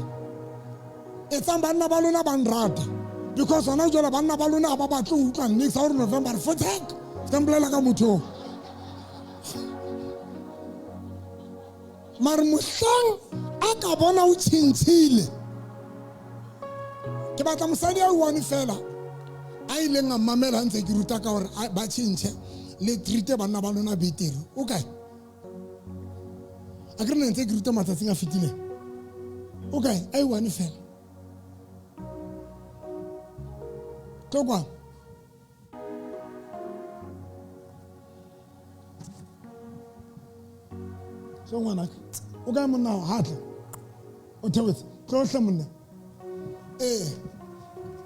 Etsang banna ba lona ba nrate. Because hona jwale banna ba lona ha ba batle ho utlwa niks ha hore November fotek. Se ka mpolela ka motho oo. Mare mohlang a ka bona o tjhentjhile. Ke batla mosadi a one fela a ileng a mamela ha ntse ke ruta ka hore ba tjhentjhe le treat banna ba lona betere. O kae? A ke re ne ntse ke ruta matsatsing a fetileng. O kae? A one fela. Tlo kwano. So ngwanaka, o kae monna hao? Ha tla. O theohetse. Tlo hle monna.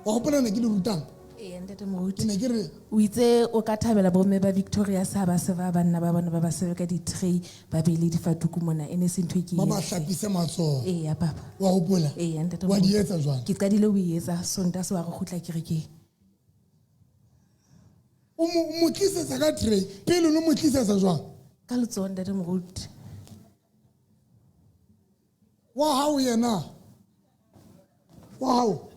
Wa hopola ne ke le rutang? Ee, ntate Moruti. Ke ne ke re o itse o ka thabela bomme ba Victoria sa ba se ba banna ba bona ba ba sebe ka di-tray ba beile difatuku mona, e ne se ntho e ke ba ba etsang. hlapise matsoho. Ee, ya papa. Wa hopola? Ee, ntate Wa di Moruti. etsa jwang? Ke qadile ho e etsa Sontaha se wa re kgutla kerekeng. O mo tlisetsa ka tray, pele o no mo tlisetsa jwang? Ka letsoho, ntate Moruti. Wa hao yena? Wa hao?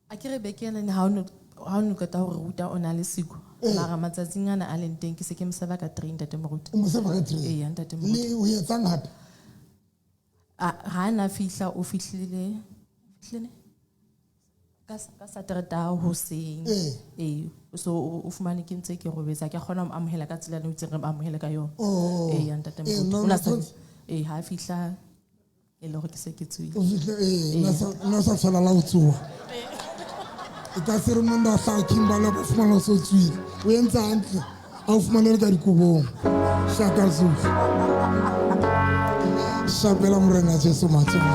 A ke re beke ena ha o no qeta hore ruta o na le siko. Mara matsatsing ana a leng teng ke se ke mo seba ka tray, ntate Moruti. O mo seba ka tray? Ee, ntate Moruti. Le o etsang hape? Ha na fihla, o fihlile, fihlile ne? Ka Sateretaha hoseng. Ee, so o fumane ke ntse ke robetse, ha ke a kgona ho mo amohela ka tsela eo itseng re mo amohele ka yona. Oh. Ee, ntate Ee, Moruti. no, O na no, sa tshwanetse- Ee, ha fihla e le hore ke se ke tswile. O fihle, ee, na sa tshwana la ho tsoha. E ka se re monna a hlaha Kimberley ba fumana o so tswile. O entse hantle, a o fumane le ka dikobong. Shaka Zulu. Shapela Morena Jesu matsoho.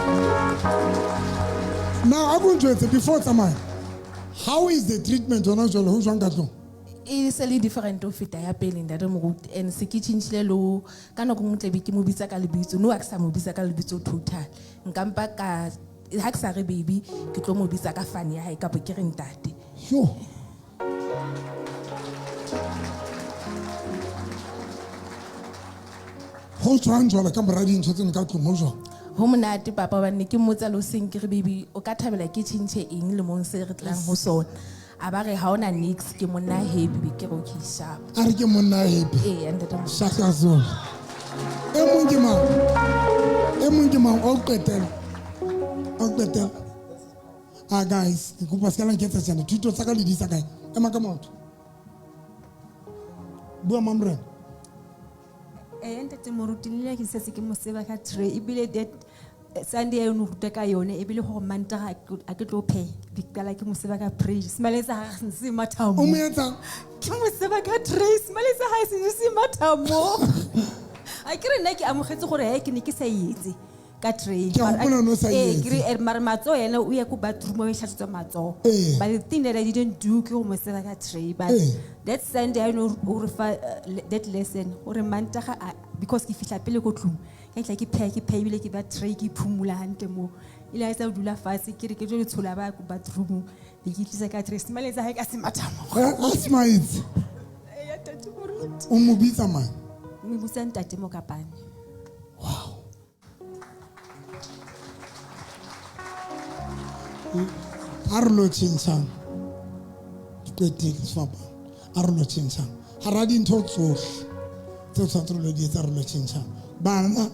Now, a ko njwetse before tsamaya. How is the treatment hona jwale ho jwang ka tlung? E se le different ho feta ya pele, ntate Moruti. And se ke tjhentjhile le ho, ka nako nngwe tla be ke mo bitsa ka lebitso. Nou ha ke sa mo bitsa ka lebitso total. Nka mpa ka, ha ke sa re baby, ke tlo mo bitsa ka fane ya hae kapa ke re ntate. Yo. Ho jwang jwale ka mora dintho tseno ka tlung, ho jwang? Ho monate papa, hobane ne ke mmotsa le hoseng ke re baby, o ka thabela ke tjhentjhe eng lemong se re tlang ho sona? A ba re ha hona niks, ke monna happy, be ke re okay, sharp. A re ke monna happy. Ee, ntate Moruti. Shaka Zulu. E mong ke mang? E mong ke mang? O qetela. O qetela. Ah, guys, ke kopa se ka la nketsa tjena. Thuto tsa ka le di isa kae? Ema ka maoto. Bua Mamorena. Ee, ntate Moruti, le nna ke setse ke mo seba ka tray, ebile that Sunday eno ruta ka yone, ebile gore Mantaha a ke tlo pheha, be ke qala ke mo seba ka tray. Semale sa hae se matha mo. O mo etsang? Ke mo seba ka tray, semale sa hae se matha mo. A ke re nna ke amogetse gore he ke ne ke sa e etse ka tray. Ke a hopola o ne o sa e Ee, etse. ke re, mare matsoho yena o ya ko bathroom o hlatswetsa matsoho. Ee. But the thing that I didn't do ke go mo seba ka tray, but Ee. that Sunday I know o re fa that lesson gore Mantaha because ke fihla pele ko tlung, ka tla ke pheha, ke pheha ebile ke ba tray, ke phumula hantle moo. Ile ha e sa dula fatshe, ke re ke tlo tshola ba ko bathroom, be ke tlisa ka tray. Semale sa hae ka se matha mo. A smiles. Ee, ntate Moruti. O mo bitsa mang? O mo bitsa ntate Mokapane. Wow. A re lo tjhentjhang. Ke qetile sefapano. A re lo tjhentjhang. Hara dintho tsohle tse tshwanetse re lo di etsa, re lo tjhentjhang. Bana,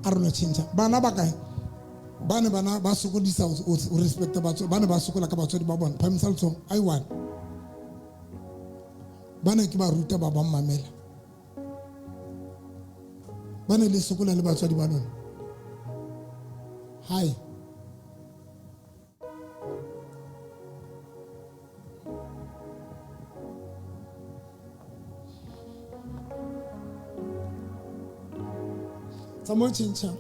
a re lo tjhentjhang. Bana ba kae? Ba ne bana ba sokodisa ho respecta batswadi, ba ne ba sokola ka batswadi ba bona. Phamisa letsoho, ai one. Ba ne ke ba ruta ba ba mamela. Ba ne le sokola le batswadi ba lona. Hai. Tsa mo tjhentjhang.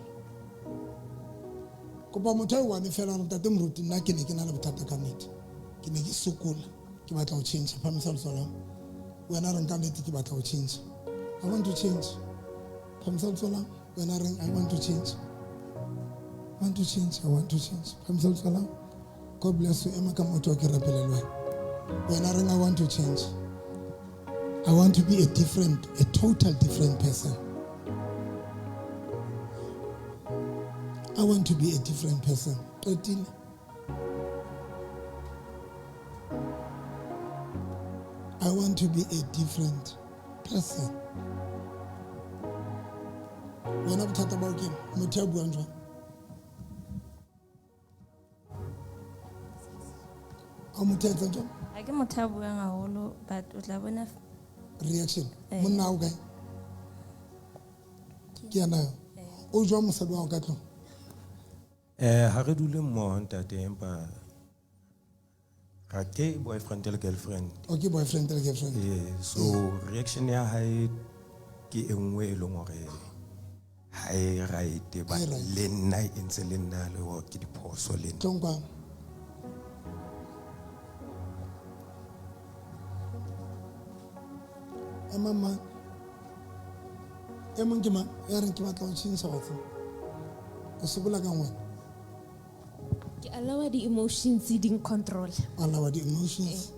Kopa motho a one fela hore ntate Moruti, nna ke ne ke na le bothata ka nnete. Ke ne ke sokola, ke batla ho tjhentjha. Phamisa letsoho la hao. Wena reng ka nnete ke batla ho tjhentjha. I want to change. Phamisa letsoho la hao. Wena reng I want to change. I want to change. I want to change. Phamisa letsoho la hao. God bless you. Ema ka maoto a ke rapele le wena. Wena reng I want to change. I want to be a different, a total different person. I want to be a different person. Qetile. I want to be a different person. Wena bothata ba hao ke eng? Motho ya buang jwang? Ha o motho ya etsang jwang? Ha ke motho ya buang haholo, but o tla bona Reaction. Eh. Monna wa hao kae? Ke yena eo. O jwang mosadi wa hao ka tlung? Ha re dule mmoho ntate, empa ha ke boyfriend le girlfriend. O ke boyfriend le girlfriend. So reaction ya hae ke e nngwe e leng hore ha e right, but Ha e right. le nna e ntse le nna le hore ke diphoso le nna. Tlong kwano. Ema mang? E mong ke mang? Ya reng ke batla ho tjhentjha wa tseba. O sokola kang wena? Ke allow di-emotions di control. Allow di-emotions.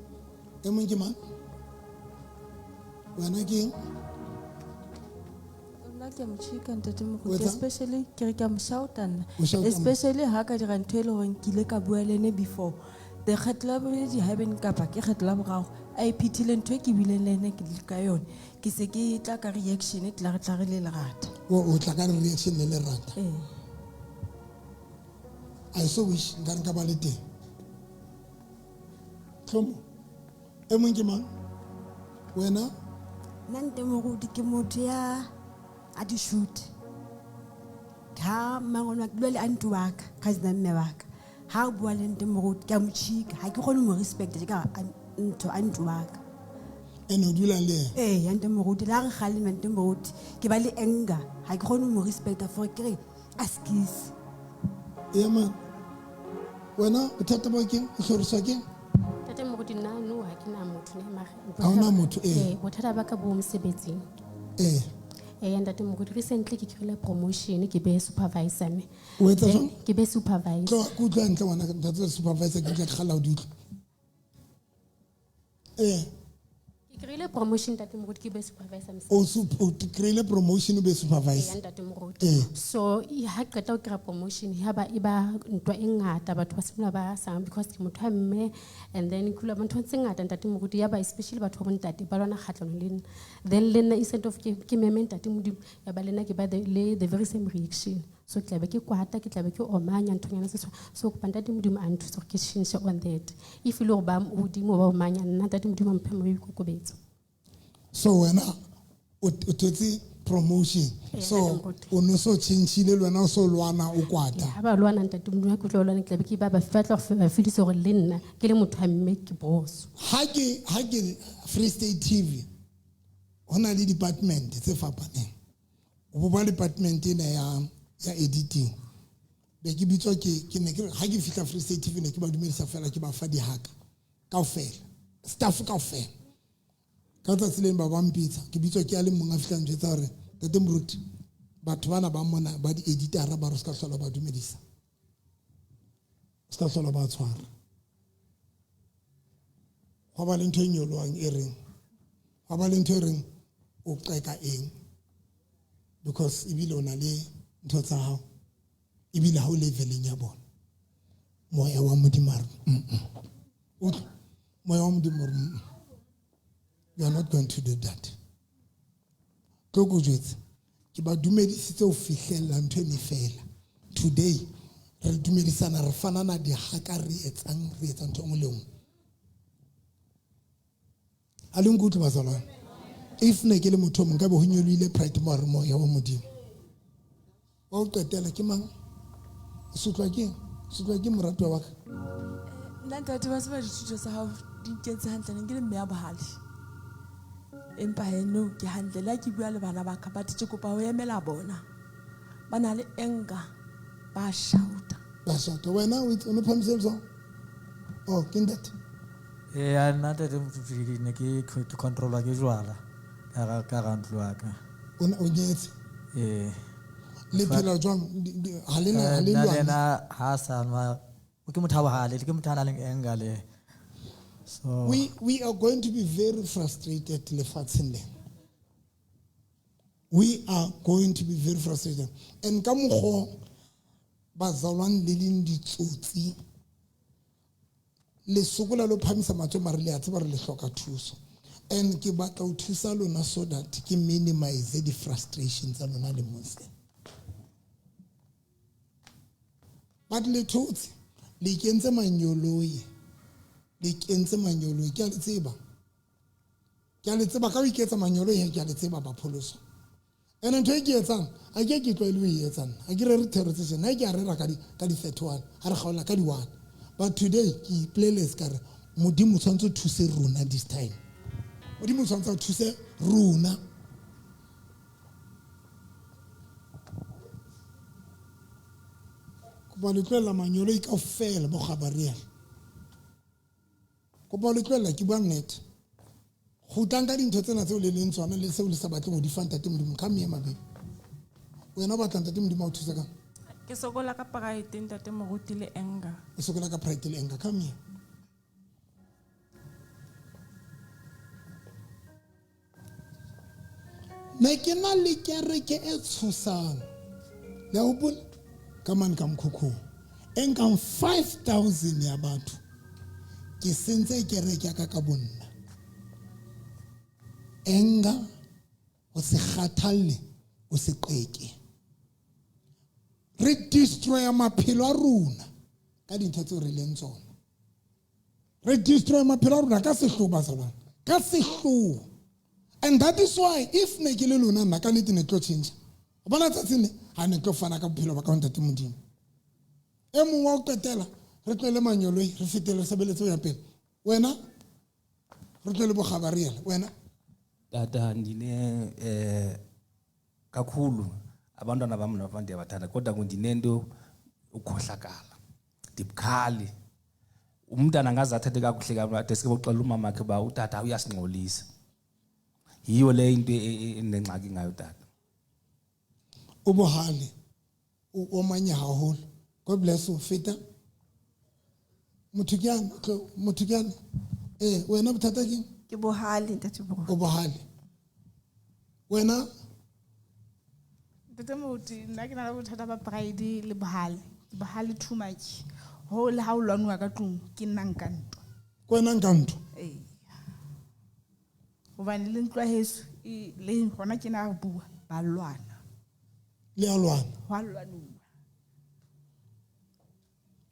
E mong ke mang? Wena ke eng? Nna ke a mo tjheka ntate O Moruti, etsang? especially ke re ke a mo shout-a nna. O shout-a mang? Especially ha ka dira ntho e le horeng ke ile ka bua le ene before. The kgetlo la bobedi haebane kapa ke kgetlo la boraro, a e phethile ntho e ke buileng le ene ke le ka yone. Ke se ke tla ka reaction e tla re tla re le lerata. O tla ka reaction le lerata. I so wish nka re nka ba le teng. Tlhomo. E mong ke mang? Wena? Nna ntate Moruti ke motho ya a di-shoot. Ha mmangwane wa ke dula le aunty wa ka, cousin ya mme wa ka. Ha o bua le ntate Moruti ke a mo tjhika, ha ke kgone ho mo respect-a tje ka ntho aunty wa ka. Ene o dula le yena? Ee, ya ntate Moruti, le ha re kgalema ntate Moruti, ke ba le anger, ha ke kgone ho mo respect-a for ke re askies. Ya man. Wena bothata ba keng? O hloriswa keng? Ntate Moruti, nna no ha ke na motho ne mare. Ha hona motho, ee. Ee, bothata ba ka bo mosebetsing. Ee. Ee, ntate Moruti, recently ke kry-ile promotion, ke be supervisor me. O etsa Then jwang? Ke be supervisor. Tlo, ke utlwa hantle ngwana ka, ntate supervisor, ke utlwa ke kgalla ho di utlwa. Ee. Ke kry-ile promotion ntate Moruti, ke be supervisor O kry-ile promotion o be supervisor. Ee, ntate Moruti. Ee. So ha qeta ho kry-a promotion, ya ba e ba ntwa e ngata, batho ba simolola ba sang because ke motho wa mme, and then ke utlwa ntho tse ngata ntate Moruti, ya ba especially batho ba bontate ba lwana kgatlhanong le nna. Then le nna instead of ke meme ntate Modimo, ya ba le nna ke ba le the very same reaction. So ke tla be ke kwata, ke tla be ke omanya nthonyana tse tshwana. So kopa ntate Modimo a nthuse hore ke tjhentjhe on that. If e le hore ba hodimo ba omanya nna, ntate Modimo a mphe moya wa boikokobetso. So wena o thotse promotion. Ee, So ntate Moruti. o no so tjhentjhile le wena o so lwana o kwata. Ha ba lwana ntate Modimo, ha ke utlwa ba lwana, ke tla be ke ba batla ho ba fedisa hore le nna ke le motho wa mme ke boss. Ha ke Free State TV ho na le department tse fapaneng. O bo ba department ena ya editing. Be ke bitswa ke ne ke re, ha ke fihla Free State TV ne ke ba dumedisa fela, ke ba fa dihaka kaofela, staff kaofela. Ka tsatsi le leng ba ba mpitsa, ke bitswa ke a le mong a fihlang njwetsa hore ntate Moruti, batho bana ba mona ba di-editara ba re o ska hlola ba dumedisa, o ska hlola ba tshwara. Hwa ba le ntho e nyolohang e reng, hwa ba le ntho e reng o qeka eng, because ebile o na le ntho tsa hao, ebile ha o leveleng ya bona. Moya wa Modimo a re, mm-mm. Utlwa, moya wa Modimo o re, mm-mm. You are not going to do that. Tlo ko jwetse, ke ba dumedisitse ho fihlella ntho ene fela. Today, re dumedisana, re fanana dihaka, re etsang, re etsa ntho e nngwe le nngwe. Ha le nkutlwe bazalwane? If ne ke le motho o mong, nkabe ho nyolohile pride mo hare moya wa Modimo. Wa ho qetela ke mang? O sotlwa ke eng? O sotlwa ke moratuwa wa ka? Nna ntate, wa tseba dithuto tsa hao di nkentse hantle, ne ke le mme ya bohale. Empa he no, ke hantle le ha ke bua le bana ba ka, but ke kopa ho emela bona. Ba na le anger, ba shouta. Ba shouta. Wena o itse, o no phamise letsoho? Oh, ke ntate. Eya, nna ntate Moruti, ke ne ke ke controlwa ke jwala ka hara ntlo ya ka. O nyetse? Ee. Le phela jwang? Ha le na- ha le Nna le lwane? yena ha a sa nwa, ke motho a bohale, ke motho a nang le anger le. So We are going to be very frustrated lefatsheng lena. We are going to be very frustrated. And ka mokgwa bazalwane le leng ditsotsi, le sokola le ho phamisa matsoho mare le a tseba re le hloka thuso. And ke batla ho thusa lona so that ke minimize di-frustration tsa lona le mose. But le thotse, le ikentse manyoloi. Le ikentse manyoloi, ke a le tseba. Ke a le tseba ka ho iketsa manyoloi, ke a le tseba ba pholoso. And ntho e ke etsang, a ke ke tlwaele ho e etsa nna. Ha ke rere thero tse tjena, ha ke a rera ka di 31, ha re kgaola ka di 1. But today, ke ipoleletse ka re, Modimo o tshwanetse o thuse rona this time. Modimo o tshwanetse o thuse rona. Kopa le tlohella manyoloi kaofela bo Gabriel. Kopa le tlohella, ke bua nnete. Kgutlang ka dintho tsena tseo le leng tsona le seo le sa batleng ho di fa Ntate Modimo. Come here, my baby. Wena o batla Ntate Modimo a o thuse kang? Ke sokola ka pride, Ntate Moruti, le anger. O sokola ka pride le anger. Come here. Ne ke na le kereke e tshosang. Le a hopola? Ka mane ka mokhukhung. E nkang 5,000 ya batho. Ke sentse kereke ya ka ka bonna. Anger, o se kgathalle, o se qeke. Re destroya maphelo a rona ka dintho tseo re leng tsona. Re destroya maphelo a rona ka sehloho, bazalwane. Ka sehloho. And that is why if ne ke le lona nna ka nnete ne tlo change. O bona tsatsing le, ha ne tlo fana ka bophelo ba ka ho Ntate Modimo. E mong wa ho qetela, re tlohele manyoloi, re fetele re sebeletse ho ya pele. Wena, re tlohele bo Gabriel, wena. Tata, ndine kakhulu abantwana bam nabafana ndiyabathanda, kodwa ndinento ukhohlakala. Ndibukhali. Umntana angaze athethe kakuhle kabi, deske boxelela umama wakhe uba utata uyasingxolisa. Yiyo le into enengxaki ngayo tata. O bohale, o omanya haholo. God bless you, feta. Motho ke yang, tlo, motho ke yang. Wena bothata ke eng? Ke bohale, Ntate Moruti. O bohale. Wena? Ntate Moruti, nna ke na le bothata ba pride le bohale. Ke bohale too much. Ho le ha o lwanuwa ka tlung, ke nna nka ntwa. Ke wena nka ntwa? Ee. Hobane le ntlo ya heso, le hona ke na bua, ba lwana. Le a lwana? Ho a lwanuwa.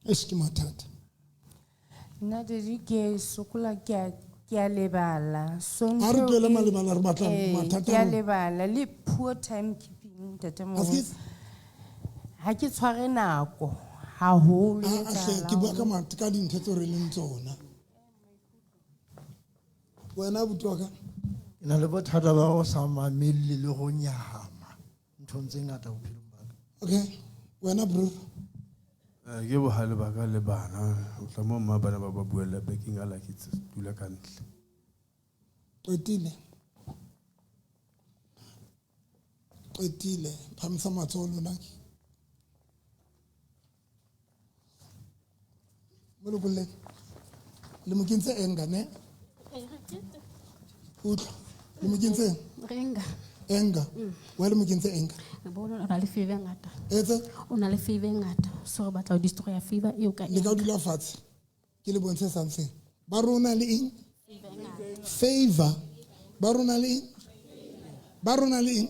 Eish, ke mathata. Nna daddy ke sokola, ke a lebala. So Ha re ntho tlohele e malebala, re batla Ee, mathata ke a a rona. lebala le poor time keeping, Ntate Ha Moruti. se- Ha ke tshware nako haholo, Ah, ah, hle, etsahala ke bua ka haholo. ka dintho tseo re leng tsona. Wena abuti wa ka? Ke na le bothata ba go sa mamelle le go nyahama nthong tse ngata bophelong ba ka. Okay, wena bro. Ke bohale ba ka le bana, o tla mo mma bana ba ba buella bekeng a la ke dula ka ntle. Qetile. Qetile, phamisa matsoho lona. Mo lokolleng. Le mo kentse anger, ne? Utlwa. Le mo kentse eng? Anger. Anger. Wa le mo kentse anger? Re bona o na le fever e ngata. Etse? O na le fever e ngata. So re batla ho destroy fever eo ka Le ka anger. dula fatshe. Ke le bontshe something. Ba rona le eng? Favor. Ba rona le eng? Ba rona le eng?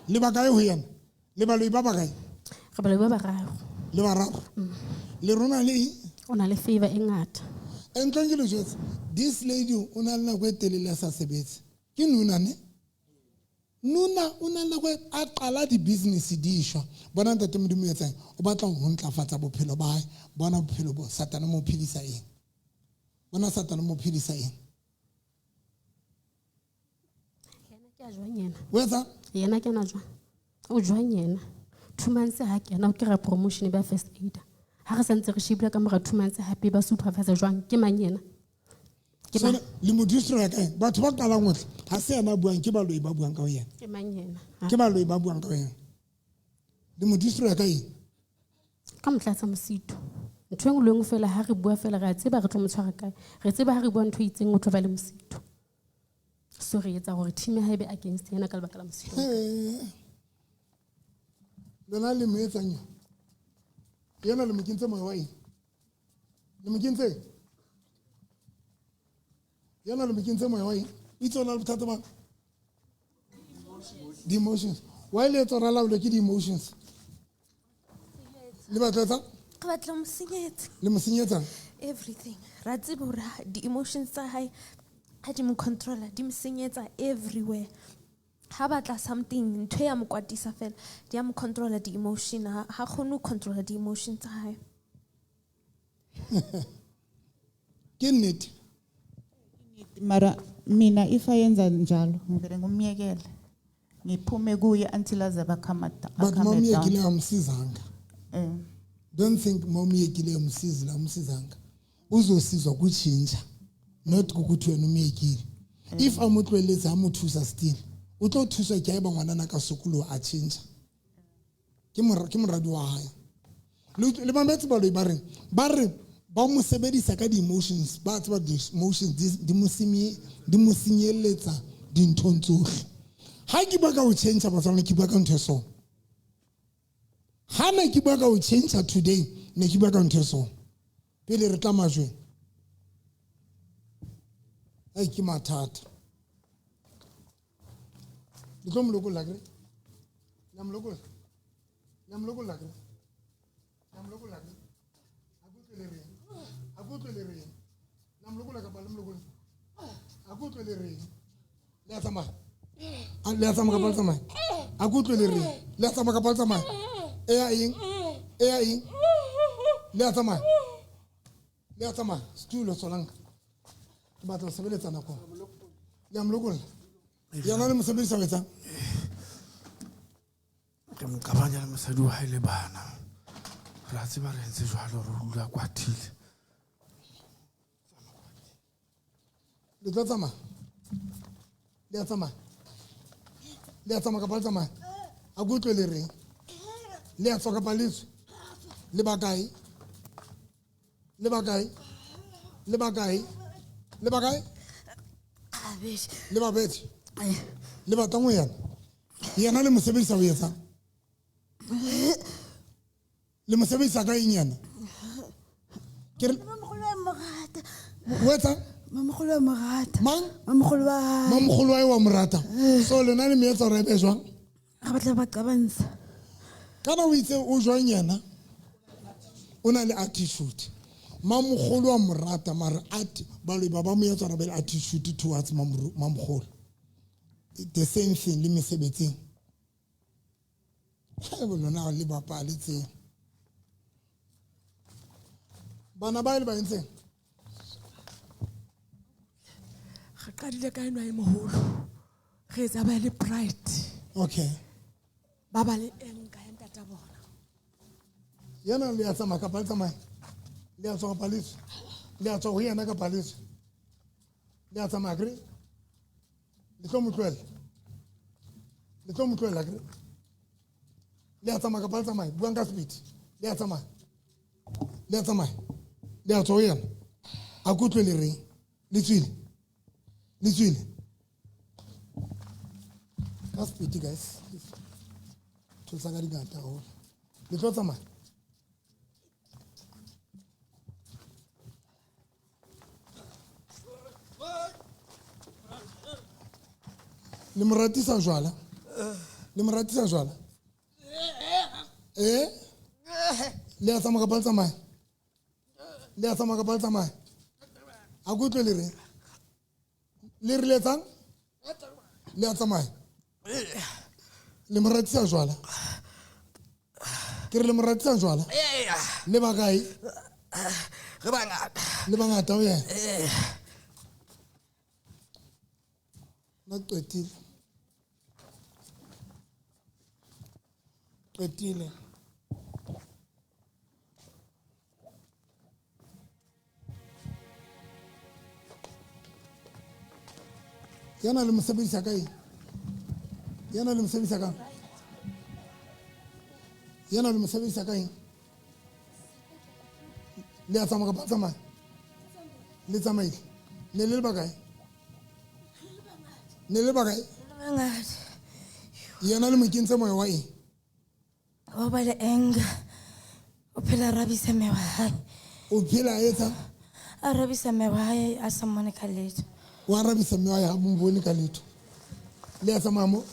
Le ba kae ho yena? Le baloi ba bakae? Re baloi ba bararo. Le bararo. Le rona le eng? O na le favor e ngata. E ntlong ke le jwetse, this lady o na le nako e telele a sa sebetse. Ke Nuna ne? Nuna o na le nako e a qala di-business di shwa. Bona Ntate Modimo o etsang? O batla ho ntlafatsa bophelo ba hae. Bona bophelo bo Satane mo phedisa eng? Bona Satane mo phedisa eng? Yena ke a jwang yena? O etsang? Yena ke ana jwang? O jwang yena? 2 months ha kena o kry-a promotion ba first aider. Ha re santse re shebile ka mora 2 months hape ba supervisor jwang? Ke mang yena? Ke So, le mo destroya ka eng? Batho ba qalang ho tla ha se yena a buang, ke baloi ba buang ka ho yena. Ke mang yena? Ke baloi ba buang ka ho yena. Le mo destroya ka eng? Ka motlatsa mosito. Ntho e nngwe le nngwe fela ha re bua fela re a tseba re tlo mo tshwara kae. Re tseba ha re bua ntho e itseng o tlo ba le mosito. So re etsa hore team ya hae e be against yena ka lebaka la mosito. He. Lona le mo etsang eng? Yena le mo kentse moya wa eng? Le mo kentse eng? Yena le mo kentse moya wa eng? O itse o na le bothata ba di-emotions. Why le etsa hore a laolwe ke di-emotions? Le batla etsang? Re batla ho mo senyetsa. Le mo senyetsang? Everything. Ra tseba hore di-emotions tsa hae ha di mo controller, di mo senyetsa everywhere. Ha batla something, ntho ya mo kwatisa fela, di a mo controller di-emotion, ha kgone ho controller di-emotion tsa hae. Ke nnete. Mara mina if ayenza njalo ngivele ngumyekele. Ngiphume kuye until aze But akhame momyekile down. amsizanga. Don't think momyekile umsizile amsizanga. Uzosizwa kutshintsha, not ukuthi wena umyekile. If a mo tlohelletse ha mo thusa still, o tlo thuswa ke haeba ngwanana ka sokoloha a tjhentjha. Ke moradi wa hae. Le mametse baloi ba reng? Ba re ba mo sebedisa ka di-emotions, ba tseba di-emotions di mo senyeletsa dinthong tsohle. Ha ke bua ka ho tjhentjha batswana, ke bua ka ntho e so. Ha ne ke bua ka ho tjhentjha today, ne ke bua ka ntho e so. Pele re tla majweng. Ai, ke mathata. Le tlo mo lokolla akere? Le a mo lokolla? Le a mo lokolla akere? Le a mo lokolla akere? Ha ke utlwe le reng? Ha ke utlwe le reng? Le a mo lokolla kapa le mo lokolla? Ha ke utlwe le reng? Le a tsamaya? A, le a tsamaya kapa le tsamaya? Ha ke utlwe le reng? Le a tsamaya kapa le tsamaya? E ya eng? E ya eng? Le a tsamaya? Le a tsamaya? Setulo solanka. Ke batla ho sebeletsa nako. Le a mo lokolla? Yena le mosebedisa ho etsang? Re mo qabanya le mosadi wa hae le bana. Re a tseba re entse jwalo, re dula kwatile. Le tlo tsamaya? Le a tsamaya? Le a tsamaya kapa le tsamaya? Ha ke utlwe le reng? Le a tswa kapa le tswe? Le ba kae? Le ba kae? Le ba kae? Le ba kae? Le ba bethe? Le batlang ho yena? Yena le mo sebedisa ho etsang? Le mo sebedisa ka eng yena? Ke re Mamogolo wa mo rata. O etsang? Mamogolo wa mo rata. Mang? Mamogolo wa hae. Mamogolo wa hae wa mo rata. So lona le mo etsa hore a be jwang? Re batla ba qabantsha. Kana o itse o jwang yena? O na le attitude. Mamogolo wa mo rata, mara baloi ba ba mo etsa hore a be le attitude towards mamogolo. The same thing le mesebetsing. Haeba lona le bapale tseo. Bana ba le ba entseng? Re qadile ka enwa e moholo. Re etsa ba le pride. Okay. Ba ba le anger ya ntata bona. Yena le a tsamaya kapa le tsamaya? Le a tswa kapa le tswe? Le a tswa ho yena kapa le tswe? Le a tsamaya akere? Le tlo mo tlohella? Le tlo mo tlohella akere? Le a tsamaya kapa le tsamaya? Buang ka speed. Le a tsamaya? Le a tsamaya? Le a tswa ho yena? A ke utlwe le reng? Le tswile? Le tswile? Ka speed, guys. Thusa ka dingata haholo. Le tlo tsamaya? Le mo ratisa jwala? Le mo ratisa jwala? Eh? Le a tsamaya kapa le tsamaya? Le a tsamaya kapa le tsamaya? A ke utlwe le reng? Le re le etsang? Le a tsamaya? Le mo ratisa jwala? Ke re le mo ratisa jwala? Le ba kae? Re bangata. Le bangata ho yena? Nna qetile. Qetile. Yena le mo sebedisa ka eng? Yena le mo sebedisa kang? Yena le mo sebedisa ka eng? Le a tsamaya kapa a tsamaya? Le tsamaile. Ne le le bakae? Ne le bakae? Bangata. Yena le mo kentse moya wa eng? Wa ba le anger. O phela a rabisa mme wa hae. O phela a etsa? A rabisa mme wa hae a sa mmone ka letho. O arabisa mme wa hae ha mo bone ka letho. Le a tsamaya mo?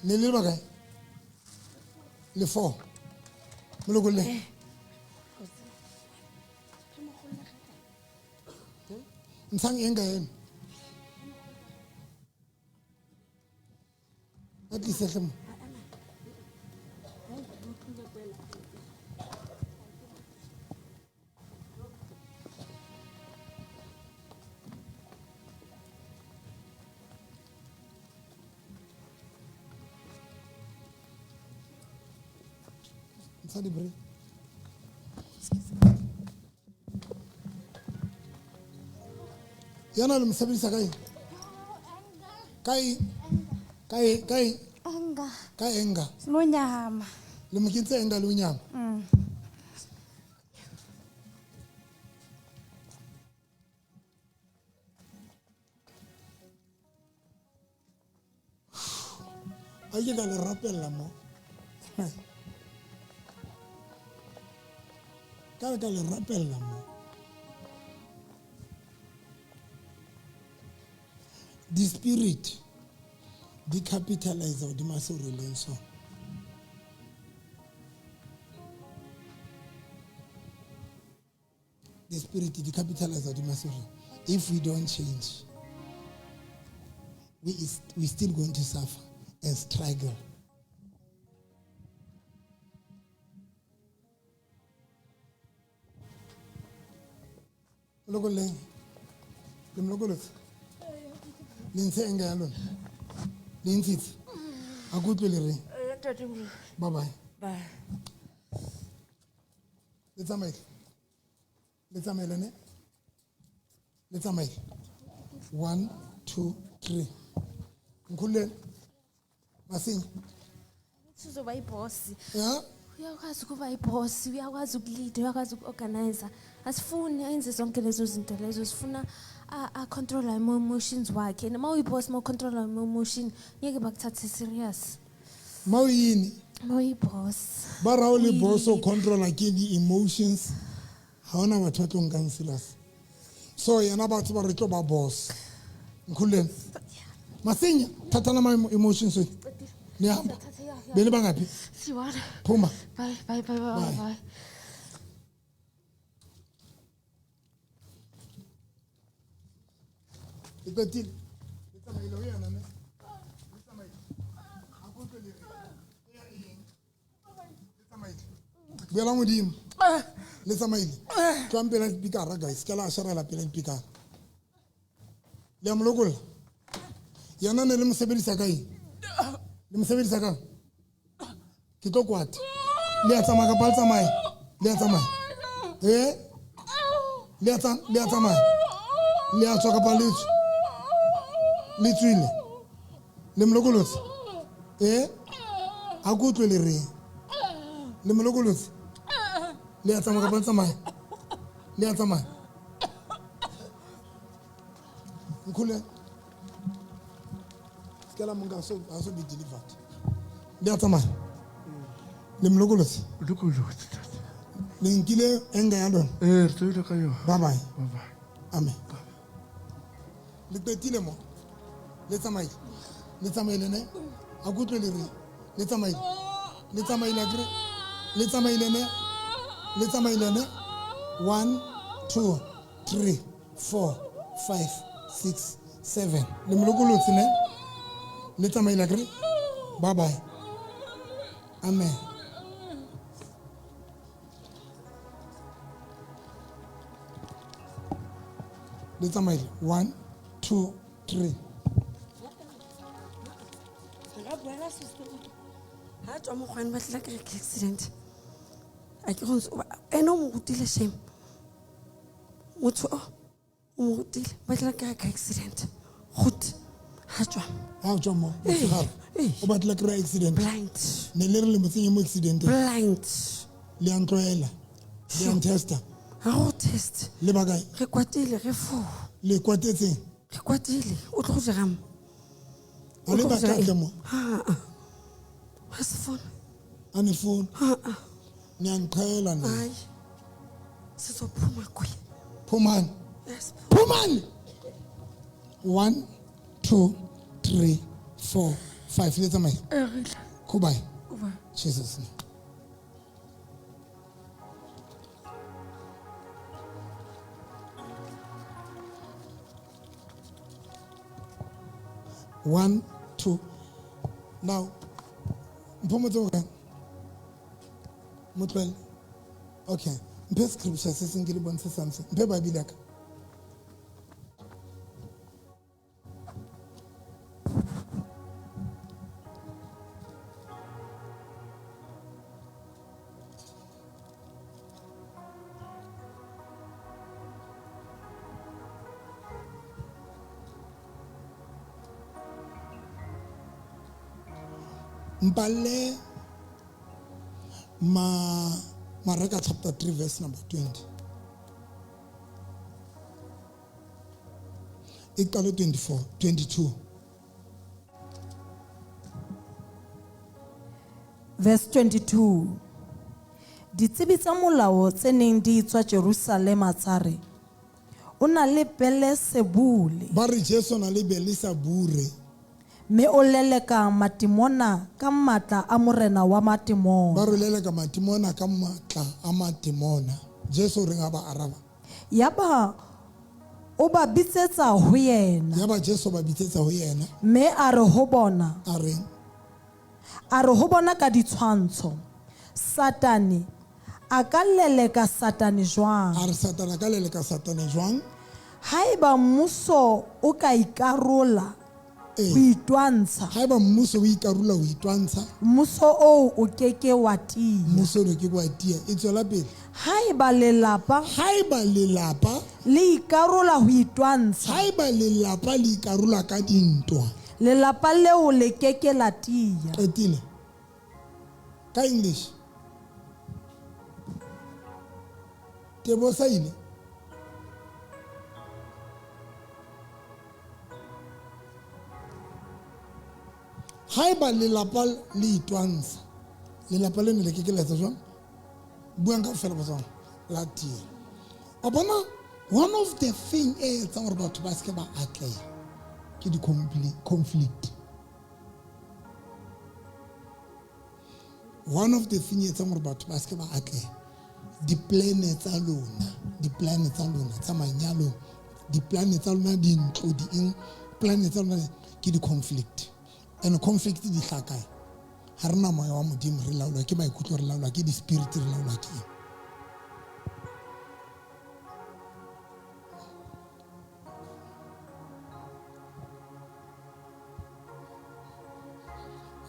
Ne le le bakae? Le 4. Mo lokolleng. Ntshang eng ka eno? A tlise hle mo. Ntsha di-bra. Yena le mo sebedisa ka eng? Ka eng? Ka eng? Ka eng? Anger. Ka anger. Le ho nyahama. Le mo kentse anger le ho nyahama? A ke ka le rapella mo. Ka re ka le rapella mo. Di-spirit di capitalize hodima seo re leng sona. Di-spirit di capitalize hodima seo re. If we don't change, we still going to suffer and struggle. Lokoleng. Le mlokolotse. Le ntshe anger ya lona. Le ntshitse. A ke utlwe le reng. Bye bye. Bye. Le tsamaile. Le tsamaile ne? Le tsamaile. 1 2 3. Nkhululeni. Masinya. Uzoba iboss. Ya? Uyakwazi ukuba iboss, uyakwazi ukulead, uyakwazi ukuorganize. Asifuni enze zonke lezo zinto lezo, sifuna a control ama emotions wakhe. Noma uyiboss ma control ama emotion, ngeke bakuthathe serious. Ma uyini? Ma uyiboss. Ba ra o le boss o controla ke di emotions. Ha ona batho ba tlo nkang serious. So yena batho ba re tlo ba boss. Nkhululeni. Masinya thathana ama emotions wethu. Nihamba. Bele bangaphi? Siwana. Phuma. Bye bye bye bye bye. Le qetile? Le tsamaile ho yena ne? Le tsamaile. Ha ke utlwe le re. Ya eng? Le tsamaile. Buela modimo. Le tsamaile. Tloang pela dipikara guys. Ke la sharela pela dipikara. Le a mo lokolla. Yena ne le mo sebedisa ka eng? Le mo sebedisa kang? Ke tlo kwata. Le a tsamaya kapa le tsamaye? Le a tsamaya? Eh? Le a tsamaya? Le a tswa kapa le tswe? Le tswile? Le mo lokolotse? Eh? Ha ke utlwe le reng. Le mo lokolotse? Le a tsamaya kapa le tsamaya? Le a tsamaya? Nkhululeni. Skela monga so ha so be delivered. Le a tsamaya? Le mo lokolotse? Lokolotse tate. Le nkile anger ya lona? Eh, re tswile ka yona. Bye bye. Bye bye. Amen. Le qetile mo. Le tsamaile. Le tsamaile ne? A ke utlwe le reng. Le tsamaile. Le tsamaile akere? Le tsamaile ne? Le tsamaile ne? 1 2 3 4 5 6 7. Le mo lokolotse ne? Le tsamaile akere? Bye bye. Amen. Le tsamaile. 1 2 3. Nka boela sister. Ha tswa mokgwane ba tla ke accident. A ke go ene o mo rutile shame. Motho o mo rutile ba tla ke accident. Goed. Ha tswa. Ha tswa mo. Motshegare. O batla kry accident. Blind. Ne le re le mo tsenye mo accident. Blind. Le a ntlwaela. Le a ntesta. Ha go test. Le ba kae? Re kwatile re fo. Le kwatetseng? Re kwatile. O tlo go dirang? O le ba kae mo? Ha a. Ha se phone. A ne phone. Ha a. Niyangiqhela nina. Hayi. Sizophuma kuye. Phumani. Yes. Phumani. 1 2 3 4 5 le tsamaye. Kubai. Kubai. Jesus name. One, two. Now, Mpomotso o kae? Mo tlohelle. Okay. Mphe scripture se seng ke le bontshe something. Mphe Bible ya ka. Mpalle ma Mareka chapter 3 verse number 20. E qale 24, 22. Verse 22. Ditsebi tsa molao tse neng di tswa Jerusalema tsa re, o na le Belesebule. Ba re Jesu o na le Belesebule. Mme o leleka matimona ka matla a morena wa matimona. Ba re leleka matimona ka matla a matimona. Jesu o reng ha ba araba? Yaba o ba bitsetsa ho yena. Yaba Jesu o ba bitsetsa ho yena. Mme a re ho bona. A reng? A re ho bona ka ditshwantsho. Satane a ka leleka Satane jwang? A re Satane a ka leleka Satane jwang? Haeba mmuso o ka ikarola ho itwantsha. Haeba mmuso o ikarola ho itwantsha. Mmuso oo o keke wa tiya. Mmuso o keke wa tiya. E tswela pele. Haeba lelapa. Haeba lelapa. Le ikarola ho itwantsha. Haeba lelapa le ikarola ka dintwa. Lelapa leo le keke la tiya. Qetile. Ka English. Tebo sa ile. Haeba lelapa le itwantsha, lelapa leno le keke la etsa jwang? Buang kaofela Botswana, la tiya. Wa bona, one of the thing e etsang hore batho ba seke ba atleha ke di-conflict. One of the thing e etsang hore batho ba seke ba atleha, di-plan tsa lona, di-plan tsa lona tsa manyalo, di-plan tsa lona dintlo, di-eng, plan tsa lona ke di-conflict. And conflict di hlaha kae? Ha re na moya wa Modimo, re laolwa ke maikutlo, re laolwa ke di-spirit, re laolwa ke eng?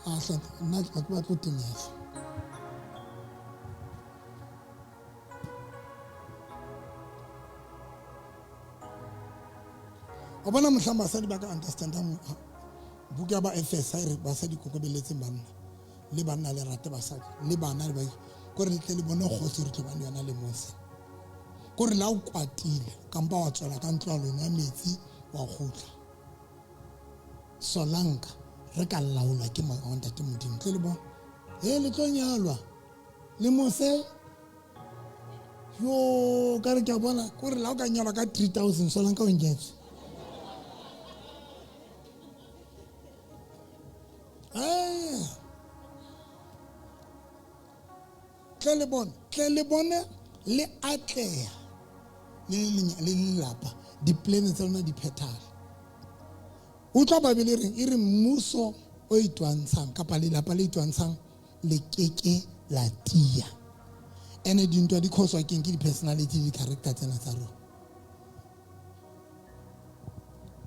Ah, hle, nna ha ke batle ho teneha. Wa bona mohlang basadi ba ka understandang buka ba Efesa e re basadi kokobeletseng banna le banna le rate basadi le bana le ba kore le tle le bone kgotso re tlo ba le yona le mose. Kore la o kwatile kampa wa tswela ka ntlo ya lona metsi wa kgutla. Solanka re ka laolwa ke moya wa Ntate Modimo tle le bone. He le tlo nyalwa le mose yo ka re ke a bona kore la o ka nyalwa ka 3000 Solanka o nyetswe. Tle le bone, tle le bone le atleha le lelapa di-plan tsa lona di phethahale. Utlwa Bibele e reng? E re mmuso o itwantshang kapa lelapa le itwantshang le keke la tiya. Ene dintwa di cause-wa ke eng? Ke di-personality le di-character tsena tsa rona.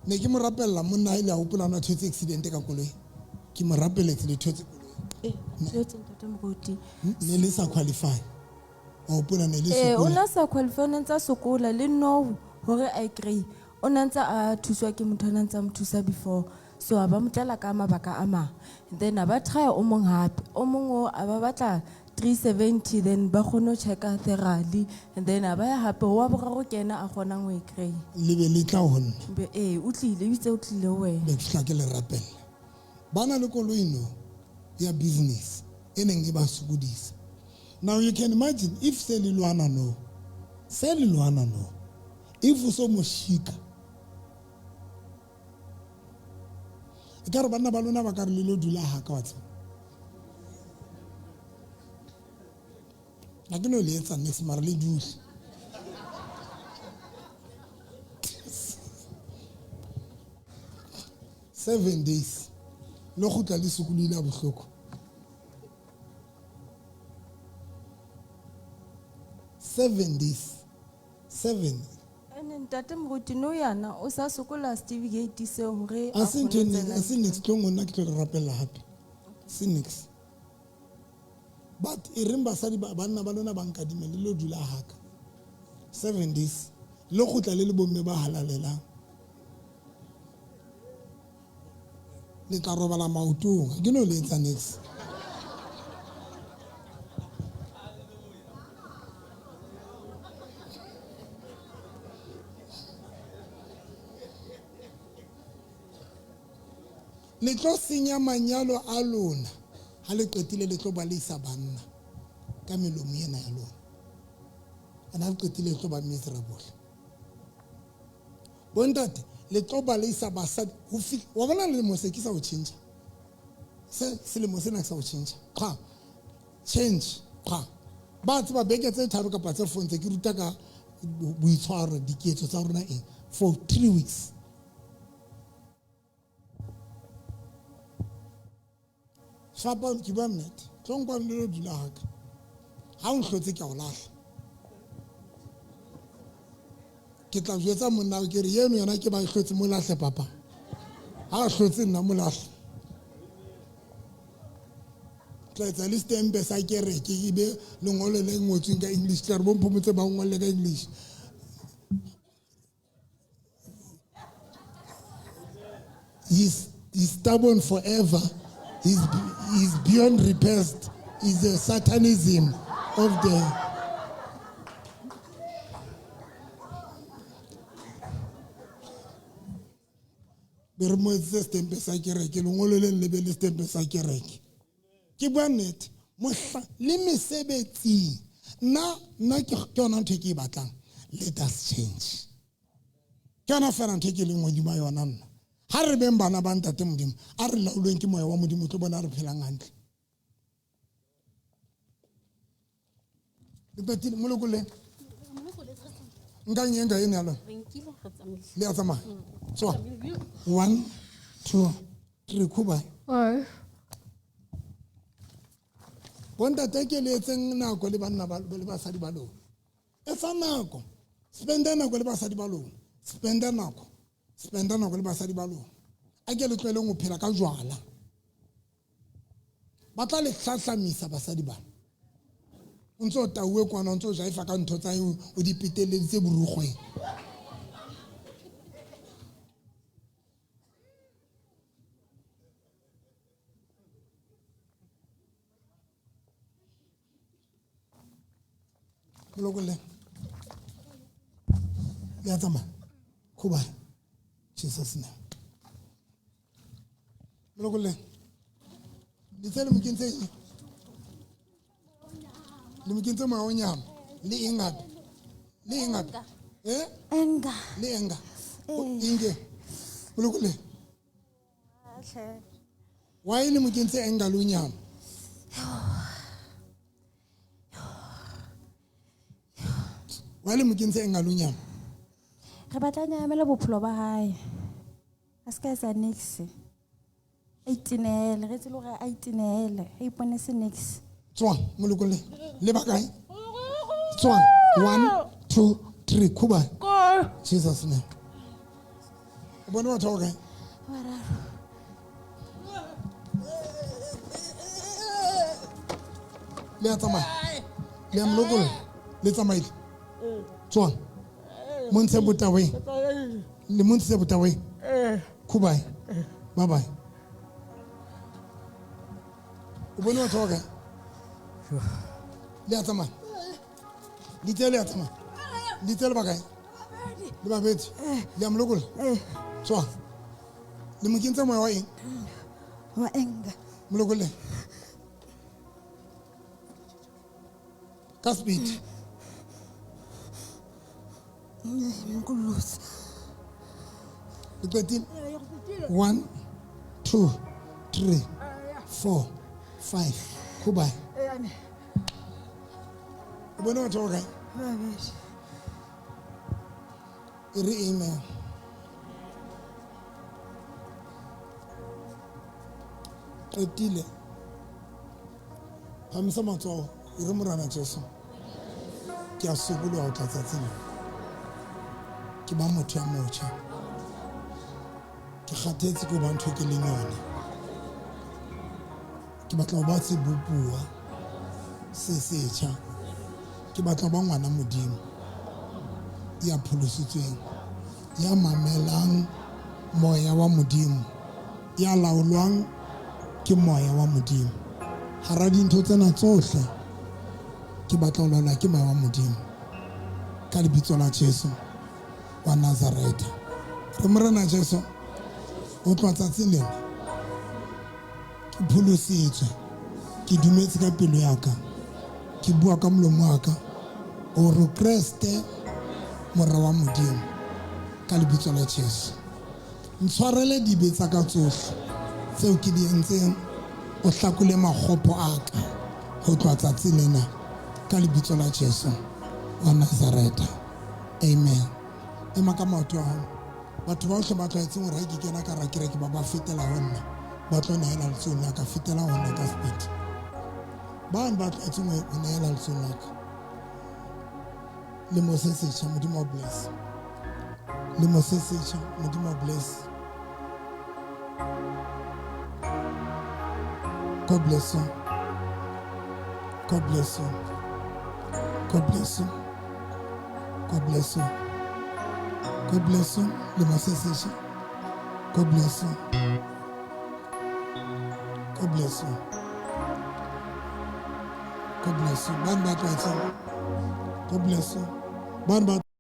Ne ke mo rapella monna ha ile a hopola na thotse accident ka koloi. Ke mo rapeletse le thotse koloi. Thotse ntate Moruti. Ne le sa qualify. Wa hopola ne le sokola. O na sa qualify, o ne ntsa sokola le no hore a e kry. O ne a ntse a thuswa ke motho a ne a ntse a mo thusa before. So a ba mo tlela ka mabaka a mang. Then a ba try o mong hape. O mong o a ba batla 370 then ba kgone ho checka thoroughly and then a ba ya hape wa boraro ke ena a kgonang ho e kry-a. Le be le tla ho nna. Be ee, o tlile, o itse o tlile ho wena. Be ke tla ke le rapella. Ba na le koloi no ya business e neng e ba sokodisa. Now you can imagine if se le lwana no. Se le lwana no. If o so mo shika. Ekare banna ba lona ba ka re le lo dula ha ka wa tseba. Ha ke no le etsa niks mara le dule. 7 days. Le kgutla le sokolohile ha bohloko. 7 days. 7. Ene ntate moruti no yana o sa sokola certificate seo hore A se ntho e kgone ho neng, tsena a se niks, tlo nna ke tlo le rapella hape. Se niks. But e reng basadi ba banna ba lona ba nkadime le lo dula haka. 7 days. Le kgutla le le bomme ba halalelang. Le tla robala maotong. Ha ke no le etsa niks. Le tlo senya manyalo a lona. Ha le qetile le tlo baleisa banna ka melomo ena ya lona. And ha le qetile le tlo ba miserable. Bontate, le tlo baleisa basadi ho fihla. Wa bona lelemo se ke sa o tjhentjha. Se selemo sena ke sa o tjhentjha. Qha. Change. Qha. Ba tseba beke tse tharo kapa tse four ntse ke ruta ka boitshwaro, diketso tsa rona eng for 3 weeks. Fapang ke bua nnete. Tlo nkwa le lo dula haka. Ha o nhlotse ke a o lahla. Ke tla jwetsa monna ke re yeno yena ke ba e hlotse mo lahle papa. Ha a hlotse nna mo lahle. Tla etsa le stempe sa kereke e be lengolo le ngotsweng ka English. Tla re bo Mphomotse ba ngolle ka English. He's stubborn forever. He's beyond repairs. He's a satanism of the. Be re mo etsetse setempe sa kereke, lengolo le le be le setempe sa kereke. Ke bua nnete, mohla le mesebetsing. Nna ke yona ntho e ke e batlang. Let us change. Ke yona fela ntho e ke leng hodima yona nna. Ha re beng bana ba ntate Modimo, a re laolweng ke moya wa Modimo, tlo bona re phelang hantle. Le qetile, moloko le. Nka eng ka ena ya lona? Le a tsamaya? Tswa. 1, 2, 3, khuba. Bontate ke le etseng nako le banna ba le basadi ba lona. Etsa nako. Spenda nako le basadi ba lona. Spenda nako. Spenda nako le basadi ba lona. A ke le tlohelleng ho phela ka jwala. Ba tla le hlahlamisa basadi bana. O ntso tauwe kwana, o ntso jaifa ka ntho tsa eo, o di peteleditse borukgweng. Molokolle. Le a tsamaya? Khuba. Jesus name. Molokolle. Le tsele mo kentse eng? Le mo kentse moya o nyama. Le eng hape? Le eng hape? Eh? Anger. Le anger. Eh. Inge. Molokolle. Why le mo kentse anger le o nyama? Why le mo kentse anger le o nyama? Re batla nyamela bophelo ba hae. A se ka etsa niks. A itinele, re tsebe hore a itinele, a ipone se niks. Tswa, molokolle. Le ba kae? Tswa. 1, 2, 3, khuba. Jesus name. O bone batho ba kae? Bararo. Le a tsamaya. Le a molokolla. Le tsamaile. Tswa. Mo ntshe botaweng. Le mo ntshitse botaweng? Eh. Khubai. Bye bye. O bone batho ba kae? Le a tsamaya. Le le a tsamaya. Le le ba kae? Le babedi. Le a mo lokolla? Tswa. Le mo kentse moya wa eng? Wa anger. Mo lokolle. Ka speed. Mokolosi. Le qetile? 1 2 3 4 5. Khubai. O bone batho ba kae? Babedi. E re amen. Qetile. Phamisa matsoho. E re Morena Jesu. Ke a sokoloha ho tla tsatsing. Ke ba motho ya motjha. Ke kgathetse ke ho ba ntho e ke leng yona. Ke batla ho ba sebopuwa se setjha. Ke batla ho ba ngwana Modimo ya pholositsweng, ya mamelang moya wa Modimo, ya laolwang ke moya wa Modimo. Hara dintho tsena tsohle ke batla ho laolwa ke moya wa Modimo. Ka lebitso la Jesu wa Nazaretha. Re Morena Jesu, o tloha tsatsing lena ke pholositswe, ke dumetse ka pelo ya ka, ke bua ka molomo wa ka hore Kreste mora wa Modimo, ka lebitso la Jesu. Ntshwarele dibe tsa ka tsohle tseo ke di entseng, o hlakole makgopo a ka ho tloha tsatsing lena, ka lebitso la Jesu wa Nazaretha. Amen. Ema ka maoto a hao. Batho bohle ba tlwaetseng hore ha ke kena ka hara kereke ba ba fetela ho nna, ba tlo nehela letsohong la ka, fetela ho nna ka speed. Bane ba tlwaetseng ho nehela letsohong la ka. Lemo se setjha, Modimo o bless. Lemo se setjha, Modimo o bless. God bless you. God bless you. God bless you. God bless you. God bless you. Lemo se setjha. God bless you. God bless you. God bless you. Bane ba tlwaetseng. God bless you. Bane ba